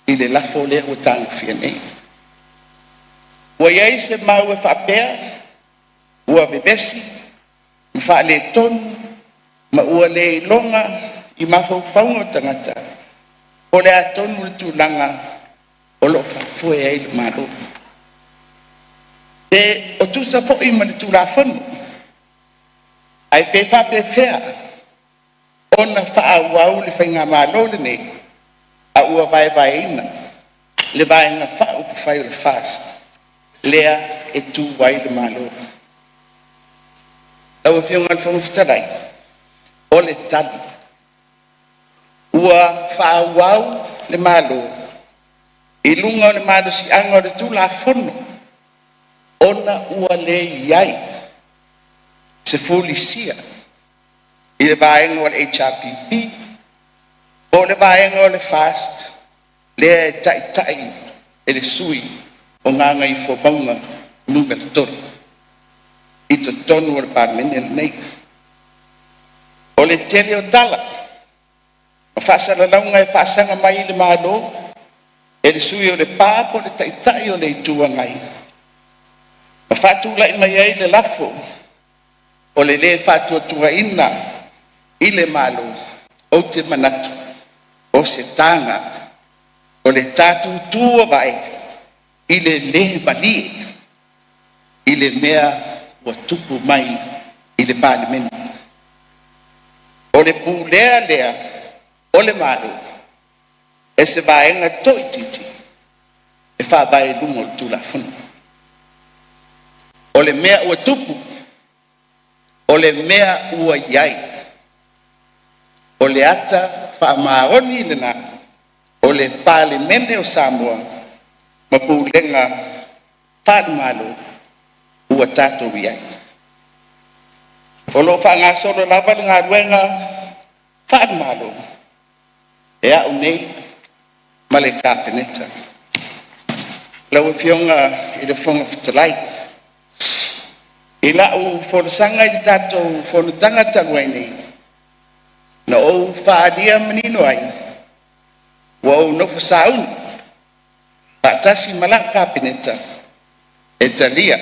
i le lafo lea ua tagofia nei. Ua i ai se mau e faapea ua vevesi ma faaletonu ma ua le iloga i mafaufauga o tagata po o le a tonu le tulaga o lo o faafoe ai le Malo. Pe o tusa foi ma le Tulafono, ae pe faapefea ona faaauau le faigamalo lenei a ua vaevaeina le Vaega Faaupufai o le FAST lea e tu ai le Malo. Lau Afioga i le Fofoga Fetalai, o le tali, ua faaauau le Malo i luga o le malosiaga o le Tulafono ona ua le i ai se fulisia i le vaega o le HRPP po o le Vaega o le FAST lea e taitai e le sui usufono o Gagaifomauga Nu.3 i totonu o le Palemene lenei. O le tele o tala ma faasalalauga e faasaga mai i le Malo e le sui usufono o Lepa po o le Taitai o le Itu Agai, ma faatulai mai ai le lafo o le lē Faatuatuaina i le Malo, ou te manatu o se taga o le ta tutu-avae i le lē malie i le mea ua tupu mai i le Palemene. O le pulea lea o le Malo e se vaega toaitiiti e faavae i luga o le Tulafono. O le mea ua tupu, o le mea ua i ai, o le ata faamaoni lena o le Palemene o Samoa ma pulega faale-Malo ua tatou i ai. O lo o faagasolo lava le galuega faale-Malo e a'u nei ma le Kapeneta. Lau Afioga i le Fofoga Fetalai, i la'u folasaga i le tatou fonotaga talu ai nei, na ou faaalia manino ai ua ou nofo sauni faatasi ma la'u Kapeneta e talia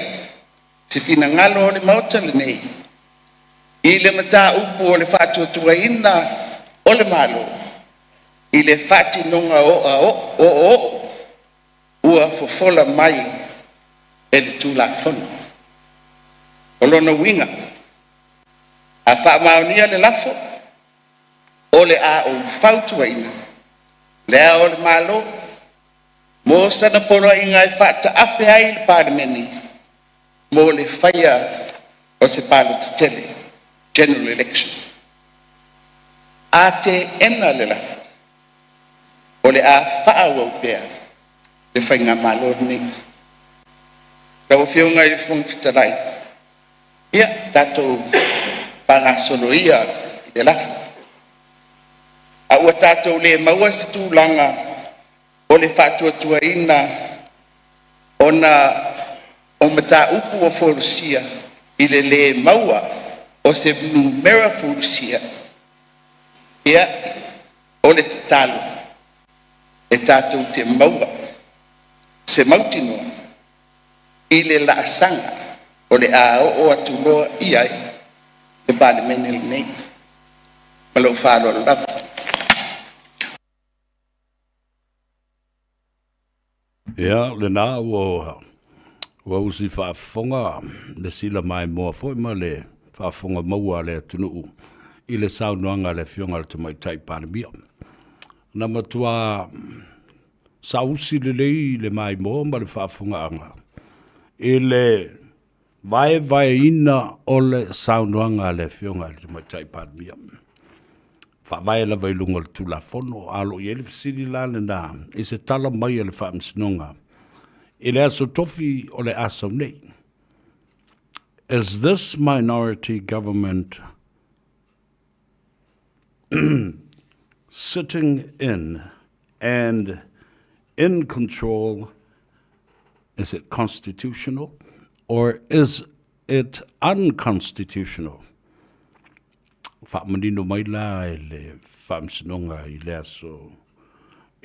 se finagalo o le Maota lenei i le mataupu o le faatuatuaina o le Malo i le faatinoga o'oo'o ua fofola mai e le Tulafono. O lona uiga, a faamaonia le lafo, o le a ou fautuaina Le Ao o le Malo mo sana Poloaiga e faataape ai le Palemene mo le faia o se Palota Tele, General Election. A teena le lafo, o le a faaauau pea le Faigamalo lenei. Lau Afioga i le Fofoga Fetalai, ia tatou faagasolo ia i le lafo, a ua tatou le maua se tulaga o le faatuatuaina ona o mataupu ua folasia i le lē maua o se numera fulisia. Ia, o le tatalo e tatou te maua se mautinoa. i le laasaga o le a oo atu loa i ai le Palemene lenei. Ma lou faaaloalo lava. Ia, lena ua ua usi faafofoga le sila maimoa foi ma le faafofoga maua a le atunuu i le saunoaga a le Afioga i le Tamaitai Palemia. Na matua saausi lelei le maimoa ma le faafofogaaga i le vaevaeina o le saunoaga a le Afioga i le Tamaitai Palemia. Faavae lava i luga o le Tulafono, a o lo o i ai le fesili la lena i se tala mai a le Faamasinoga i le aso tofi o le a sau nei. Is this minority government sitting in and in control, is it constitutional or is it unconstitutional? Faamanino mai la e le Faamasinoga i le aso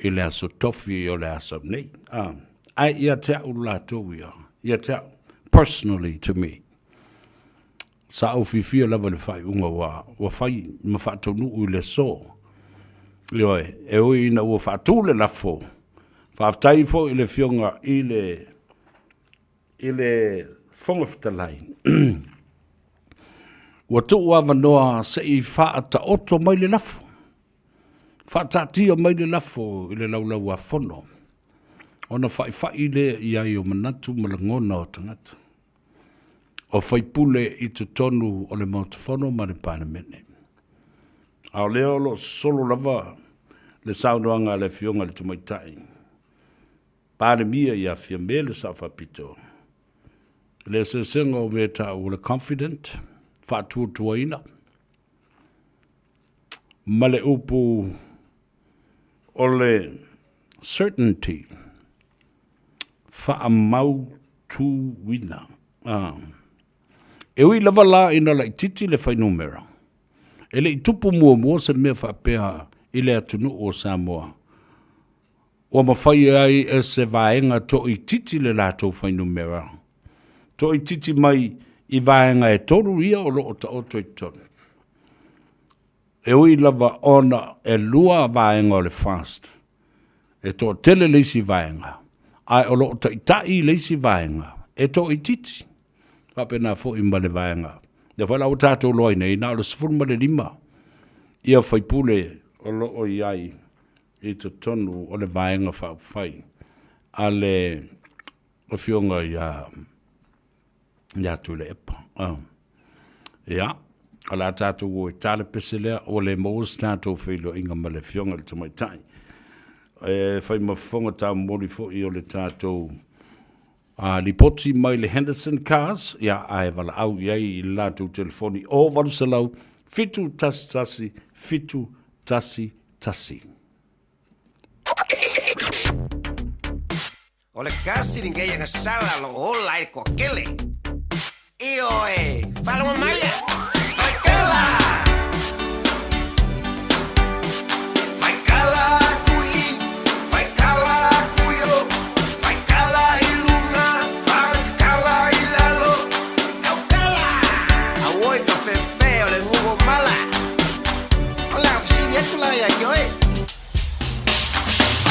i le aso tofi o le aso nei. Ah, ae ia te au latou ia, ia te au, personally to me. Sa ou fiafia lava i le faaiuga ua, ua fai ma faataunuu i le aso. Ioe, e ui ina ua faatu le lafo, faafetai foi i le Afioga i le, i le Fofoga Fetalai, ua tuu avanoa se i faataoto mai le lafo, faataatia mai le lafo i le Laulau-a-Fono, ona faifai lea i ai o manatu ma lagona o tagata. o faipule i totonu o le Maota Fono ma le Palemene. A o lea o lo o sosolo lava le saunoaga a le Afioga i le Tamaitai Palemia ia Fiame le Sao Faapito, i le eseesega o mea e taua o le confident, faatuatuaina, ma le upu o le certainty, faamautuina. E ui lava la ina laitiiti le fuainumera, e le i tupu muamua se mea faapea i le atunuu o Samoa, ua mafai ai e se vaega toaitiiti le latou fuainumera, toaitiiti mai i vaega e tolu ia o lo o taoto i totonu. E ui lava ona e lua vaega o le FAST, e toatele le isi vaega, ae o lo o taitai le isi vaega e toaitiiti. Faapena foi ma le vaega. Lea foi la ua tatou iloa ai nei, na o le 15 ia faipule o lo o i ai i totonu o le Vaega Faaupufai a le Afioga ia ia Tuilaepa. Ia, o le a tatou o e tala pese lea, ua le maua se tatou feiloaiga ma le Afioga i le Tamaitai. E fai ma fofoga taumoli foi o le tatou lipoti mai le Henderson Cars, ia, ae valaau i ai i le latou telefoni o 800 711 711. O le kasi lenei agasala lo ola ai le toatele. Ioe, faalogo mai a! Faikala! Faikala atu i i, faikala atu i o, faikala i luga, faikala i lalo, tautala! Auoi ka fefe o le nu'u o mala. O le a fesili atu la ia te oe.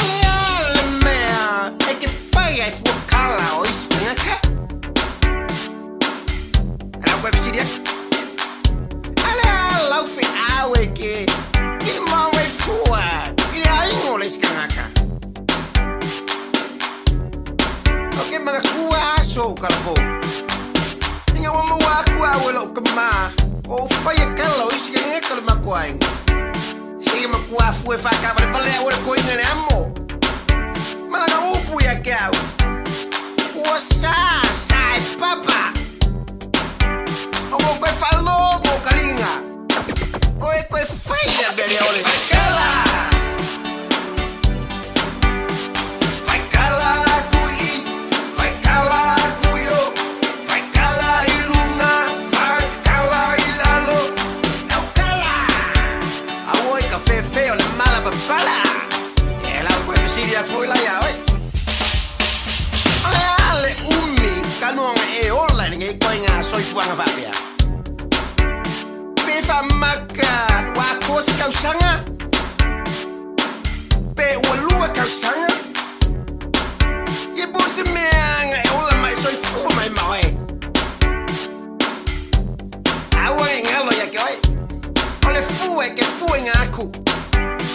O le a le mea e te fai ai fua kala o isi tagata? A lau koe fesili atu. A le a lau feau e te kili mau ai fua i le aiga o le isi tagata? Ou te manatua aso o kalapou. Ina ua maua atu au e lou tama o ou faia kala o isi tagata o le matou aiga. Seia matua afua e faataavalevale au e le toeaina i le amo. Ma lana upu ia te au, Ua sa, sa e papa! Aua koe faalogo o kaliga, oe koe fai lea mea lea o le faikala! Faikala atu i i, faikala atu i o, faikala i luga, faikala i lalo, tautala! Auoi ka fefe o le mala papala! E lau koe fesili atu foi la ia oe. O le a le umi ka soifuaga faapea pe faamaka ua atoa se tausaga pe ua lua tausaga ia po se meaga e ola ma e soifua mai ma oe aua e galo ia ke oe o le fua e ke fua i ga aku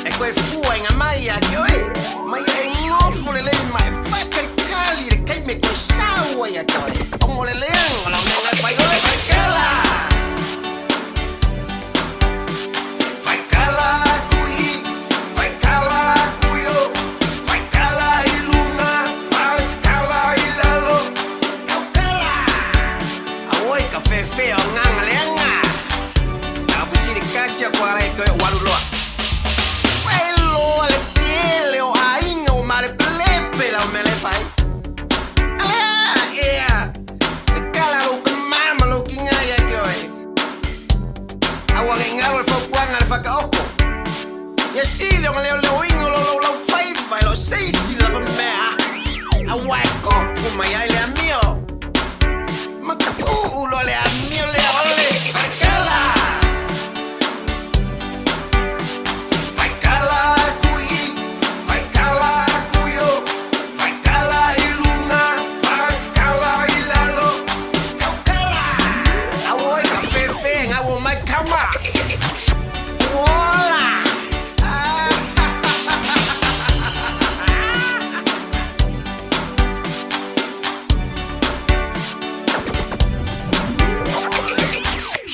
e koe fua i ga mai ia ke oe ma ia e gofo lelei ma e faakalikali le kaime e toe saua ia ke oe ogo le leaga o lau mea fai ole faikala faikala kui faikala kui o faikala i luga faikala i lalo kaukala auoi ka fefea o gaga leaga tafusili kasi a kualai koe o alu loa Wailoa le tele o aiga o malepelepe lau mea le fai. Alea ea, se kala lou kamā ma lou kiga ia te oe. A ua gaigalo le fautuaga a le fakaoto. Ia sili ona leoleoina o lo laulaufaiva e loo se isi lava mea, auā e tupu mai ai le amio. Ma tapuu loa le amio lea o le faikala. Faikala aku i, faikala aku i o, faikala i luga, faikala i lalo, kaukala. Auoi ka fefe gau o mai kama. Ua ola.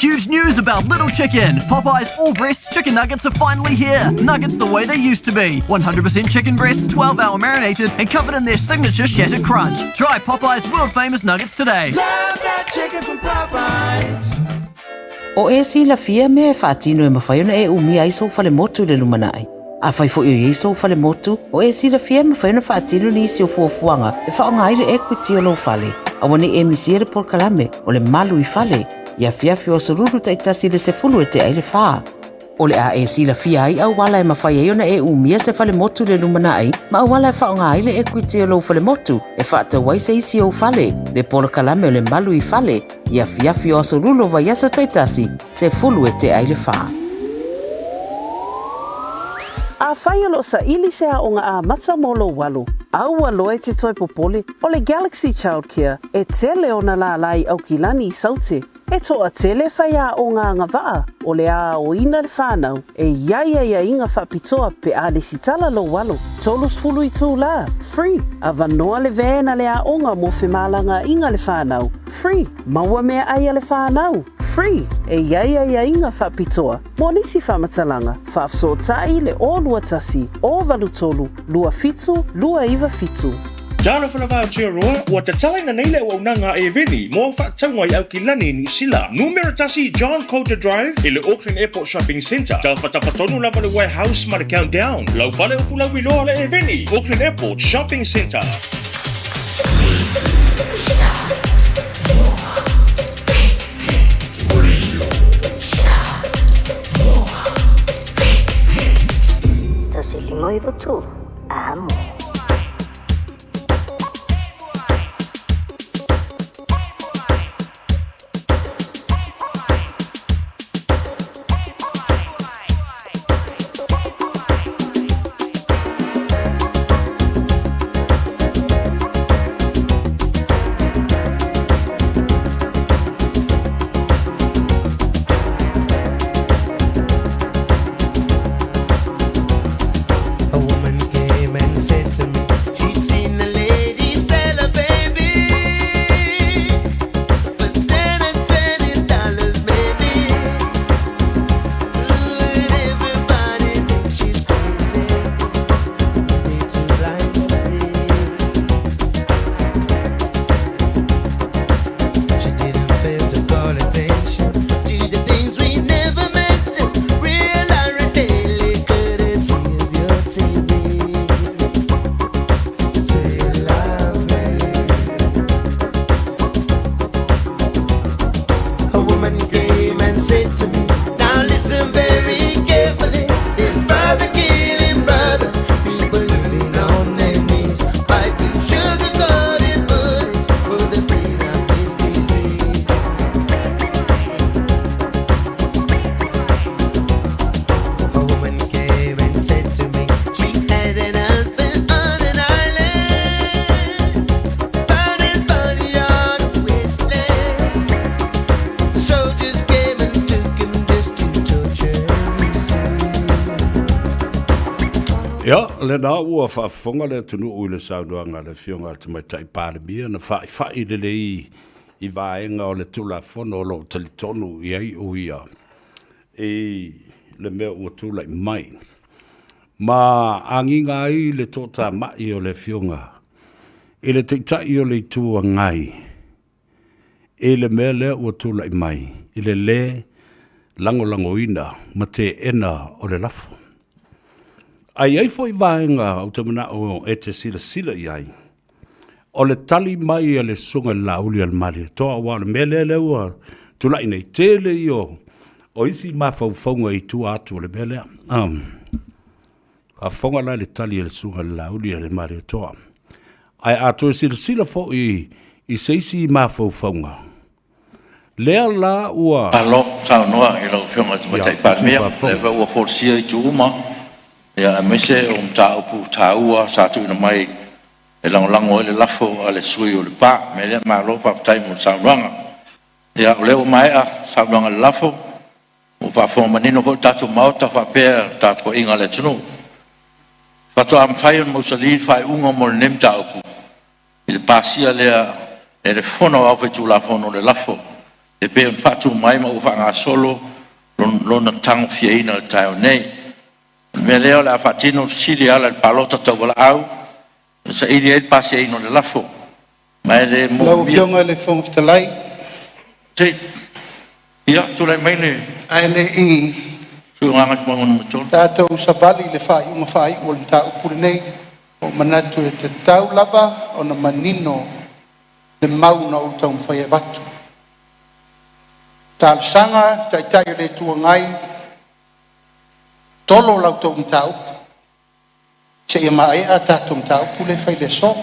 Huge news about Little Chicken. Popeye's all breast chicken nuggets are finally here. Nuggets the way they used to be. 100% chicken breast, 12-hour marinated, and covered in their signature shattered crunch. Try Popeye's world famous nuggets today. Love that chicken from Popeyes. O e silafia mea e faatino e mafai ona e umia ai sou falemotu i le lumanai. Afai foi o i ai sou falemotu, o e silafia e mafai ona faatino nisi o fuafuaga e faaaoga ai le equity o lou fale. Aua ne i e misia le polokalame o le Malu i Fale i afiafi o aso Lulu taitasi i le 10 e tea i le 4. O le a e silafia ai auala e mafai ai ona e umia se falemotu i le lumanai ma auala e faaaoga ai le equity o lou falemotu e faatau ai se isi ou fale, le polokalame o le Malu i Fale i afiafi o aso Lulu o vaiaso taitasi, 10 e tea i le 4. Afai o loo saili se aoga amata mo lou alo, aua loa e te toe popole, o le Galaxy Childcare e tele ona lālā i Aukilani i Saute. E toatele faiaoga agavaa o le a aoina le fanau e i ai aiaiga faapitoa pe a lesitala lou alo. 30 itulā, free, avanoa le van a le aoga mo femalagaaiga a le fanau, free, maua meaai a le fanau, free, e i ai aiaiga faapitoa mo nisi faamatalaga, faafesootai le 021 083 27 297. Talofa lava Aotearoa, ua tatalaina nei le auaunaga a Eveni mo au faatauga i Aukilani i Niu Sila. Numera 1 John Coulter Drive i le Auckland Airport Shopping Centre. Tafatafa tonu lava le Warehouse ma le Countdown. Lau fale o fulauiloa le Eveni, Auckland Airport Shopping Centre. 153 amo. A woman Ia, lena ua faafofoga le atunuu i le saunoaga a le Afioga i le Tamaitai Palemia na fa'ifa'i lelei i vaega o le Tulafono o lo o talitonu i ai o ia i le mea ua tulai mai. Ma agiga ai le toatama'i o le Afioga i le Taitai o le Itu Agai i le mea lea ua tulai mai i le lē lagolagoina ma teena o le lafo. Ae i ai foi vaega ou te manao e te silasila i ai, o le tali mai a le Susuga i le Laauli a le Malietoa, aua o le mea lea lea ua tulai nei, tele ia o isi mafaufauga i tua atu o le mea lea. Faafofoga la i le tali a le Susuga i le Laauli a le Malietoa. Ae a toe silasila foi i se isi mafaufauga, lea la ua. Malo saunoa i lau Afioga i le Tamaitai Palemia, o lea foi ua folasia itu uma, aemaise o mataupu taua sa tuuina mai e lagolago ai le lafo a le sui usufono o Lepa. O le mea lea, malo faafetai mo le saunoaga. Ia, o lea ua maea saunoaga i le lafo, ua faafofoga manino foi le tatou Maota faapea le tapuaiga a le atunuu. Faatoa mafai ona mausali le faaiuga mo lenei mataupu i le pasia lea e le Fono Aoao Faitulafono o le lafo e pei ona faatu mai ma ua faagasolo lona tagofiaina i le taeao nei. O le mea lea o le a faatino le fesili e ala i le palota tauvalaau e saili ai le pasiaina o le lafo. Ma e le Lau moomia. Afioga i le Fofoga Fetalai, Ia, tulai mai le ae le i sui usufono mo Gagaifomauga Nu.3. tatou savali i le faaiuga faaiu o le mataupu lenei, ua ou manatu e tatau lava ona manino le mau na ou taumafai e avatu. Talosaga i le Taitai o le Itu Agai, tolo la outou mataupu seia maea a tatou mataupu lea e fai i le aso.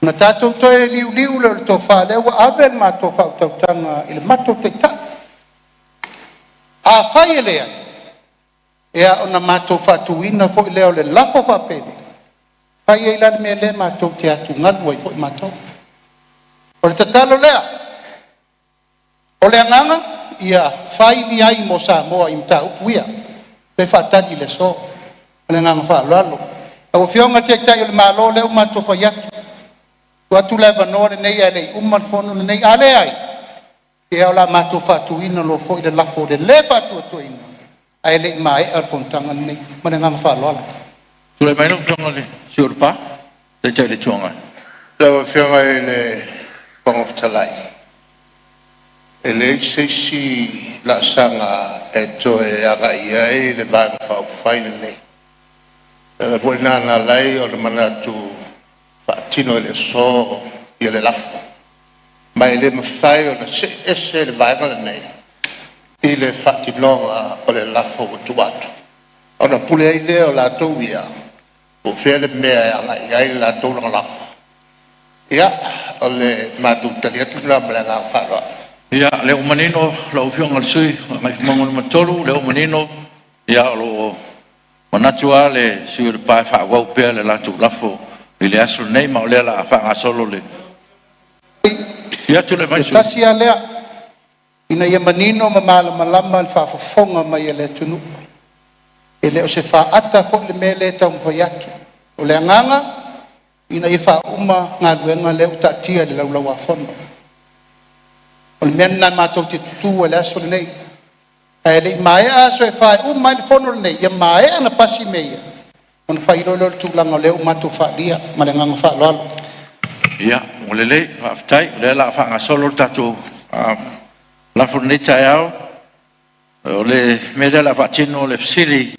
Ona tatou toe liuliu lea o le tofa, lea ua ave le matou faautautaga i le matou Taitai. Afai e leai, ia ona matou faatuina foi lea o le lafo faapeni, fai ai la le mea lea matou te atugalu ai foi matou. O le tatalo lea, o le agaga ia fai ni ai mo Samoa i mataupu ia lea e faatali i le aso. Ma le agaga faaaloalo. Lau Afioga i le Taitai o le Malo, lea ua matou fai atu, tuu atu le avanoa lenei ae le i uma le fono lenei. A leai, ia o le a matou faatuina loa foi le lafo o le lē faatuatuaina ae le i maea le fonotaga lenei. Ma le agaga faaaloalo. Tulai mai lau Afioga i le sui usufono o Lepa, le Taitai o le Itu Agai. Lau Afioga i le Fofoga Fetalai, e leai se isi laasaga e toe agai i ai le Vaega Faaupufai lenei. O le ala foi lena na ala ai ona manatu e faatino i le aso le lafo, ma e le mafai ona see ese le Vaega lenei i le faatinoga o le lafo ua tuu atu, ona pule ai lea o latou ia po o fea le mea e agai i ai le latou lagolago. Ia, o le matou tali atu lena ma le agaga faaaloalo. Ia, o lea ua manino lau Afioga i le sui usufono mo Gagaifomauga 3, o lea ua manino, ia o lo o manatu lava le sui usufono o Lepa e faaauau pea le latou lafo i le aso lenei, ma o lea o le a faagasolo le… Ia, tulai mai le sui usufono. Tasi a lea, ina ia manino ma malamalama le faafofoga mai a le atunuu. E le o se faata foi le mea lea e taumafai atu. O le agaga ina ia faauma galuega lea ua taatia i le Laulau a Fono. O le mea lena matou te tutu ai i le aso lenei, ae le i maea aso e fa e uma ai le fono lenei, ia maea ona pasi mea ia ona fai loa lea o le tulaga lea ua matou faaalia. Ma le agaga faaaloalo. Ia, ua lelei, faafetai. O lea o le a faagasolo le tatou lafo i lenei taeao. O le mea lea o le a faatino le fesili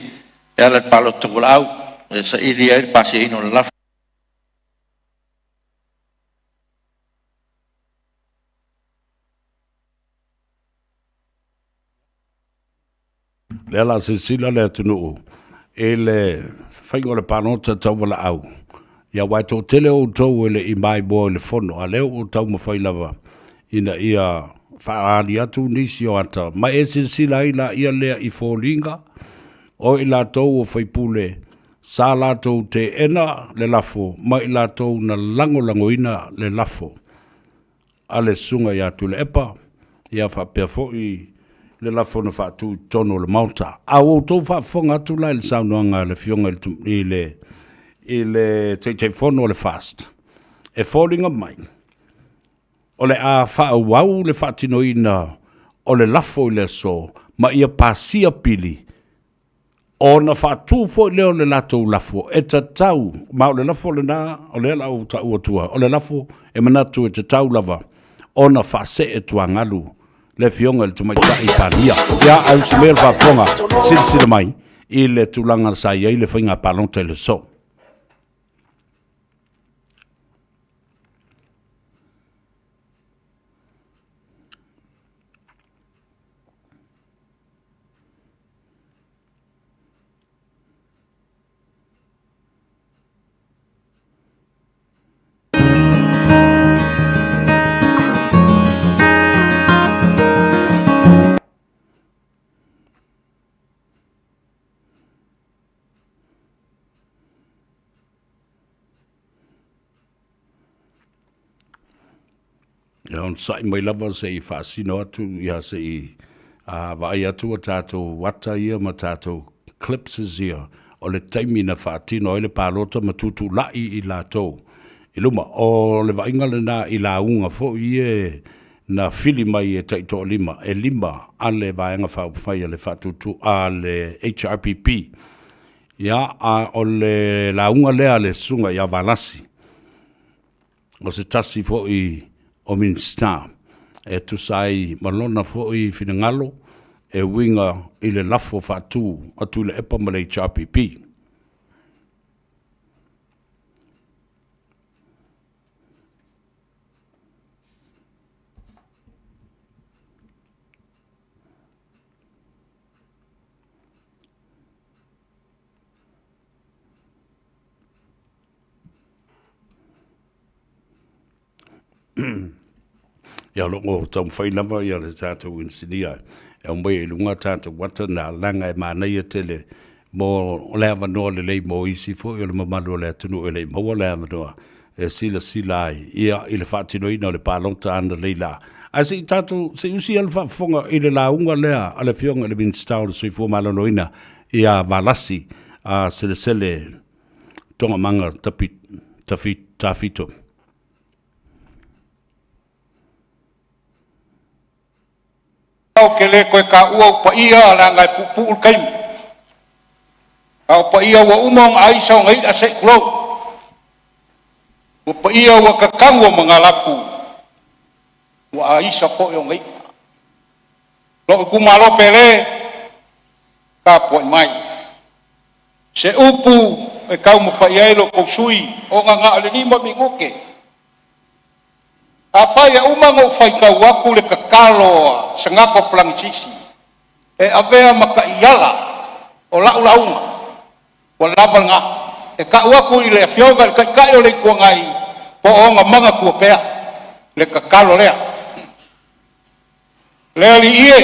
e ala i le palota tauvalaau e saili ai le pasiaina o le lafo. Lea o le a silasila le atunuu i le faiga o le palota tauvalaau, ia aua e toatele outou e le i maimoa i le fono, a o lea ua ou taumafai lava ina ia faaali atu nisi o ata, ma e silasila ai laia lea i foliga o i latou o faipule sa latou teena le lafo ma i latou na lagolagoina le lafo a le Susuga ia Tuilaepa, ia faapea foi le lafo na faatu i totonu o le Maota. A ua outou faafofoga atu la i le saunoaga a le Afioga i le, i le Taitaifono o le FAST, e foliga mai, o le a faaauau le faatinoina o le lafo i le aso ma ia pasia pili ona faatu foi lea o le latou lafo e tatau, ma o le lafo lena o lea o le a ou taua atua, o le lafo e manatu e tatau lava ona faasee tuagalu le Afioga i le Tamaitai Palemia. Ia, ae usi mai le faafofoga, silasila mai i le tulaga sa i ai le faiga palota i le aso. Ia onosai mai lava se i faasino atu, ia se i vaai atu a tatou ata ia ma tatou clipses ia o le taimi na faatino ai le palota ma tutulai i latou i luma. O le vaaiga lena i lauga foi ia na fili mai e taitoalima e lima a le Vaega Faaupufai a le Faatutu a le HRPP. Ia, a o le lauga lea a le Susuga ia Valasi, o se tasi foi o Minisita e tusa ai ma lona foi finagalo e uiga i le lafo faatu a Tuilaepa ma le HRPP. Ia o lo o taumafai lava ia le tatou inisinia e aumai i luga tatou ata na leaga e manaia tele mo le avanoa lelei mo isi foi o le mamalu o le atunuu e le i maua le avanoa e silasila ai ia i le faatinoina o le palota analeila la. Ae se i tatou, se i usi ia le faafofoga i le lauga lea a le Afioga i le Minisita o le Soifua Maloloina ia Valasi a Selesele Togamanga Tapi, Tafi, Tafito. Ou te le toe taua ou paia leaga e puupuu le taimi, a o paia ua uma ona aisa ona i'a se i tulou. Ua paia ua tatanu o magalafu, ua aisa foi ona i'a. Lou itumalo pele, tapuai mai. Se upu e taumafai ai lo outou sui usufono ona na o le 5 minute. Afai e uma ona ou faitau atu le tatalo a Sagato Felagisisi e avea ma taiala o lau lauga, ua lava lena. E tau atu i le Afioga i le Taitai o le Itu Agai po o ona manatua pea le tatalo lea. Le Alii e,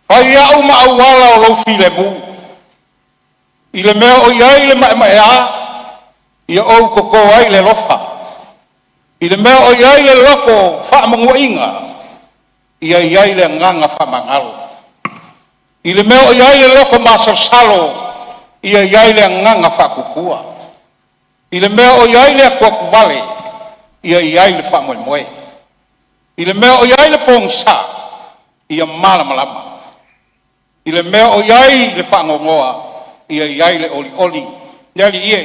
fai au ma auala o lou filemu, i le mea o i ai le maemaea, ia ou toto ai le alofa. I le mea o i ai le loto faamanuaina, ia i ai le agaga faamagalo. I le mea o i ai le loto masalosalo, ia i ai le agaga faatuatua. I le mea o i ai le atuatuvale, ia i ai le faamoemoe. I le mea o i ai le pogisa, ia malamalama. I le mea o i ai le faanoanoa, ia i ai le olioli. Le Alii e,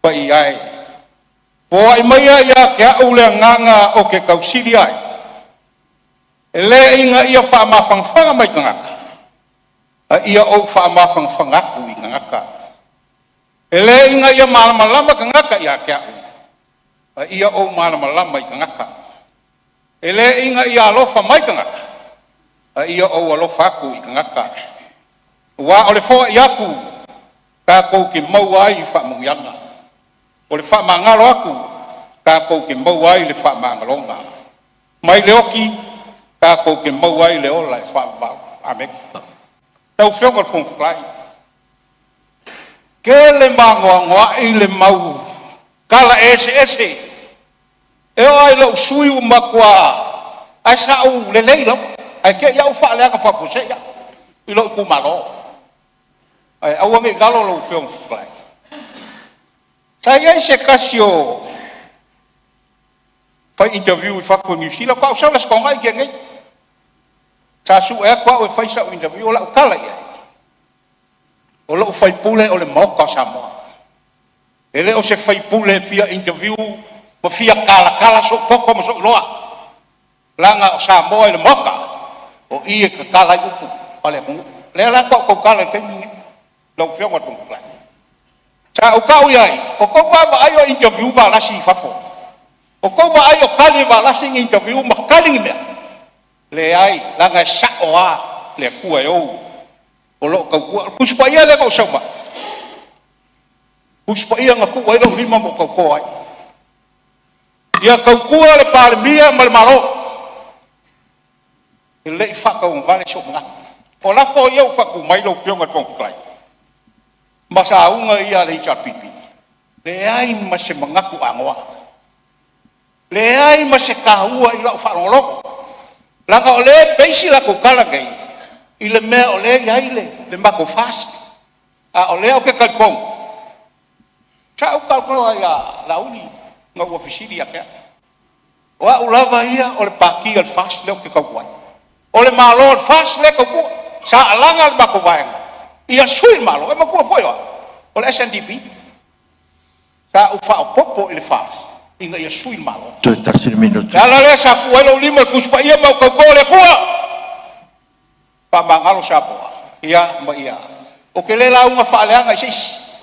paia e, foai maia ia te a'u le agaga ou te tausili ai, e le ina ia faamafanafana mai tagata, a ia ou faamafanafana atu i tagata. E le ina ia malamalama tagata ia te a'u, a ia ou malamalama i tagata. E le ina ia alofa mai tagata, a ia ou alofa atu i tagata. Aua o le foai atu tatou te maua ai faamanuiaga, o le faamagalo atu tatou te maua ai le faamagaloga. Mai le oti tatou te maua ai le ola e faavavau. Amene. Lau Afioga i le Fofoga Fetalai, tele ma anoanoai le mau tala eseese e oo lava i lou sui usufono ua matua, ae sa ou lelei lava. Ae te i lava ua faaleaga faafuasei au i lou itumalo. Ae aua ne i galo lau Afioga i le Fofoga Fetalai, sa i ai se tasi o fai interview i fafo i Niu Sila, faatoa ou sau i le Aso Toonai na tea nei. Sa sue atu au e fai sau interview. O lau tala i ai, o lou sui usufono o le Maota o Samoa, e le o se sui usufono e fia interview ma fia talatala sou poto ma sou iloa, leaga o Samoa i le Maota, o i e tatala ai upu a le atunuu. O lea la faatoa ou tautala i le taimi lenei lau Afioga i le Fofoga Fetalai. Sa ou tau i ai, ua outou vaavaai o interview Valasi i fafo? Ua outou vaai o tali e Valasi ni interview ma tali ni mea? Leai, leaga e sao lava le Atua e ou o lo o tautua. O le Tusi Paia lea na ou sau ma au, Tusi Paia na tuu ai lou lima ma ou tauto ai, ia tautua le Palemia ma le Malo. E le i faatauagavale sou manatu. O lafo ia ua faatu mai lau Afioga i le Fofoga Fetalai, ma sauga ia a le HRPP, leai ma se manatu anoa, leai ma se taua i lau faalogologo, leaga o lea e base latou tala nei i le mea o lea e i ai le matou FAST. A o lea ou te talitonu, sa ou talatalanoa ia Laauli ina ua fesili ia te au, o au lava ia o le Pati a le FAST lea ou te tautua ai. O le Malo a le FAST lea e tautua. Sa alaga le matou vaega ia sui le Malo. E manatua foi o au, o le SNDP. Sa ou faaopoopo i le FAST ina ia sui le Malo. Toe tasi le minute. O le ala lea sa tuu ai lou lima i le Tusi Paia ma ou tauto i le Atua, faamagalo Samoa ia ma ia… Ou te le lauga faaleaga i se isi,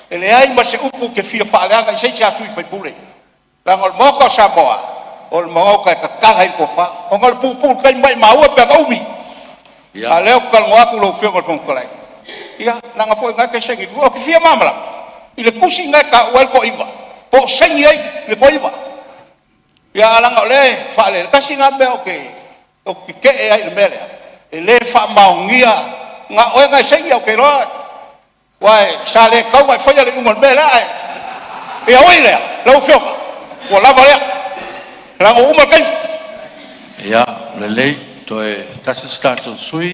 e leai ma se upu ou te fia faaleaga i se isi lava sui usufono, leaga o le Maota o Samoa, o le Maota e tatala ai le tofa, ona o le puupuu i le taimi, maumau e pe ana umi. A o lea ou te talanoa atu lau Afioga i le Fofoga Fetalai, ia leaga foi o lena e te saini, ou te fia malamalama i le tusi lena e taua ai le toaiva, po o saini ai le toaiva. Ia ae leaga o lea e faalele, tasi lena mea ou te tetee ai i le mea lea, e le faamaonia, na o oe na e saini ae ou te iloa, aua sa le tatau ona e faia le iuga o le mea lea, ae ui i lea lau Afioga, ua lava lea, leaga ua uma le taimi. Ia, lelei, toe tasi se tatou sui usufono.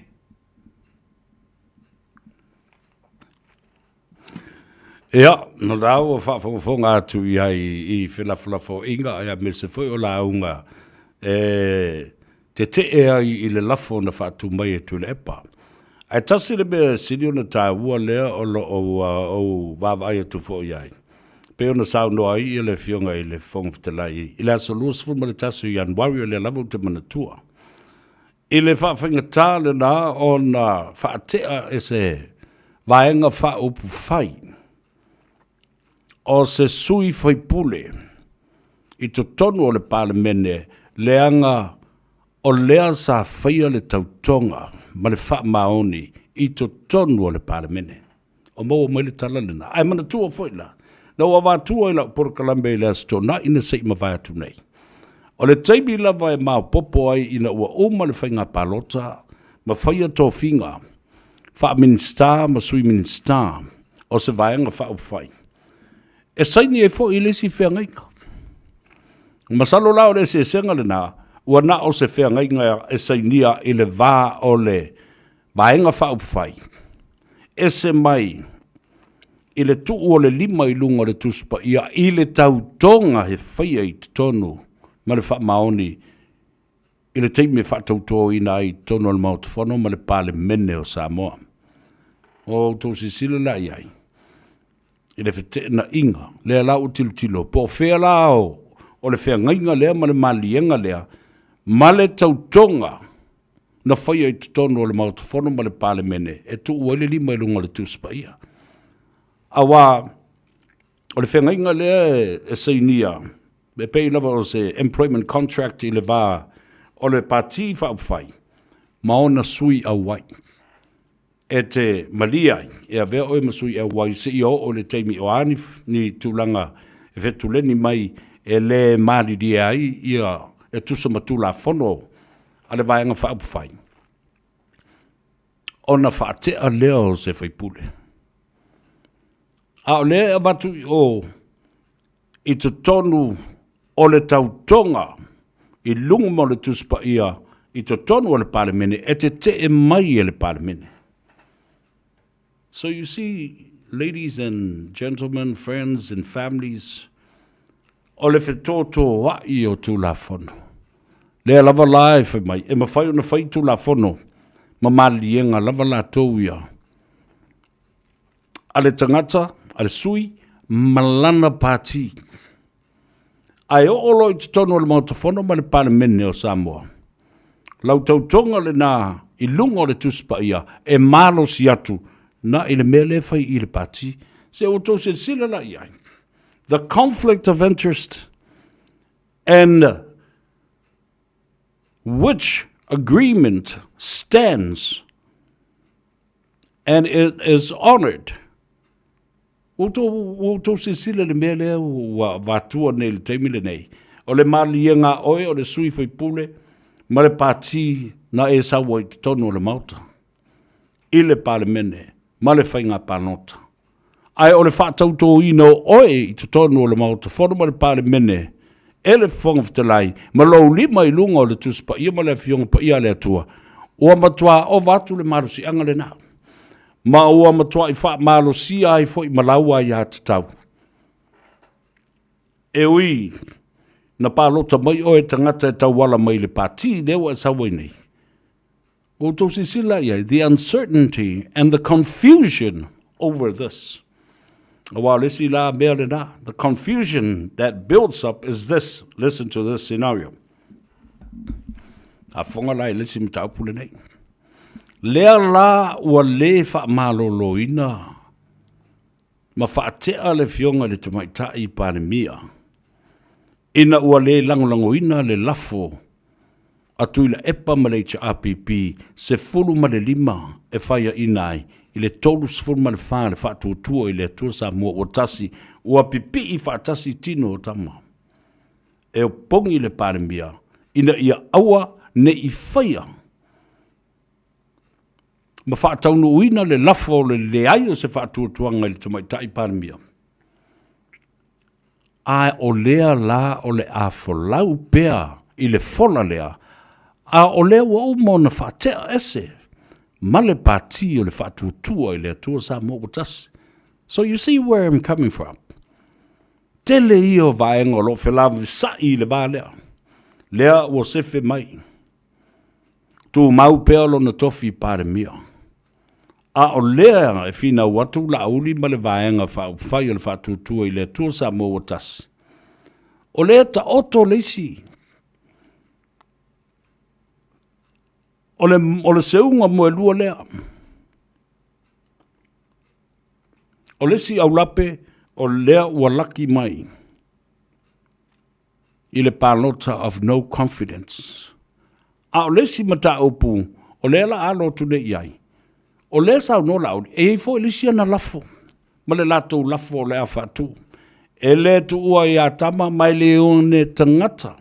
Ia, o la ua faafogafoga atu i ai i felafolafoaiga aemaise foi o lauga e tetee ai i le lafo na faatu mai e Tuilaepa. Ae tasi le mea e sili ona taua lea o lo o ua ou vaavaai atu foi i ai, pei ona saunoa ai le Afioga i le Fofoga Fetalai i le aso 21 o Ianuari o lea lava ou te manatua, I le faafaigata lena ona faatea e se Vaega Faaupufai o se sui faipule i totonu o le Palemene leaga o lea sa faia le tautoga ma le faamaoni i totonu o le Palemene. O maua mai le tala lena. Ae manatua foi la, na ou avatua i lau polokalame i le Aso Toonai na se i mavae atu nei. O le taimi lava e maopoopo ai ina ua uma le faiga palota ma faia tofiga faa-Minisita ma Sui Minisita o se Vaega Faaupufai, e saini ai foi le isi feagaiga. Masalo la o le eseesega lena, ua na o se feagaiga e sainia i le va o le Vaega Faaupufai, ese mai i le tuu o le lima i luga o le Tusi Paia i le tautoga e faia i totonu ma le faamaoni i le taimi e faatautoina ai i totonu o le Maota Fono ma le Palemene o Samoa. O outou silasila la i ai i le feteenaiga lea la ua tilotilo po o fea la o le feagaiga lea ma le maliega lea ma le tautoga na faia i totonu o le Maota Fono ma le Palemene e tuu ai le lima i luga o le Tusi Paia. Aua o le feagaiga lea e sainia, e pei lava o se employment contract i le va o le Pati Faaupufai ma ona sui auai. E te malie ai, e avea oe ma sui auai seia oo i le taimi o a ni tulaga e fetuleni mai e le malilie ai ia e tusa ma Tulafono a le Vaega Faaupufai, ona faatea lea o se faipule. A o lea e avatu i o i totonu o le tautoga i luga ma o le Tusi Paia i totonu o le Palemene e tetee mai e le Palemene. So you see, ladies and gentlemen, friends and families, o le fetōtōaʻi o Tulafono. Lea lava la e fai mai, e mafai ona fai Tulafono ma maliliega lava latou ia. A le tagata, a le sui, ma lana pati. Ae oo loa i totonu o le Maota Fono ma le Palemene o Samoa, lau tautoga lena i luga o le Tusi Paia e malosi atu na i le mea lea e fai i le pati. Se ua outou silasila la i ai? The conflict of interest and which agreement stands and it is honored. Ua outou silasila i le mea lea ua avatua nei i le taimi lenei, o le maliega a oe o le sui faipule ma le pati na e sau ai i totonu o le Maota, i le Palemene ma le faiga palota. Ae o le faatautoina o oe i totonu o le Maota Fono ma le Palemene e le Fofoga Fetalai ma lou lima i luga o le Tusi Paia ma le Afioga Paia a le Atua, ua matua ova atu le malosiaga lena. Ma ua matuai faamalosia ai foi ma lau aiatatau. E ui na palota mai oe tagata e tauala mai i le pati lea ua e sau ai nei, ua outou silasila i ai, the uncertainty and the confusion over this. Aua o le isi la mea lena, the confusion that builds up is this, listen to this scenario. A fofoga la i le isi mataupu lenei. Lea la ua lē faamaloloina ma faatea le Afioga i le Tamaitai Palemia ina ua lē lagolagoina le lafo a Tuilaepa ma le HRPP 15 e faiaina ai i le 34 le Faatuatua i le Atua Samoa ua Tasi ua pipii faatasi tino o tama e opogi le Palemia ina ia aua ne i faia ma faataunuuina le lafo o le leai o se faatuatuaga i le Tamaitai Palemia. A o lea la o le a folau pea i le fola lea, a o lea ua uma ona faatea ese ma le Pati o le Faatuatua i le Atua Samoa ua Tasi. So you see where I'm coming from. Tele ia o vaega o lo o felavisaʻi i le va lea. Lea ua sefe mai. Tumau pea lona tofi Palemia. A o lea e finau atu Laauli ma le Vaega Faaupufai o le Faatuatua i le Atua Samoa ua Tasi, o lea e taoto le isi o le, o le seuga moelua lea. O le isi aulape, o lea ua laki mai i le palota of no confidence. A o le isi mataupu, o lea la alo atu nei i ai, o lea saunoa Laauli, e i ai foi le isi ana lafo, ma le latou lafo o le a faatu. E le tuua ia Tama ma e le one tagata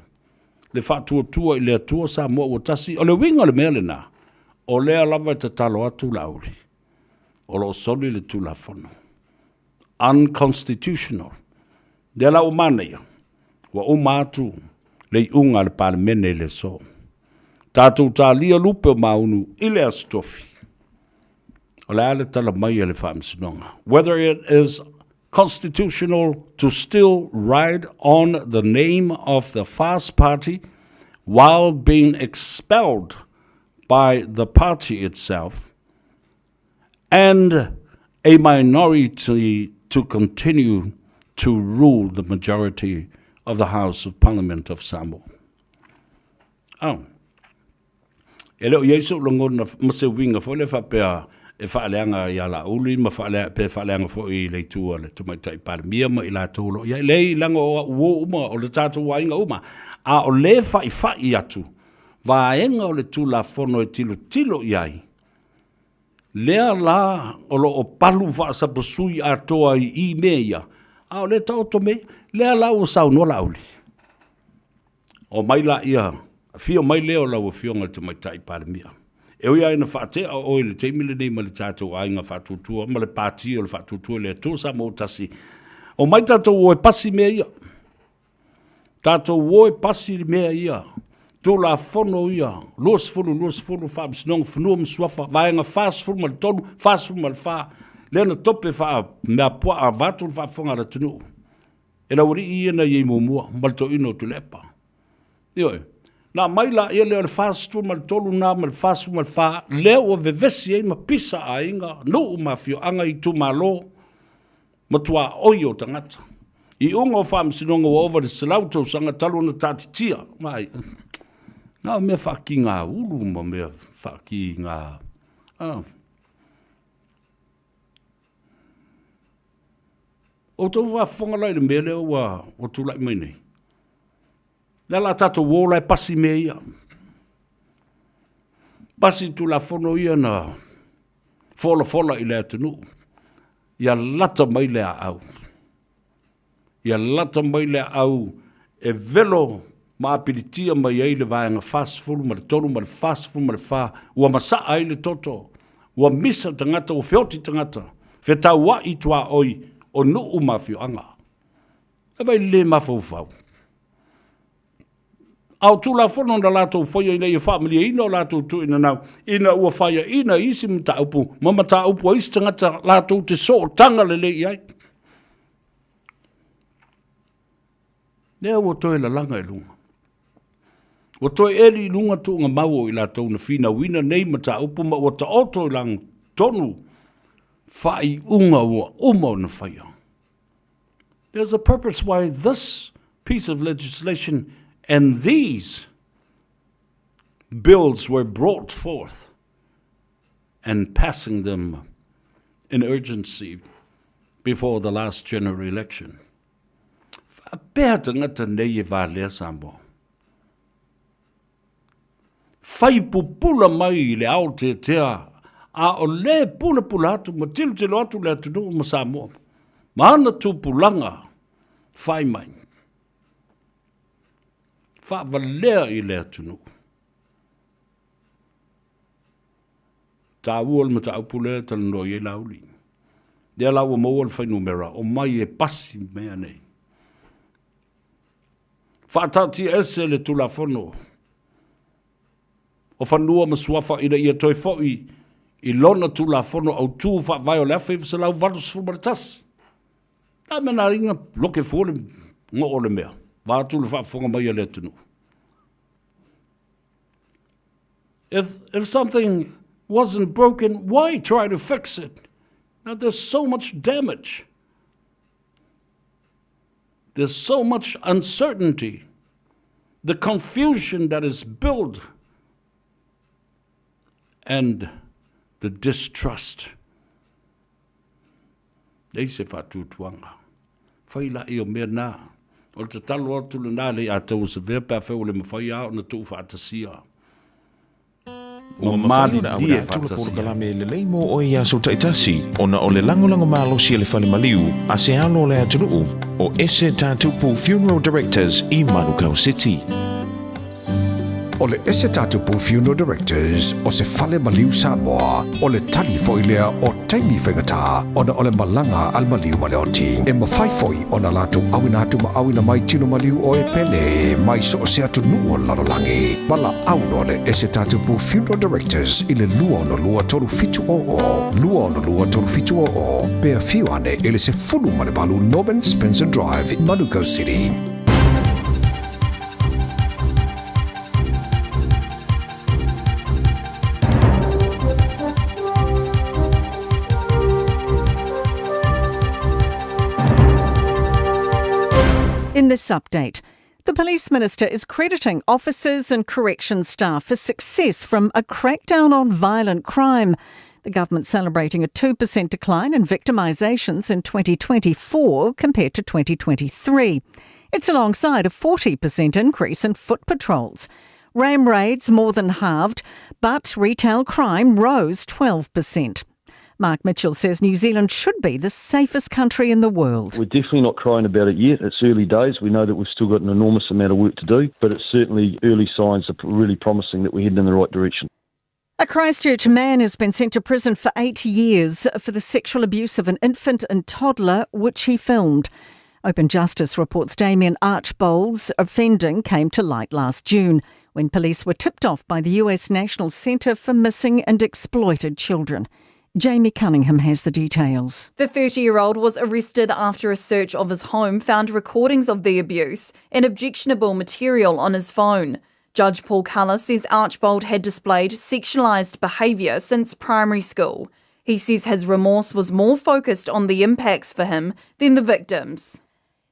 le faatuatua i le Atua Samoa ua tasi. O le uiga o le mea lena, o lea lava e tatalo atu Laauli, o lo o soli le Tulafono. Unconstitutional. Lea la ua manaia, ua uma atu le iuga a le Palemene i le aso. Tatou talia lupe o maunu i le Aso Tofi. O le a le tala mai a le Faamasinoga? Whether it is constitutional to still ride on the name of the FAST Party while being expelled by the party itself and a minority to continue to rule the majority of the House of Parliament of Samoa. Oh. E le o i ai so'u lagona ma se uiga foi lea faapea e faaleaga ia Laauli ma faalea, pe faaleaga foi i le itu a le Tamaitai Palemia ma i latou o lo o i ai. Leai, leaga o au uo uma, o le tatou aiga uma. A o lea e fa'ifa'i atu vaega o le Tulafono e tilotilo i ai, lea la o lo o palu faasapasui atoa i i mea ia, a o lea e taoto mea ia. Lea la ua saunoa Laauli. Omai laia, afio mai lea o lau Afioga i le Tamaitai Palemia. E ui lava ina faatea oe i le taimi lenei ma le tatou aiga faatuatua ma le Pati o le Faatuatua i le Atua Samoa ua Tasi, omai tatou o e pasi mea ia. Tatou o e pasi mea ia. Tulafono ia 20 20 Faamasinoga Fanua ma Suafa, Vaega 43, 44, lea na tope faa mea puaa vaeatu le faafofoga a le atunuu e le aualii ia na i ai muamua ma le toeaina o Tuilaepa. Ioe. Na aumai laia lea o le 43 na ma le 44 lea ua vevesi ai ma pisa aiga, nuu ma afioaga, itumalo, ma tuaoi o tagata. Iuga o faamasinoga ua ova i le 100 tausaga talu ona taatitia. Vaai, na o mea faakigaulu ma mea faakiga... Ah. Outou faafofoga la i le mea lea ua, ua tulai mai nei. Lea la tatou o la e pasi mea ia. Pasi Tulafono ia na folafola i le atunuu. Ia lata mai le aau. Ia lata mai le aau e velo ma apilitia mai ai le vaega 43 ma le 44 ua masaa ai le toto, ua misa tagata, ua feoti tagata, fetauai tuaoi o nuu ma afioaga. E vai le mafaufau. A o Tulafono na latou faia ina ia faamalieina o latou tuuinanau ina ua faiaina i isi mataupu ma mataupu a isi tagata latou te sootaga lelei i ai. Lea ua toe lalaga i luga. Ua toe eli i luga tuugamau o i latou na finauina nei mataupu ma ua taoto i lagatonu faaiuga ua uma ona faia. There's a purpose why this piece of legislation and these bills were brought forth and passing them in urgency before the last general election. Faapea tagata nei e valea Samoa. Fai pupula mai i le aotetea a o lē pulapula atu ma tilotilo atu le atunuu ma Samoa ma ana tupulaga fai mai. Faavalea i le atunuu. Taua le mataupu lea e talanoa i ai Laauli. Lea la ua maua le fuainumera, omai e pasi mea nei. Faataatiaese le Tulafono o Fanua ma Suafa ina ia toe foi i lona Tulafono Autu Faavae o le 1981. A mea na inga loke fua le goo o le mea, vaeatu le faafofoga mai a le atunuu. If something wasn't broken, why try to fix it? Now there's so much damage. There's so much uncertainty. The confusion that is built and the distrust. Leai se faatuatuaga. Fai laia o mea na. O le tatalo atu lenā le i atoa savea pe afai ua le mafai lava ona tuufaatasia. Ua mafai ona auina atu le polokalame lelei mo oe i aso taitasi ona o le lagolago malosi a le fale maliu a se alo o le atunuu o Ese Tatupu Funeral Directors i Manukau City. O le Ese Tatupu Funeral Directors o se fale maliu Samoa, o le tali foi lea o taimi faigata ona o le malaga a le maliu ma le oti. E mafai foi ona latou auina atu ma auina mai tino maliu o e pele mai so o se atunuu o le lalolagi. Valaau loa le Ese Tatupu Funeral Directors i le 262 3700, 262 3700, pe afio ane i le 18 Norman Spencer Drive, Manukau City. In this update, the police minister is crediting officers and corrections staff for success from a crackdown on violent crime. The government celebrating a 2% decline in victimisations in 2024 compared to 2023. It's alongside a 40% increase in foot patrols. Ram raids more than halved, but retail crime rose 12%. Mark Mitchell says New Zealand should be the safest country in the world. We're definitely not crying about it yet. It's early days. We know that we've still got an enormous amount of work to do, but it's certainly early signs are really promising that we're heading in the right direction. A Christchurch man has been sent to prison for eight years for the sexual abuse of an infant and toddler, which he filmed. Open Justice reports Damien Archbold's offending came to light last June. when police were tipped off by the US National Center for Missing and Exploited Children. Jamie Cunningham has the details. The 30 year old was arrested after a search of his home found recordings of the abuse and objectionable material on his phone. Judge Paul Cullis says Archbold had displayed sexualised behaviour since primary school. He says his remorse was more focused on the impacts for him than the victims.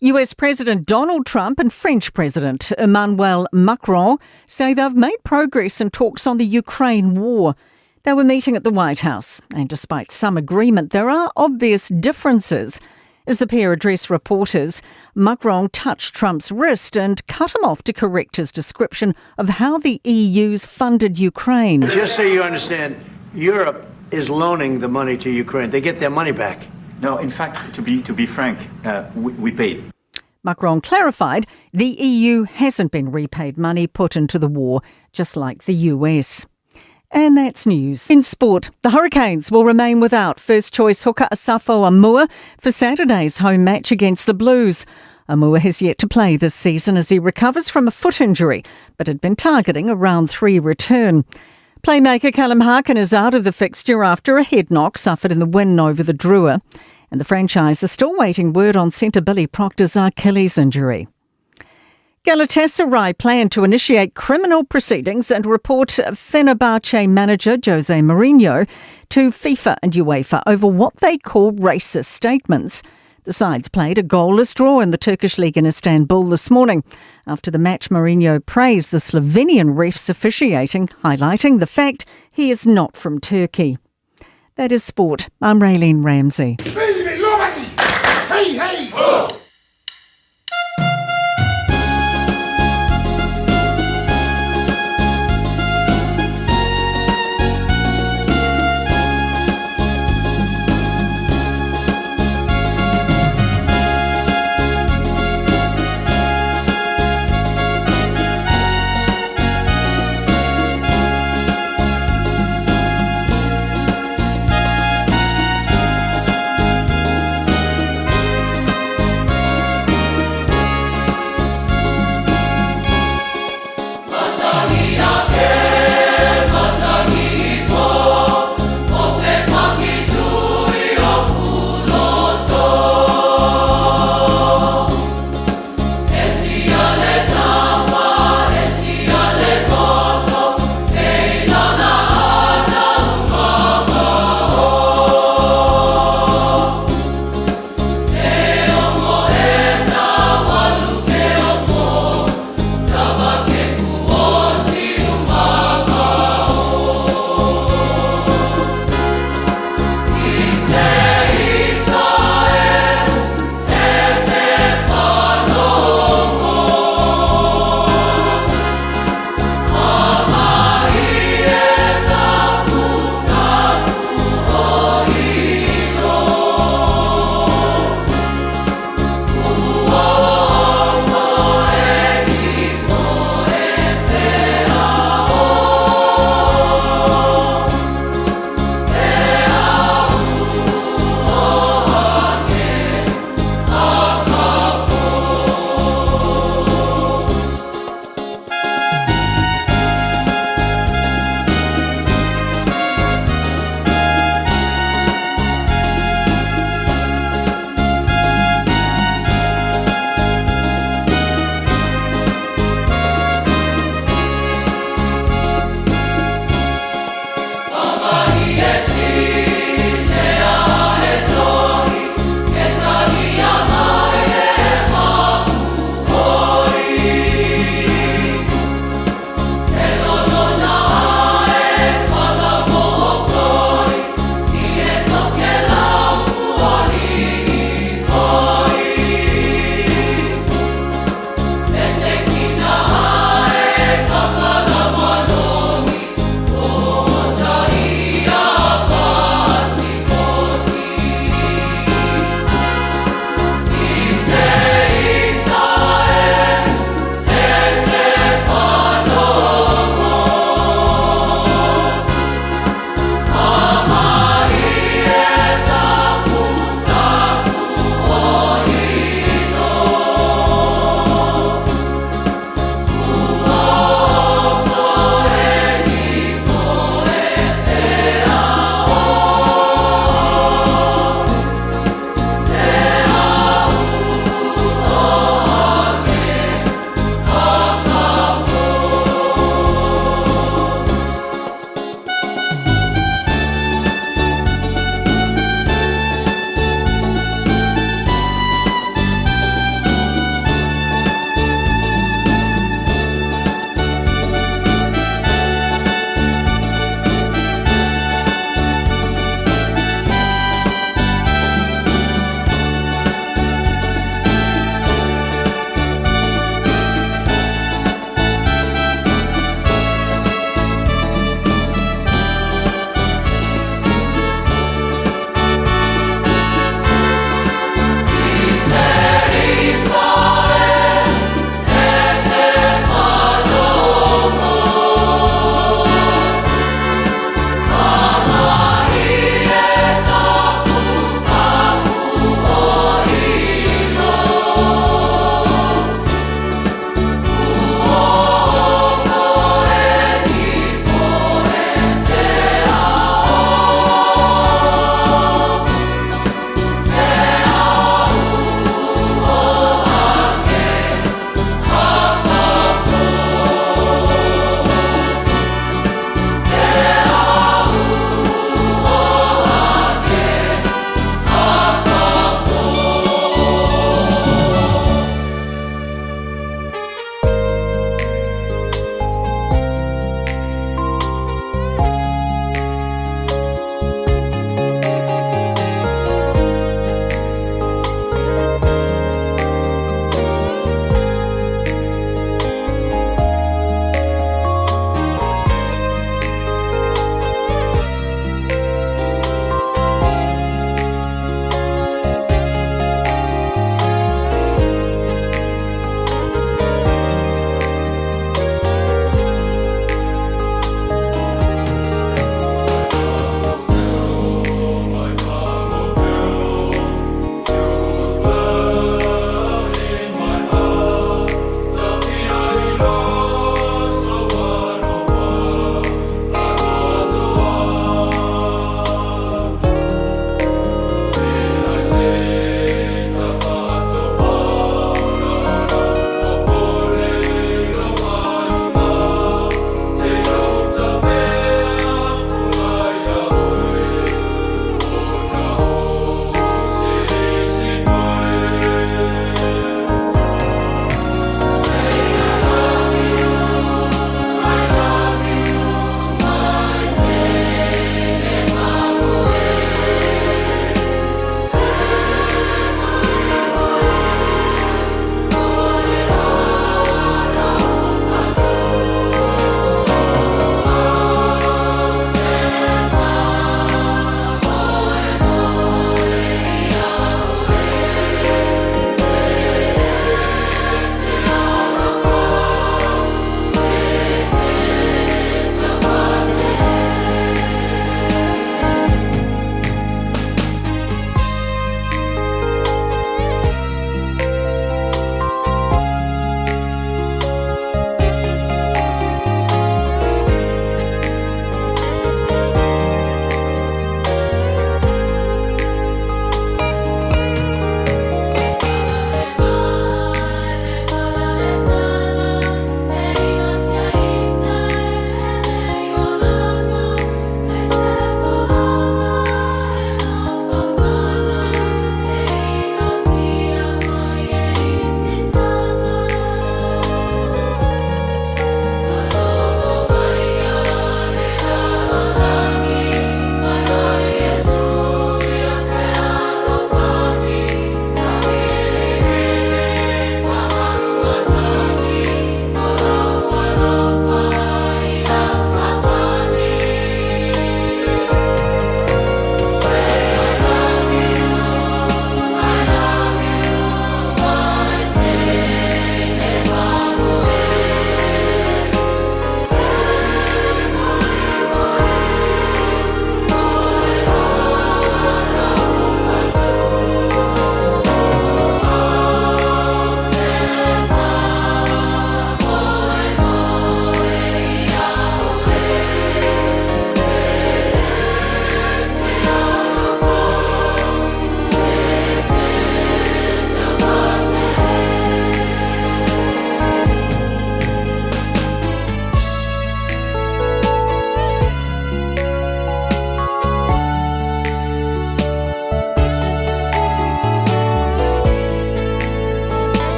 US President Donald Trump and French President Emmanuel Macron say they've made progress in talks on the Ukraine war. They were meeting at the White House, and despite some agreement, there are obvious differences. As the pair addressed reporters, Macron touched Trump's wrist and cut him off to correct his description of how the EU's funded Ukraine. Just so you understand, Europe is loaning the money to Ukraine. They get their money back. No, in fact, to be, to be frank, we, we paid. Macron clarified the EU hasn't been repaid money put into the war, just like the US. And that's news. In sport, the Hurricanes will remain without first choice hooker Asafo Aumua for Saturday's home match against the Blues. Aumua has yet to play this season as he recovers from a foot injury, but had been targeting a round three return. Playmaker Callum Harkin is out of the fixture after a head knock suffered in the win over the Drua. And the franchise is still waiting word on centre Billy Proctor's Achilles injury. Galatasaray plan to initiate criminal proceedings and report Fenerbahce manager Jose Mourinho to FIFA and UEFA over what they call racist statements. The sides played a goalless draw in the Turkish League in Istanbul this morning. After the match, Mourinho praised the Slovenian refs officiating, highlighting the fact he is not from Turkey. That is sport. I'm Raylene Ramsey. Hey, hey! Oh!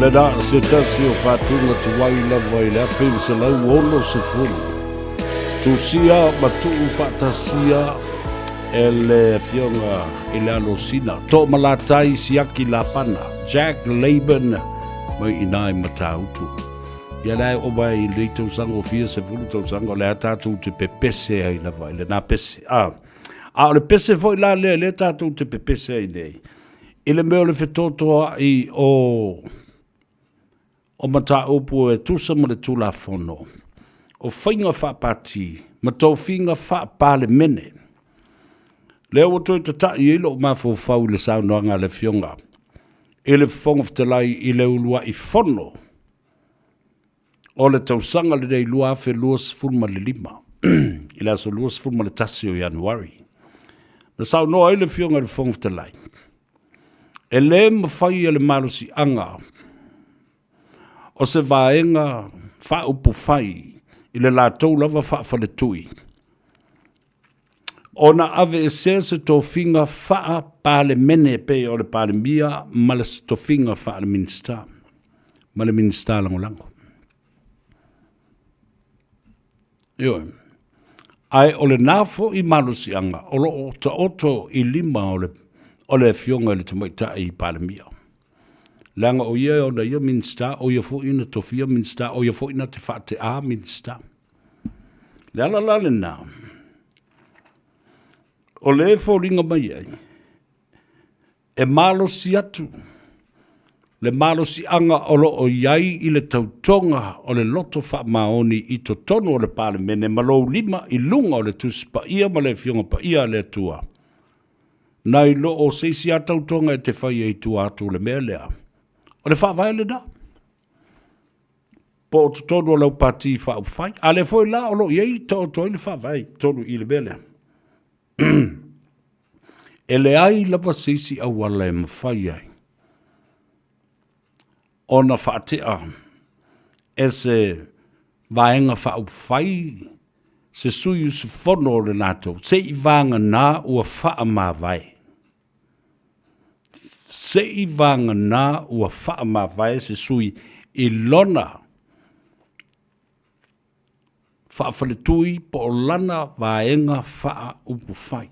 le na se tasi o faatuga tuai lava i le 1960. Tusia ma tuu faatasia e le afioga i le Alosina. Toomalatai Siaki Lapana, Jack Laban mai i nā i Matautu. Ia la e oo mai i lenei tausaga o fia 10 tausaga o le a tatou te pepese ai lava i lena pese. A, a o le pese foi la lea lea tatou te pepese ai nei, i le mea o le fetotoa'i o o mataupu e tusa ma le Tulafono o Faiga Faapati ma Tofiga Faa-Palemene. Lea ua toe tata'i ai lo'u mafaufau i le saunoaga a le Afioga i le Fofoga Fetalai i le ulua'i fono o le tausaga lenei 2025 i le aso 21 o Ianuari. Na saunoa ai le Afioga i le Fofoga Fetalai, e lē mafai e le malosiaga o se vaega faaupufai i le latou lava faafaletui ona aveesea se tofiga faa-Palemene pei o le Palemia ma le tofiga faale-Minisita ma le Minisita Lagolago. Ioe. Ae o lena foi malosiaga o lo o taoto i lima o le, o le afioga i le Tamaitai Palemia. Leaga o ia e ona ia Minisita, o ia foi na tofia Minisita, o ia foi na te faate'a Minisita. Le ala la lena, o lea e foliga mai ai, e malosi atu le malosiaga o lo o i ai i le tautoga o le loto faamaoni i totonu o le Palemene ma lou lima i luga o le Tusi Paia ma le Afioga Paia a le Atua, nai lo o se isi lava tautoga e te faia i tua atu o le mea lea. O le faavae lena. Po o totonu o lau Pati Faaupufai. A lea foi la o lo o i ai taoto ai le faavae i totonu i le mea lea. E leai lava se isi auala e mafai ai ona faatea e se vaega faaupufai se sui usufono o le latou, seivaganā ua faamavae. Seivaganā ua faamavae se sui i lona faafaletui po o lana vaega faaupufai. O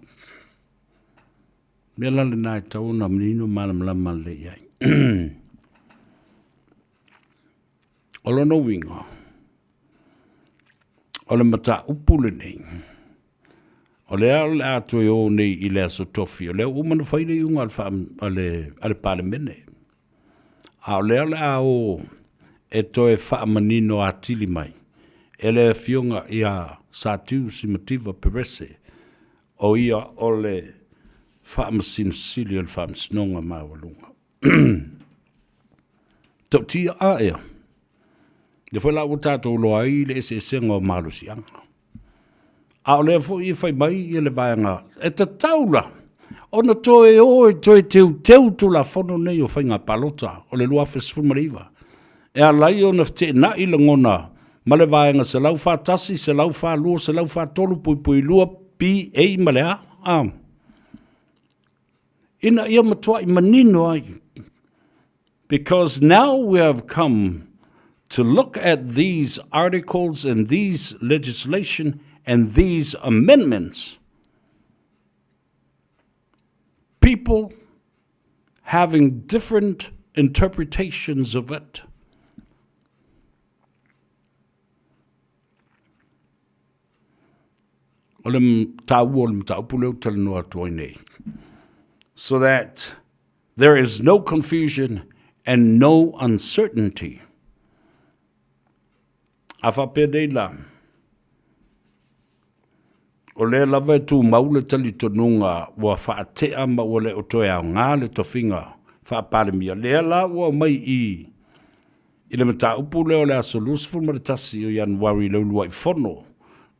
le mea la lena e tatau ona manino ma malamalama lelei i ai. O lona uiga, o le mataupu lenei, o lea o le a toe o nei i le aso tofi, o lea ua uma ona fai le iuga a le Palemene, a o lea o le a o e toe faamanino atili mai e le Afioga ia Satiu Simativa Perese, o ia o le Faamasino Sili o le Faamasinoga Maualuga. Tautia a ea. Lea foi la ua tatou iloa ai le eseesega o malosiaga. A o lea foi e fai mai ia le vaega, e tatau la ona toe o e toe teuteu Tulafono nei o Faiga Palota o le 2019, e ala ai ona feteenai lagona ma le vaega 141, 142, 143.2 B, A ma le A, a, ina ia matuai manino ai. Because now we have come to look at these articles and these legislation and these amendments, people having different interpretations of it. O le taua o le mataupu lea ou te talanoa atu ai nei. So that there is no confusion and no uncertainty. A faapea nei la, o lea lava e tumau le talitonuga ua faatea ma ua le o toe aoga le tofiga faa-Palemia, lea la ua aumai i I le mataupu lea o le aso 21 o Ianuari i le uluai fono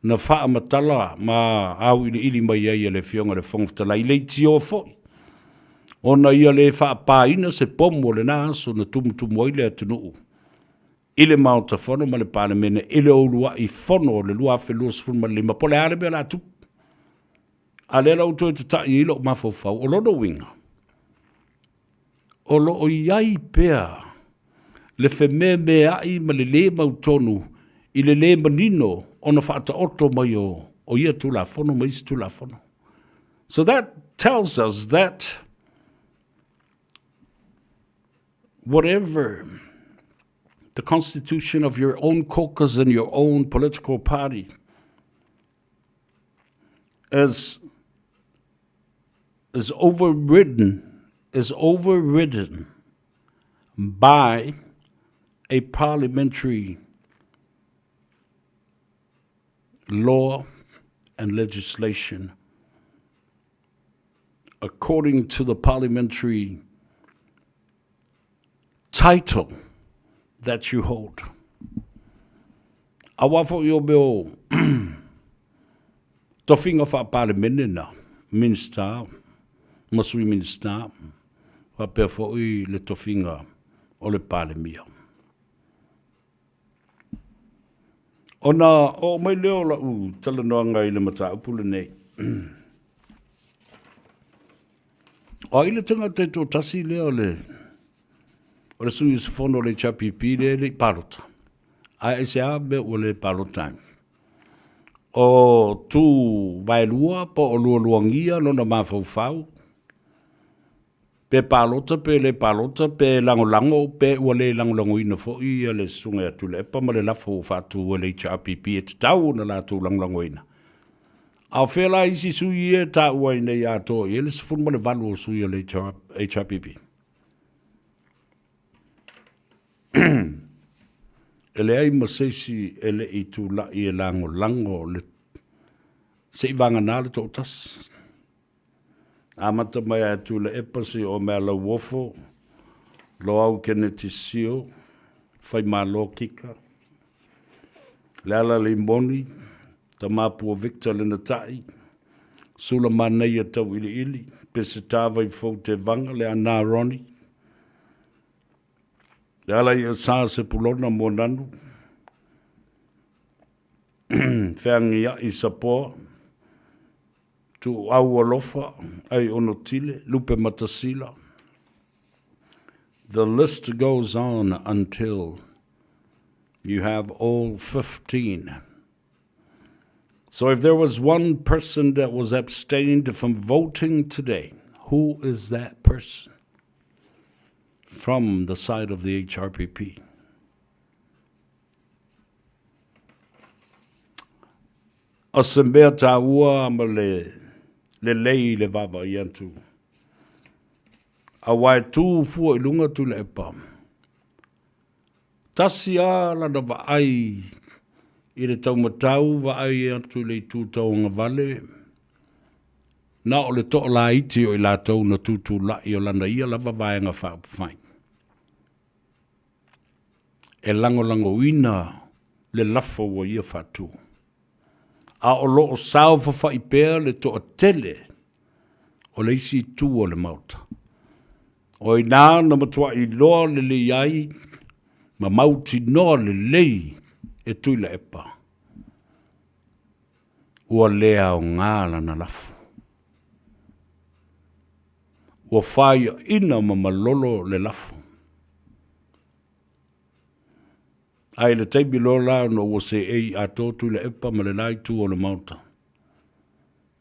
na faamatala ma auiliili mai ai e le Afioga i le Fofoga Fetalai i leitio foi ona ia le faapaina se pomu o lena aso na tumutumu ai le atunuu i le Maota Fono ma le Palemene i le uluai fono o le 2025 po o le a le mea o le a tupu. A lea la ua toe tata'i ai lou mafaufau, o lona uiga, o lo o i ai pea Le fememea'i ma le lē mautonu i le lē manino ona faataoto mai o o ia Tulafono ma isi Tulafono. So that tells us that whatever the constitution of your own caucus and your own political party is is overridden is overridden by a parliamentary law and legislation according to the parliamentary title that you hold. Aua fo'i o mea o tofiga faa-Palemene na, Minista ma Sui Minista, faapea fo'i le tofiga o le Palemia. Ona oo mai lea o la'u talanoaga i le mataupu lenei. O ai le tagata e toatasi lea o le o le sui usufono o le HRPP lea e le i palota? Ae aisea mea ua le palota ai? O tu vaelua po o lualuagia lona mafaufau? Pe palota pe le palota, pe lagolago pe ua le lagolagoina foi ia le Susuga ia Tuilaepa ma le lafo ua faatu e le HRPP e tatau ona latou lagolagoina. A o fea la isi sui ia e taua ai nei atoa i ai le 18 o sui o le HRPP? E leai ma se isi e le i tulai e lagolago le se i vagana le toatasi. Amata mai a Tuilaepa seia oo mai a Lauofo, Loau Keneti Sio, Faimalo Kika, Leala Limoni, Tamapua Victor Lenatai, Sula Manaia Tauiliili, Peseta Vaifou Tevaga, Leaana Ronnie, Leala ia Sa Sepulona Moananu, Feagiai Sapoa, Tuuau Alofa, Aiono Tile, Lupe Matasila. The list goes on until you have all 15. So if there was one person that was abstained from voting today, who is that person from the side of the HRPP? O se mea taua ma le lelei i le vaavaai atu, aua e tu fua i luga Tuilaepa. Tasi a lana vaai i le taumatau vaai atu i le itu tauagavale, na o le toalaiti o i latou na tutulai o lana ia lava Vaega Faaupufai. E lagolagoina le lafo ua ia faatu. A o lo o saofafai pea le toatele o le isi itu o le Maota. O i ina na matuai iloa lelei ai ma mautinoa lelei e Tuilaepa, ua le aoga lana lafo. Ua faiaina ma malolo le lafo. Ae i le taimi loa la ona ua seei atoa Tuilaepa ma le la itu o le Maota,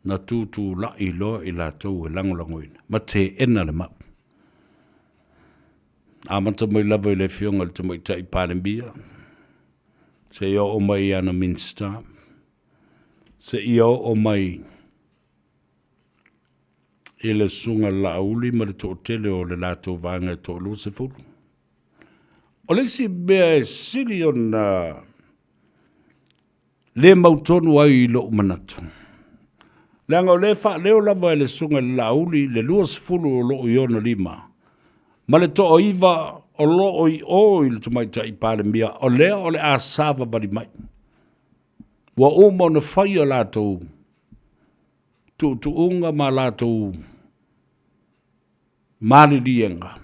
na tutulai loa i latou e lagolagoina ma teena le mau. Amata mai lava i le Afioga i le Tamaitai Palemia, seia oo mai i ana Minisita, seia oo mai i le Susuga Laauli ma le toatele o le latou vaega e toa-20. O le isi mea e sili ona le mautonu ai i lou manatu, leaga o lea e faaleo lava e le Susuga i le Laauli le 20 o loo i ona lima, ma le toa-9 o loo i o i le Tamaitai Palemia, o lea o le a savavali mai. Ua uma ona fai a latou tuutuuga ma latou maliliega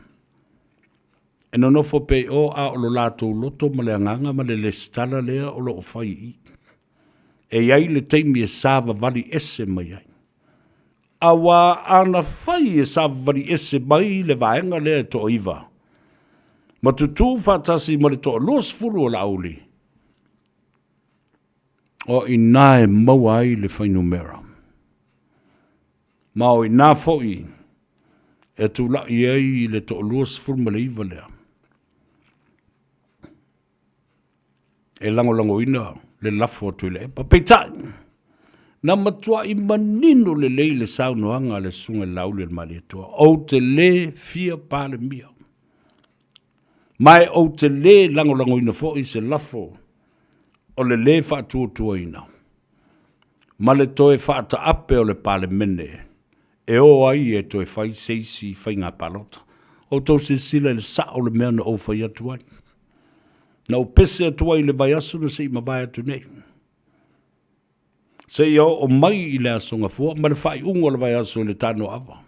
e nonofo pea i o, a o lo latou loto ma le agaga ma le lesitala lea o lo o fai i i. E i ai le taimi e savavali ese mai ai. Aua ana fai e savavali ese mai le vaega lea e toa-9, Ma tutū faatasi ma le toa-20 o Laauli, o i ina e maua ai le fuainumera. Ma o i ina foi e tula'i ai le toa-29 lea. E lagolagoina le lafo a Tuilaepa. Peitai, na matuai manino lelei le saunoaga a le Susuga i le Laauli o le Malietoa, Ou te le fia Palemia, ma e ou te le lagolagoina foi se lafo o le le faatuatuaina ma le toe faataape o le Palemene e o ai e toe fai se isi faiga palota. Outou silasila i le sao o le mea na ou fai atu ai. Na ou pese atu ai i le vaiaso na se i mavae atu nei. Seia oo mai i le Aso Gafua ma le faaiuga o le vaiaso i le Tanoaava.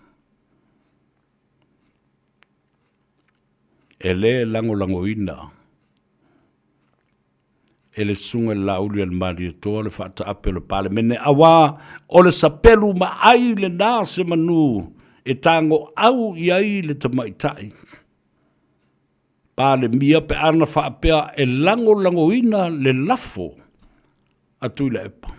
E le lagolagoina e le Susuga i le Laauli a le Malietoa le faataape o le Palemene, auā o le sapelu ma ai lenā se manu e tagoau i ai le tamaitai Palemia pe ana faapea e lagolagoina le lafo a Tuilaepa.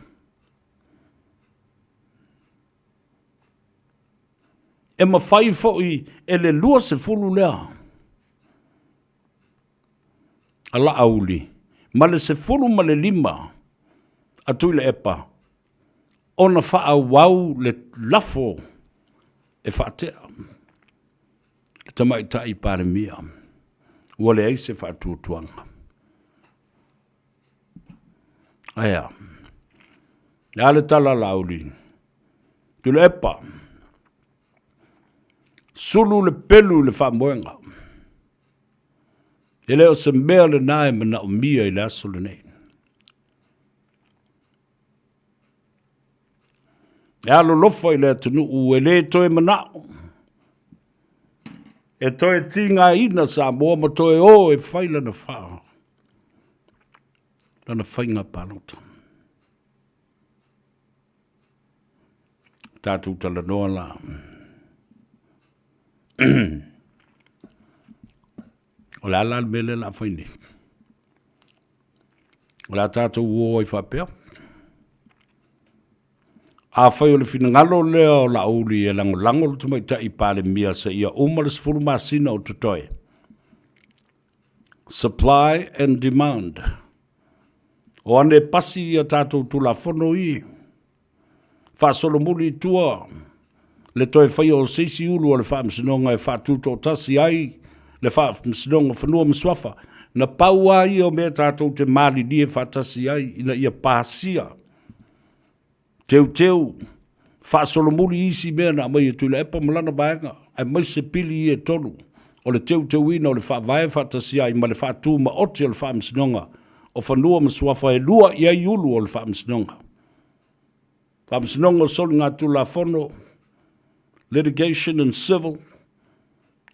E mafai foi e le 20 lea a Laauli ma le 15 a Tuilaepa ona faaauau le lafo e faatea le Tamaitai Palemia ua leai se faatuatuaga. Ae a? Le a le tala a Laauli? Tuilaepa, sulu le pelu i le faamoega. E le o se mea lena e manaomia i le aso lenei. E alolofa i le atunuu e le toe manao e toe tigaina Samoa ma toe o e fai lana faa, lana faiga palota. Tatou talanoa la. O le a la le mea lea o le a fai nei? O le a tatou o ai faapea? Afai o le finagalo lea o Laauli e lagolago le tamaitai Palemia seia uma le 10 masina o totoe, supply and demand, o ane pasi ia tatou Tulafono i faasolomuli i tua le toe faia o se isi ulu o le Faamasinoga e faatutoatasi ai le Faamasinoga o Fanua ma Suafa, na pau lava ia o mea tatou te malilie faatasi ai ina ia pasia, teuteu, faasolomuli isi mea na aumai e Tuilaepa ma lana vaega, aemaise pili ia e tolu, o le teuteuina o le Faavae faatasi ai ma le faatumaoti o le Faamasinoga o Fanua ma Suafa e lua i ai ulu o le Faamasinoga. Faamasinoga o Soligatulafono, Litigation and Civil,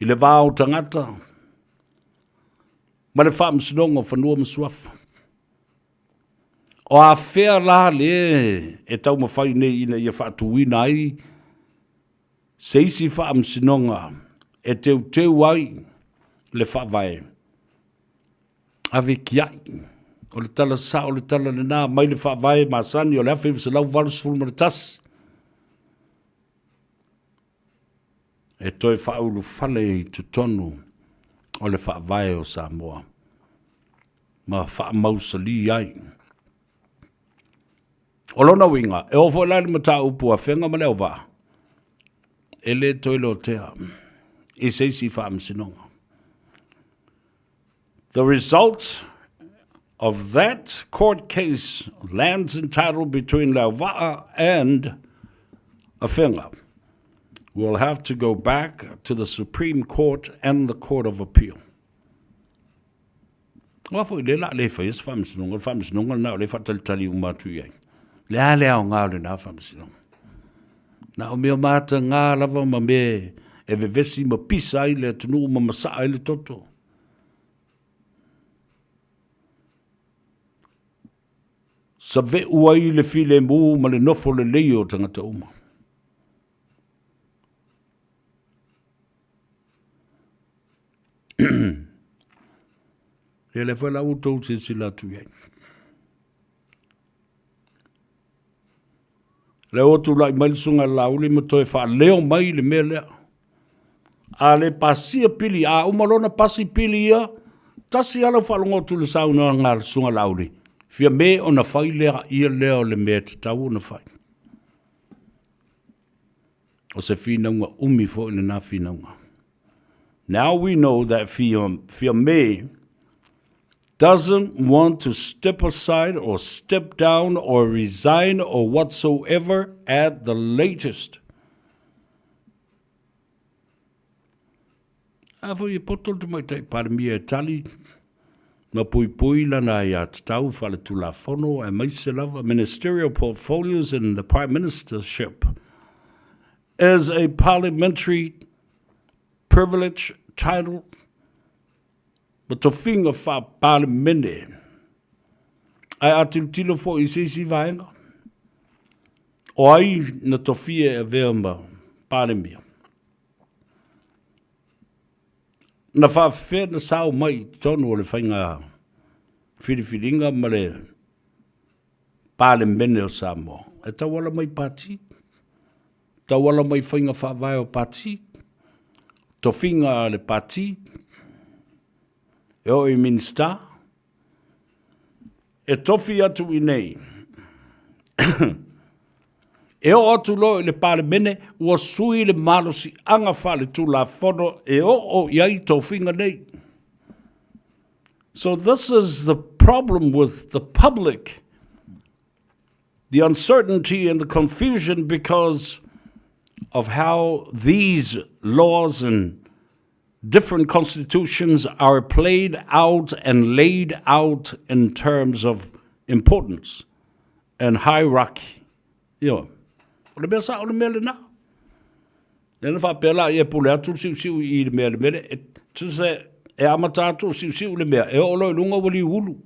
i le va o tagata, ma le Faamasinoga o Fanua ma Suafa. O afea la le e taumafai nei ina ia faatuina ai se isi faamasinoga e teuteu ai le Faavae? Ave kiai. O le tala sao o le tala lena mai le Faavae masani o le 1981. E toe faaulufale i totonu o le Faavae o Samoa ma faamausalī ai. O lona uiga, e oo foi la i le mataupu a Afega ma Leauvaa, e le toe lotea i se isi faamasinoga. The result of that court case lands entitled between Leauvaa and Afega will have to go back to the Supreme Court and the Court of Appeal. Aua foi lea o le a le faia se faamasinoga, o le faamasinoga lena o lea e faatalitali uma atu i ai. Le a le aoga o lena faamasinoga? Na o mea mataga lava ma mea e vevesi ma pisa ai le atunuu ma masaa ai le toto. Save'u ai le filemu ma le nofo lelei o tagata uma. Ia lea foi la ua outou silasila atu i ai. Lea ua tulai mai le susuga i le Laauli ma toe faaleo mai le mea lea. A le pasia pili, a uma loa ona pasi pili ia, tasi lava lau faalogo atu i le saunoaga a le susuga Laauli, Fiame ona fai lea ia lea o le mea e tatau ona fai. O se finauga umi foi lena finauga. Now we know that Fiame doesn't want to step aside or step down or resign or whatsoever at the latest. A foi e poto le tamaitai Palemia e tali ma puipui lana aiatatau faaletulafono aemaise lava ministerial portfolios in the Prime Ministership is a parliamentary privilege title ma tofiga faa-Palemene. Ae a tilotilo foi i se isi vaega, o ai na tofia e avea ma Palemia? Na faafefea na sao mai i totonu o le faiga filifiliga ma le Palemene o Samoa? E tauala mai pati, tauala mai faiga faavae o pati, tofiga a le pati, e oo i Minisita, e tofi atu i nei. E oo atu loa i le Palemene, ua sui le malosiaga faaletulafono e oo i ai tofiga nei. So this is the problem with the public, the uncertainty and the confusion because of how these laws and different constitutions are played out and laid out in terms of importance and hierarchy. Ioe. O le mea sao le mea lena. Lea na faapea la ia pule atu le siusiu i le mea le mele, e, tusa e amata atu o siusiu le mea, e oo loa i luga ua liuulu.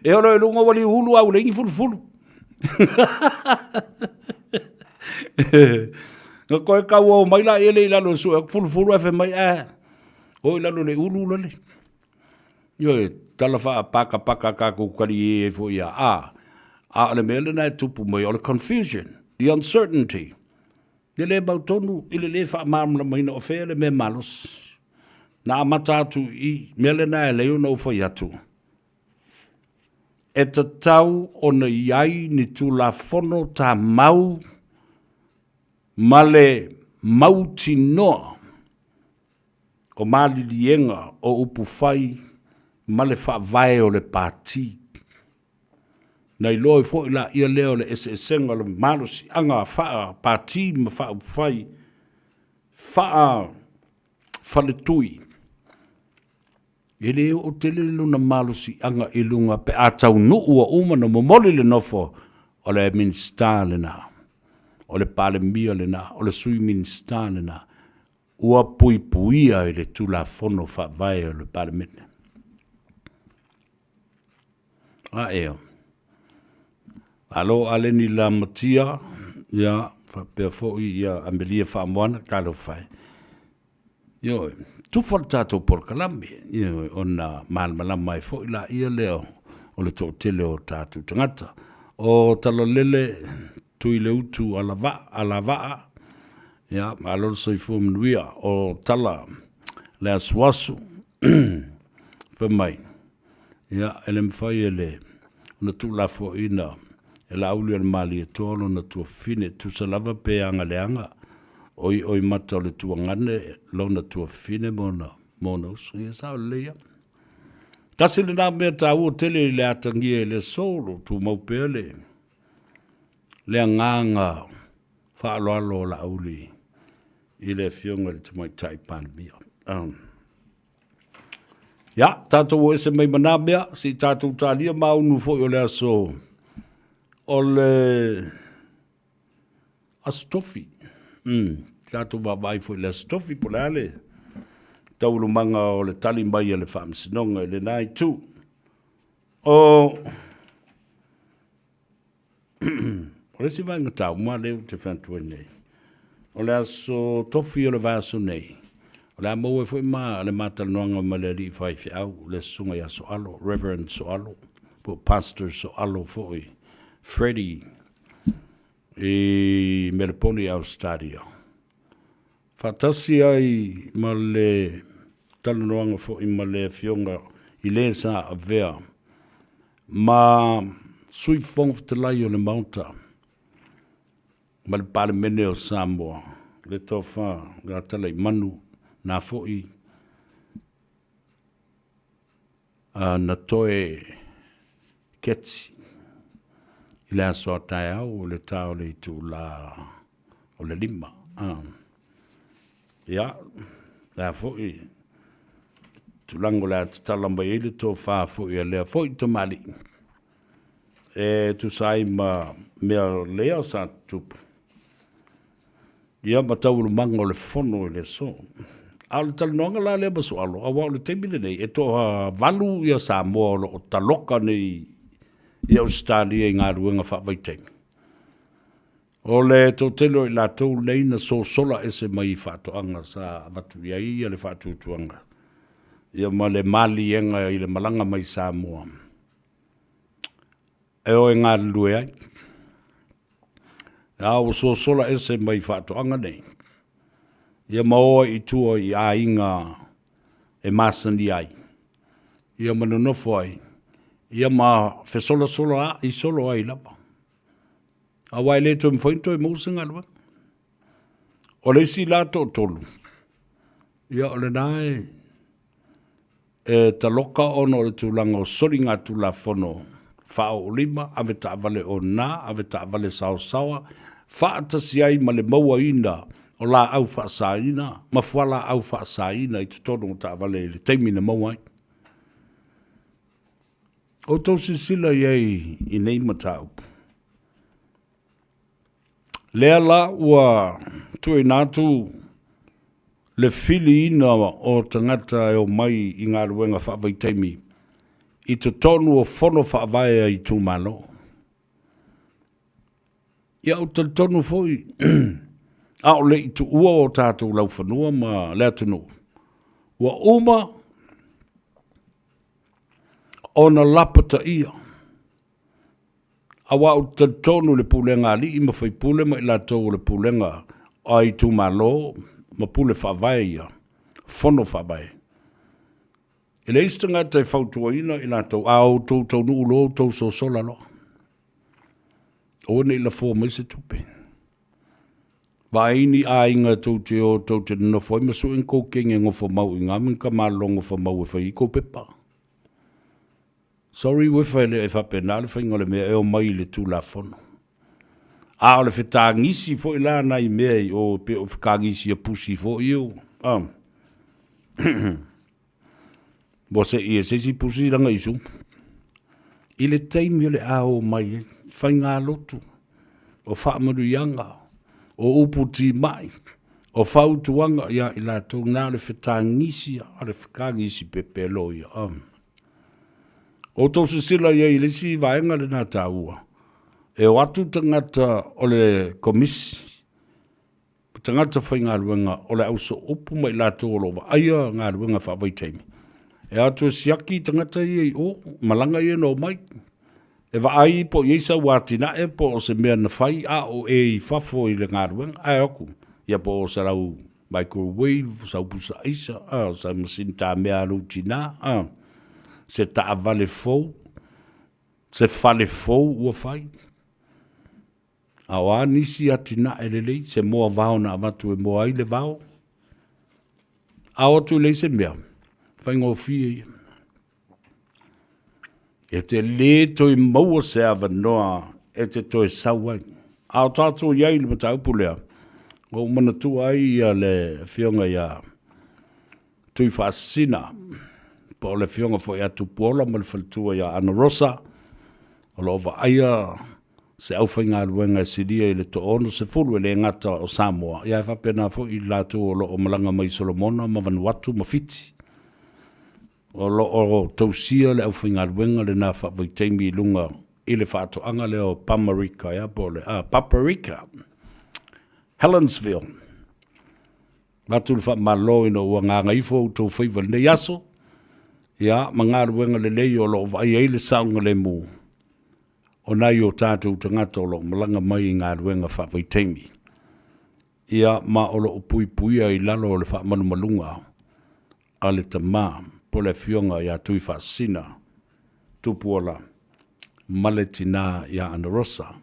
e oo loa i luga ua liuulu a ua leai ni fulufulu. Na koe kau o mai la ele i lalo e sue atu fulufulu ae fai mai, eh, o i lalo le ulu lale. Ioe, tala faapakapaka tatou talie ai foi ia a, a o le mea lena e tupu mai, o le confusion, the uncertainty, le le mautonu i le le faamalamalamaina o fea le mea malosi. Na amata atu i mea lena e lei ona ou fai atu, e tatau ona i ai ni Tulafono Tamau ma le mautinoa o maliliega o upufai ma le faavae o le Pati. Na iloa ai foi laia lea o le eseesega o le malosiaga faa-Pati ma faa-upufai faa-faletui. E le oo tele lona malosiaga i luga pe a taunuu ua uma ona momoli le nofo o le Minisita lena, o le Palemia lena, o le Sui Minisita lena. Ua puipuia i le Tulafono Faavae o le Palemene. A ea. Malo Aleni Lamatia, ia, faapea foi ia Amelia Faamoana, talofa e. Ioe, tufa le tatou polokalame, ioe, ona malamalama ai foi laia lea o le toatele o tatou tagata. O Talalele Tuileutu Alavaa, Alavaa, ia, malo le soifua manuia. O Tala le asuasu, fai mai, ia, e le mafai e le ona tuulafoaiina e Laauli o le Malietoa lona tuafafine, tusa lava pe agaleaga, oi oi mata o le tuagane lona tuafafine ma ona, ma ona uso. Ia sao lelei lava. Tasi lena mea taua tele i le atagia i le aso, o lo o tumau pea le, le agaga faaaloalo o Laauli i le Afioga i le Tamaitai Palemia. Um. Ia, tatou o ese mai ma nā mea, se i tatou talia maunu foi o le aso o le Aso Tofi. Mm, tatou vaavaai foi i le Aso Tofi, po o le a le taualumaga o le tali mai a le Faamasinoga i lena itu. O O le isi vaega taua lea ou te fai atu ai nei, o le aso tofi o le vaiaso nei, O le a maua ai foi ma le ma talanoaga ma le alii faifeau, le Susuga ia Soalo, Reverend Soalo, po o Pastor Soalo foi, Freddie, i Meleponi i Ausetalia. Faatasi ai ma le talanoaga foi ma le Afioga i le sa avea ma Sui Fofoga Fetalai o le Maota ma le Palemene o Samoa, le Tofa ia Talaimanu, na foi na toe keti i le aso a taeao o le ta o le itula o le 5. Ia, le a foi tulaga o le a tatala mai ai le tofa foi a lea foi tamalii e tusa ai ma mea lea sa tutupu. Ia ma taualumaga o le fono i le aso. A o le talanoaga la lea ma Soalo, aua o le taimi lenei e toavalu ia Samoa o lo o taloka nei i Ausetalia i galuega faavaitaimi. O le toatele o i latou nei na sosola ese mai i faatoaga sa avatu i ai ia le faatuatuaga ia ma le maliega i le malaga mai Samoa e o e galulue ai. A ua sosola ese mai faatoaga nei, ia ma o ai i tua i aiga e masani ai, ia ma nonofo ai, ia ma fesolasola ai solo ai lava. Aua e le toe mafai ona toe maua se galuega. O le isi la toatolu, ia o lena e E taloka ona o le tulaga o soligatulafono faaoolima, avetaavale ona, avetaavale saosaoa, faatasi ai ma le mauaina o laau faasaina ma fualaau faasaina i totonu o taavale i le taimi na maua ai. Outou silasila i ai i nei mataupu. Lea la ua tuuina atu le filiina o tagata e omai i galuega faavaitaimi i totonu o fono faavae a itumalo. Ia, ou te talitonu foi, a o le i tuua o tatou laufanua ma le atunuu, ua uma ona lapataia Aua ou te talitonu i le pulega a alii ma faipule ma i latou o le pulega a itumalo ma pule faavae ia, fono faavae. E leai se tagata e fautuaina i latou, a outou taunuu loa outou sosola loa. Aua ne i lafoa mai se tupe. Vaai ni aiga tou te o tou te nonofo ai ma sue ni kou kenge gofamau i ina ma ni tamālolo gofamau e fai ai kou pepa. Sorry Uefa e le faapena le faiga o le mea e omai i le Tulafono. A o le fetagisi foi la nai mea i o pei o fetagisi a pusi foi o. Ah. Ua se i e se isi pusi langa isu. I le taimi o le a o mai ai, faigalotu, o faamanuiaga, o upu timai, o fautuaga ia i latou na o le fetagisi, o le fetagisi pepelo ia. Ah. Outou silasila i ai i le isi vaega lena taua, e o atu tagata o le komisi, ma tagata faigaluega o le au sooupu ma i latou o lo o vaaia galuega faavaitaimi, e o atu e siaki tagata ia i o, malaga ia na omai, e vaai po o i ai sau atinae po o se mea na fai a o e i fafo i le galuega, ae o atu, ia po o se lau microwave, sau pusa aisa, sau masini tamea a lou tina, se taavale fou, se fale fou ua fai. A o a nisi atinae lelei, se moa vao na avatu e moa ai le vao. A o atu i leai se mea, faigofie ia. E te lē toe maua se avanoa e te toe sau ai. A o tatou i ai i le mataupu lea, ua ou manatua ai ia le Afioga ia Tuifaasisina, po o le Afioga foi ia Tupuola ma le faletua ia Ana Rosa, o lo o vaaia se aufaigaluega e silia i le toa-60 e le gata o Samoa, ia ae faapena foi i latou o lo o malaga mai Solomona ma Vanuatu ma Fiti. O lo o tausia le aufaigaluega lena faavaitaimi i luga i le faatoaga lea o Pamarika, ia, po o le, ah, Paparika, Helensville. Avatu le faamalo ina ua gagaifo outou faiva i lenei aso, ia, ma galuega lelei o lo o vaaia ai le saogalemu o nai o tatou tagata o lo o malaga mai i galuega faavaitaimi, ia, ma o lo o puipuia i lalo o le faamalumaluga a le Tama po o le Afioga ia Tuifaasisina Tupuola ma le tina ia Anarosa.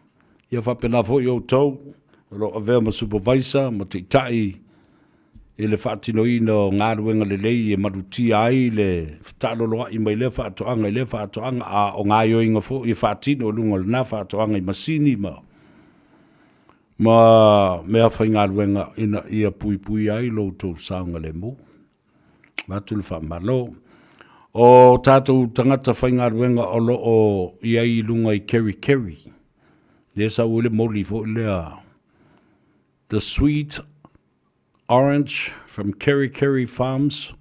Ia faapena foi outou o lo o avea ma supervisor ma taitai i le faatinoina o galuega lelei e malutia ai le fetaaloloai mai lea faatoaga i lea faatoaga, a o gaoioiga foi e faatino i luga o lena faatoaga i masini ma ma meafaigaluega ina ia puipuia ai lo outou saogalemu. Avatu le faamalo. O tatou tagata faigaluega o lo o i ai i luga i Kerikeri, lea e sau ai le moli foi lea, the sweet orange from Kerikeri Farms.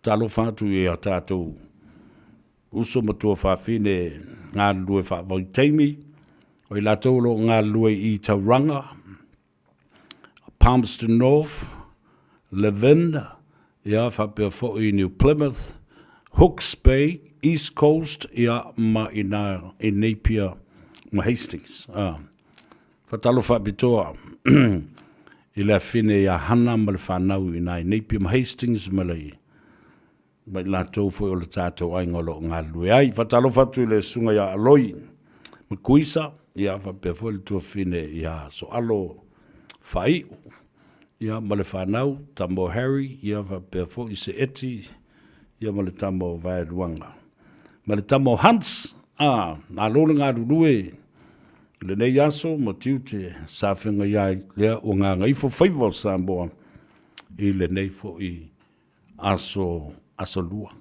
Talofa atu i a tatou uso ma tuafafine galulue faavaitaimi, o i latou o lo o galulue i Tauranga, Palmerston North, Levin, ia faapea foi New Plymouth, Hooks Bay, East Coast, ia ma i ina i Napier ma Hastings. Ah. Faatalofa faapitoa i le afine ia Hana ma le whanau i ina i Napier ma Hastings ma le ma i latou foi o le tatou aiga o lo o galulue ai. Faatalofa atu i le susuga ia Aloi Makuisa, ia faapea foi le tuafine ia Soalo Faaiu, ia ma le fanau, tama o Harry, ia faapea foi Seeti, ia ma le tama o Vaeluaga. Ma le tama o Hans, a, malo le galulue i lenei aso ma tiute sa feagai ai lea ua gagaifo faiva o Samoa i lenei foi aso aso lua.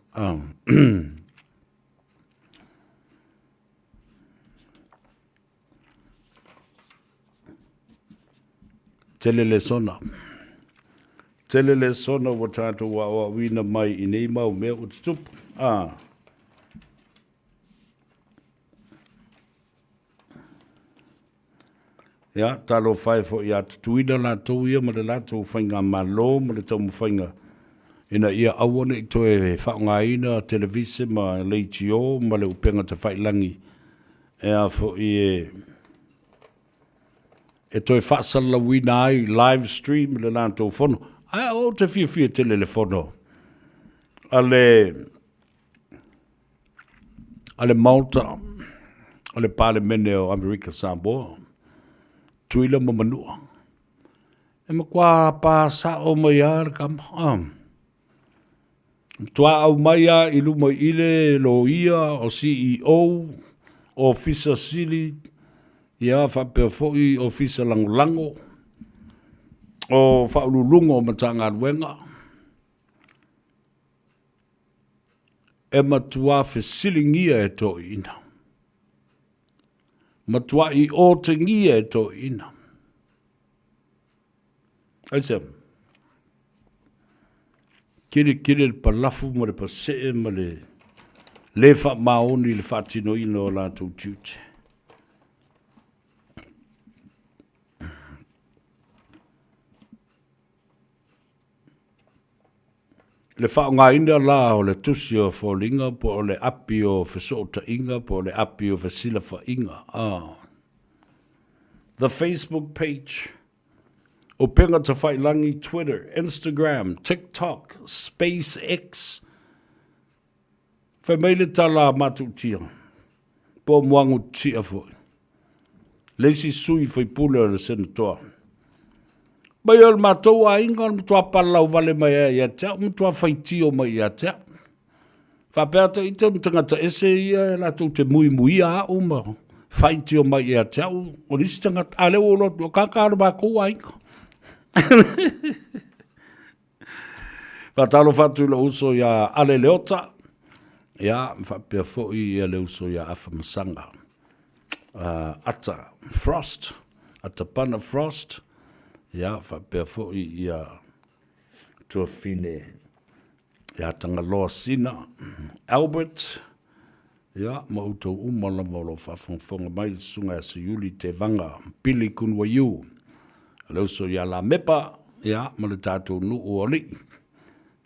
Tele lesona. Tele lesona ua tatou aoaoina mai i nei mau mea ua tutupu. Ah. Ia, talofa e foi ia Tutuila latou ia ma le latou faigamalo ma le taumafaiga ina ia aua ne i toe faaaogaina televise ma leitio ma le upega tafailagi e a foi e e toe faasalalauina ai live stream le latou fono. Ae ou te fiafia tele i le fono a le a le Maota o le Palemene o Amerika Samoa, Tutuila ma Manua. E matua pa sao mai lava le kama. Ah. Matua aumai lava i luma i le loia, o CEO, Ofisa Sili, ia faapea foi Ofisa Lagolago, o Faauluuluga o Matagaluega. E matua fesiligia e toeaiina. Matuai otegia e toeaiina. Aisea? Kilikili le palafu ma le pasee ma le le faamaoni i le faatinoina o latou tiute. Le faaaogaina la o le tusi o foliga po o le api o fesootaiga po o le api o fesilafaiga, a. The Facebook page, Upega Tafailangi, Twitter, Instagram, TikTok, SpaceX. Fai mai le tala a Matuutia, po o Muagututia foi, le isi sui faipule o le Senatoa. Mai o le matou aiga o le matua palalau vale mai ai ia te au, matua faitio mai ia te au. Faapea ata ita ni tagata ese ia e latou te muimuia au ma faitio mai ia te au, o nisi tagata, a lea ua ou iloa atu, o kākā o le matou aiga. Faatalofa atu i lou uso ia Ale Leota, ia, faapea foi ia le uso ia Afa Masaga, uh, Ata Frost, Atapana Frost, ia, faapea foi ia Tuafine ia Tagaloa Sina, Albert, ia, ma outou uma lava o lo o faafogafoga mai, le susuga ia Seiuli Tevaga, Billy Kunwaiu, le uso ia Lamepa, ia, ma le tatou nuu o alii.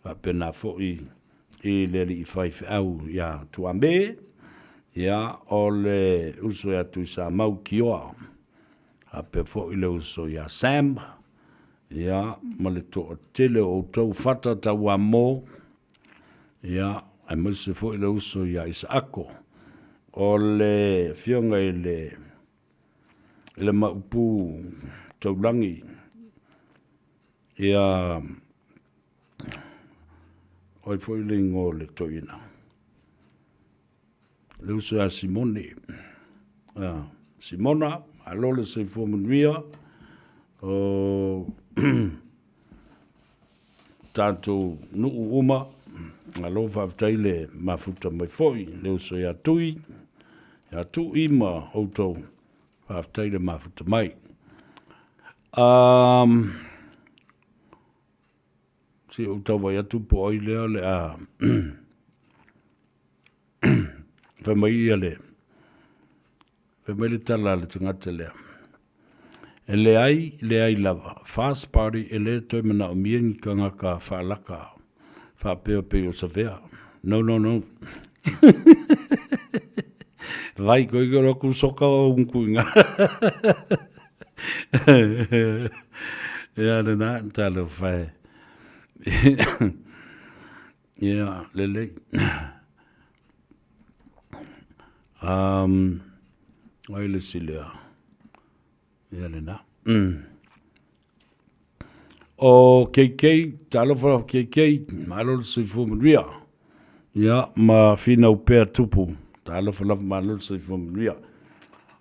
Faapena foi i le alii faifeau ia Tuame, ia, o le uso ia Tuisamau Kioa. Faapea foi le uso ia Sam, ia, ma le toatele o outou Fata Tauamo, ia, aemaise foi le uso ia Isaako, o le afioga i le i le Maupū Taulagi, ia, o ai foi le igoa o le toeaina? Le uso ia Simone. Ah, Simona, malo le soifua manuia. O tatou nuu uma, malo faafetai le mafuta mai foi, le uso ia Tui, ia Tui ma outou, faafetai le mafuta mai. Um, se i ou tau vaai atu po o ai lea o le a fai mai ia le fai mai le tala a le tagata lea. E leai, leai lava, Fast Party e le toe manaomia ni tagata faalaka faapea pei o Savea. No, no, no. Vai koe ki ora ku soka o unkuinga. Ia lena, talofa e. Ia, lelei. Um, ai le isi lea. Ia lena. Mm. O KK, talofa KK, malo le soifua manuia. Ia, ma finau pea tupu. Talofa lava malo le soifua manuia.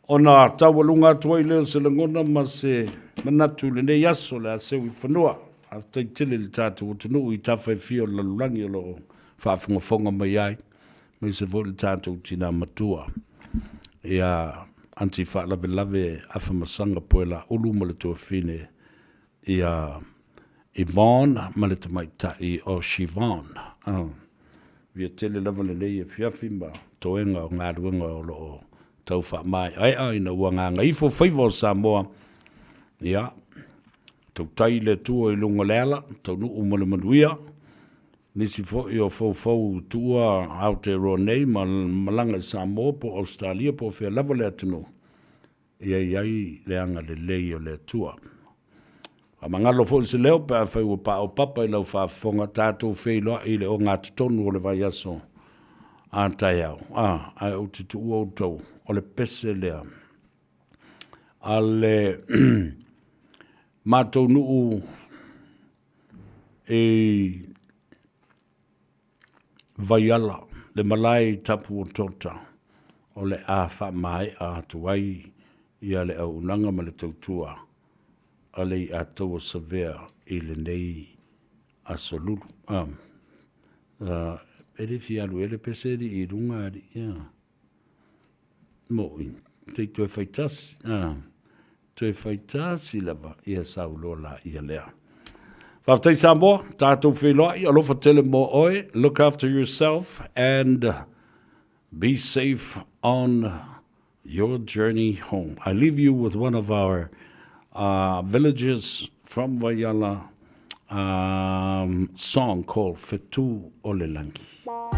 Ona taualuga atu ai lea o se lagona ma se manatu i lenei aso o le a seu i fanua. Faafetai tele i le tatou atunuu i tafa e fia o le lalolagi o lo o faafogafoga mai ai, aemaise foi le tatou tina matua ia Aunty Faalavelave Afamasaga Poelaulu ma le tuafafine ia Yvonne ma le tamaitai o Shivon. Via tele lava lenei afiafi ma toega o galuega o lo o tau faamaeaea ina ua gagaifo faiva o Samoa. Ia, tautai le Atua i luga o le ala, taunuu ma le manuia. Nisi foi o foufou tuua Aotearoa nei ma malaga i Samoa po o Ausetalia po o fea lava le atunuu, ia i ai le agalelei o le Atua. Faamagalo foi se leo pe afai ua paopapa i lau faafofoga, tatou feiloai i le ogatotonu o le vaiaso a taeao. A, ae ou te tuua outou, o le pese lea a le matou nuu i Vaiala, le malae i Tapuotota, o le a faamaea atu ai ia le auaunaga ma le tautua a le Iataua Savea i lenei aso lulu. A, e le fia alu ea le pese alii i luga alii, a. Moʻi, te i toe fai tasi, a, toe fai tasi lava ia sau loa laia lea. Faafetai Samoa, tatou feiloai, alofa tele mo oe, look after yourself and be safe on your journey home. I leave you with one of our uh, villages from Vaiala um, song called Fetu o le Langi.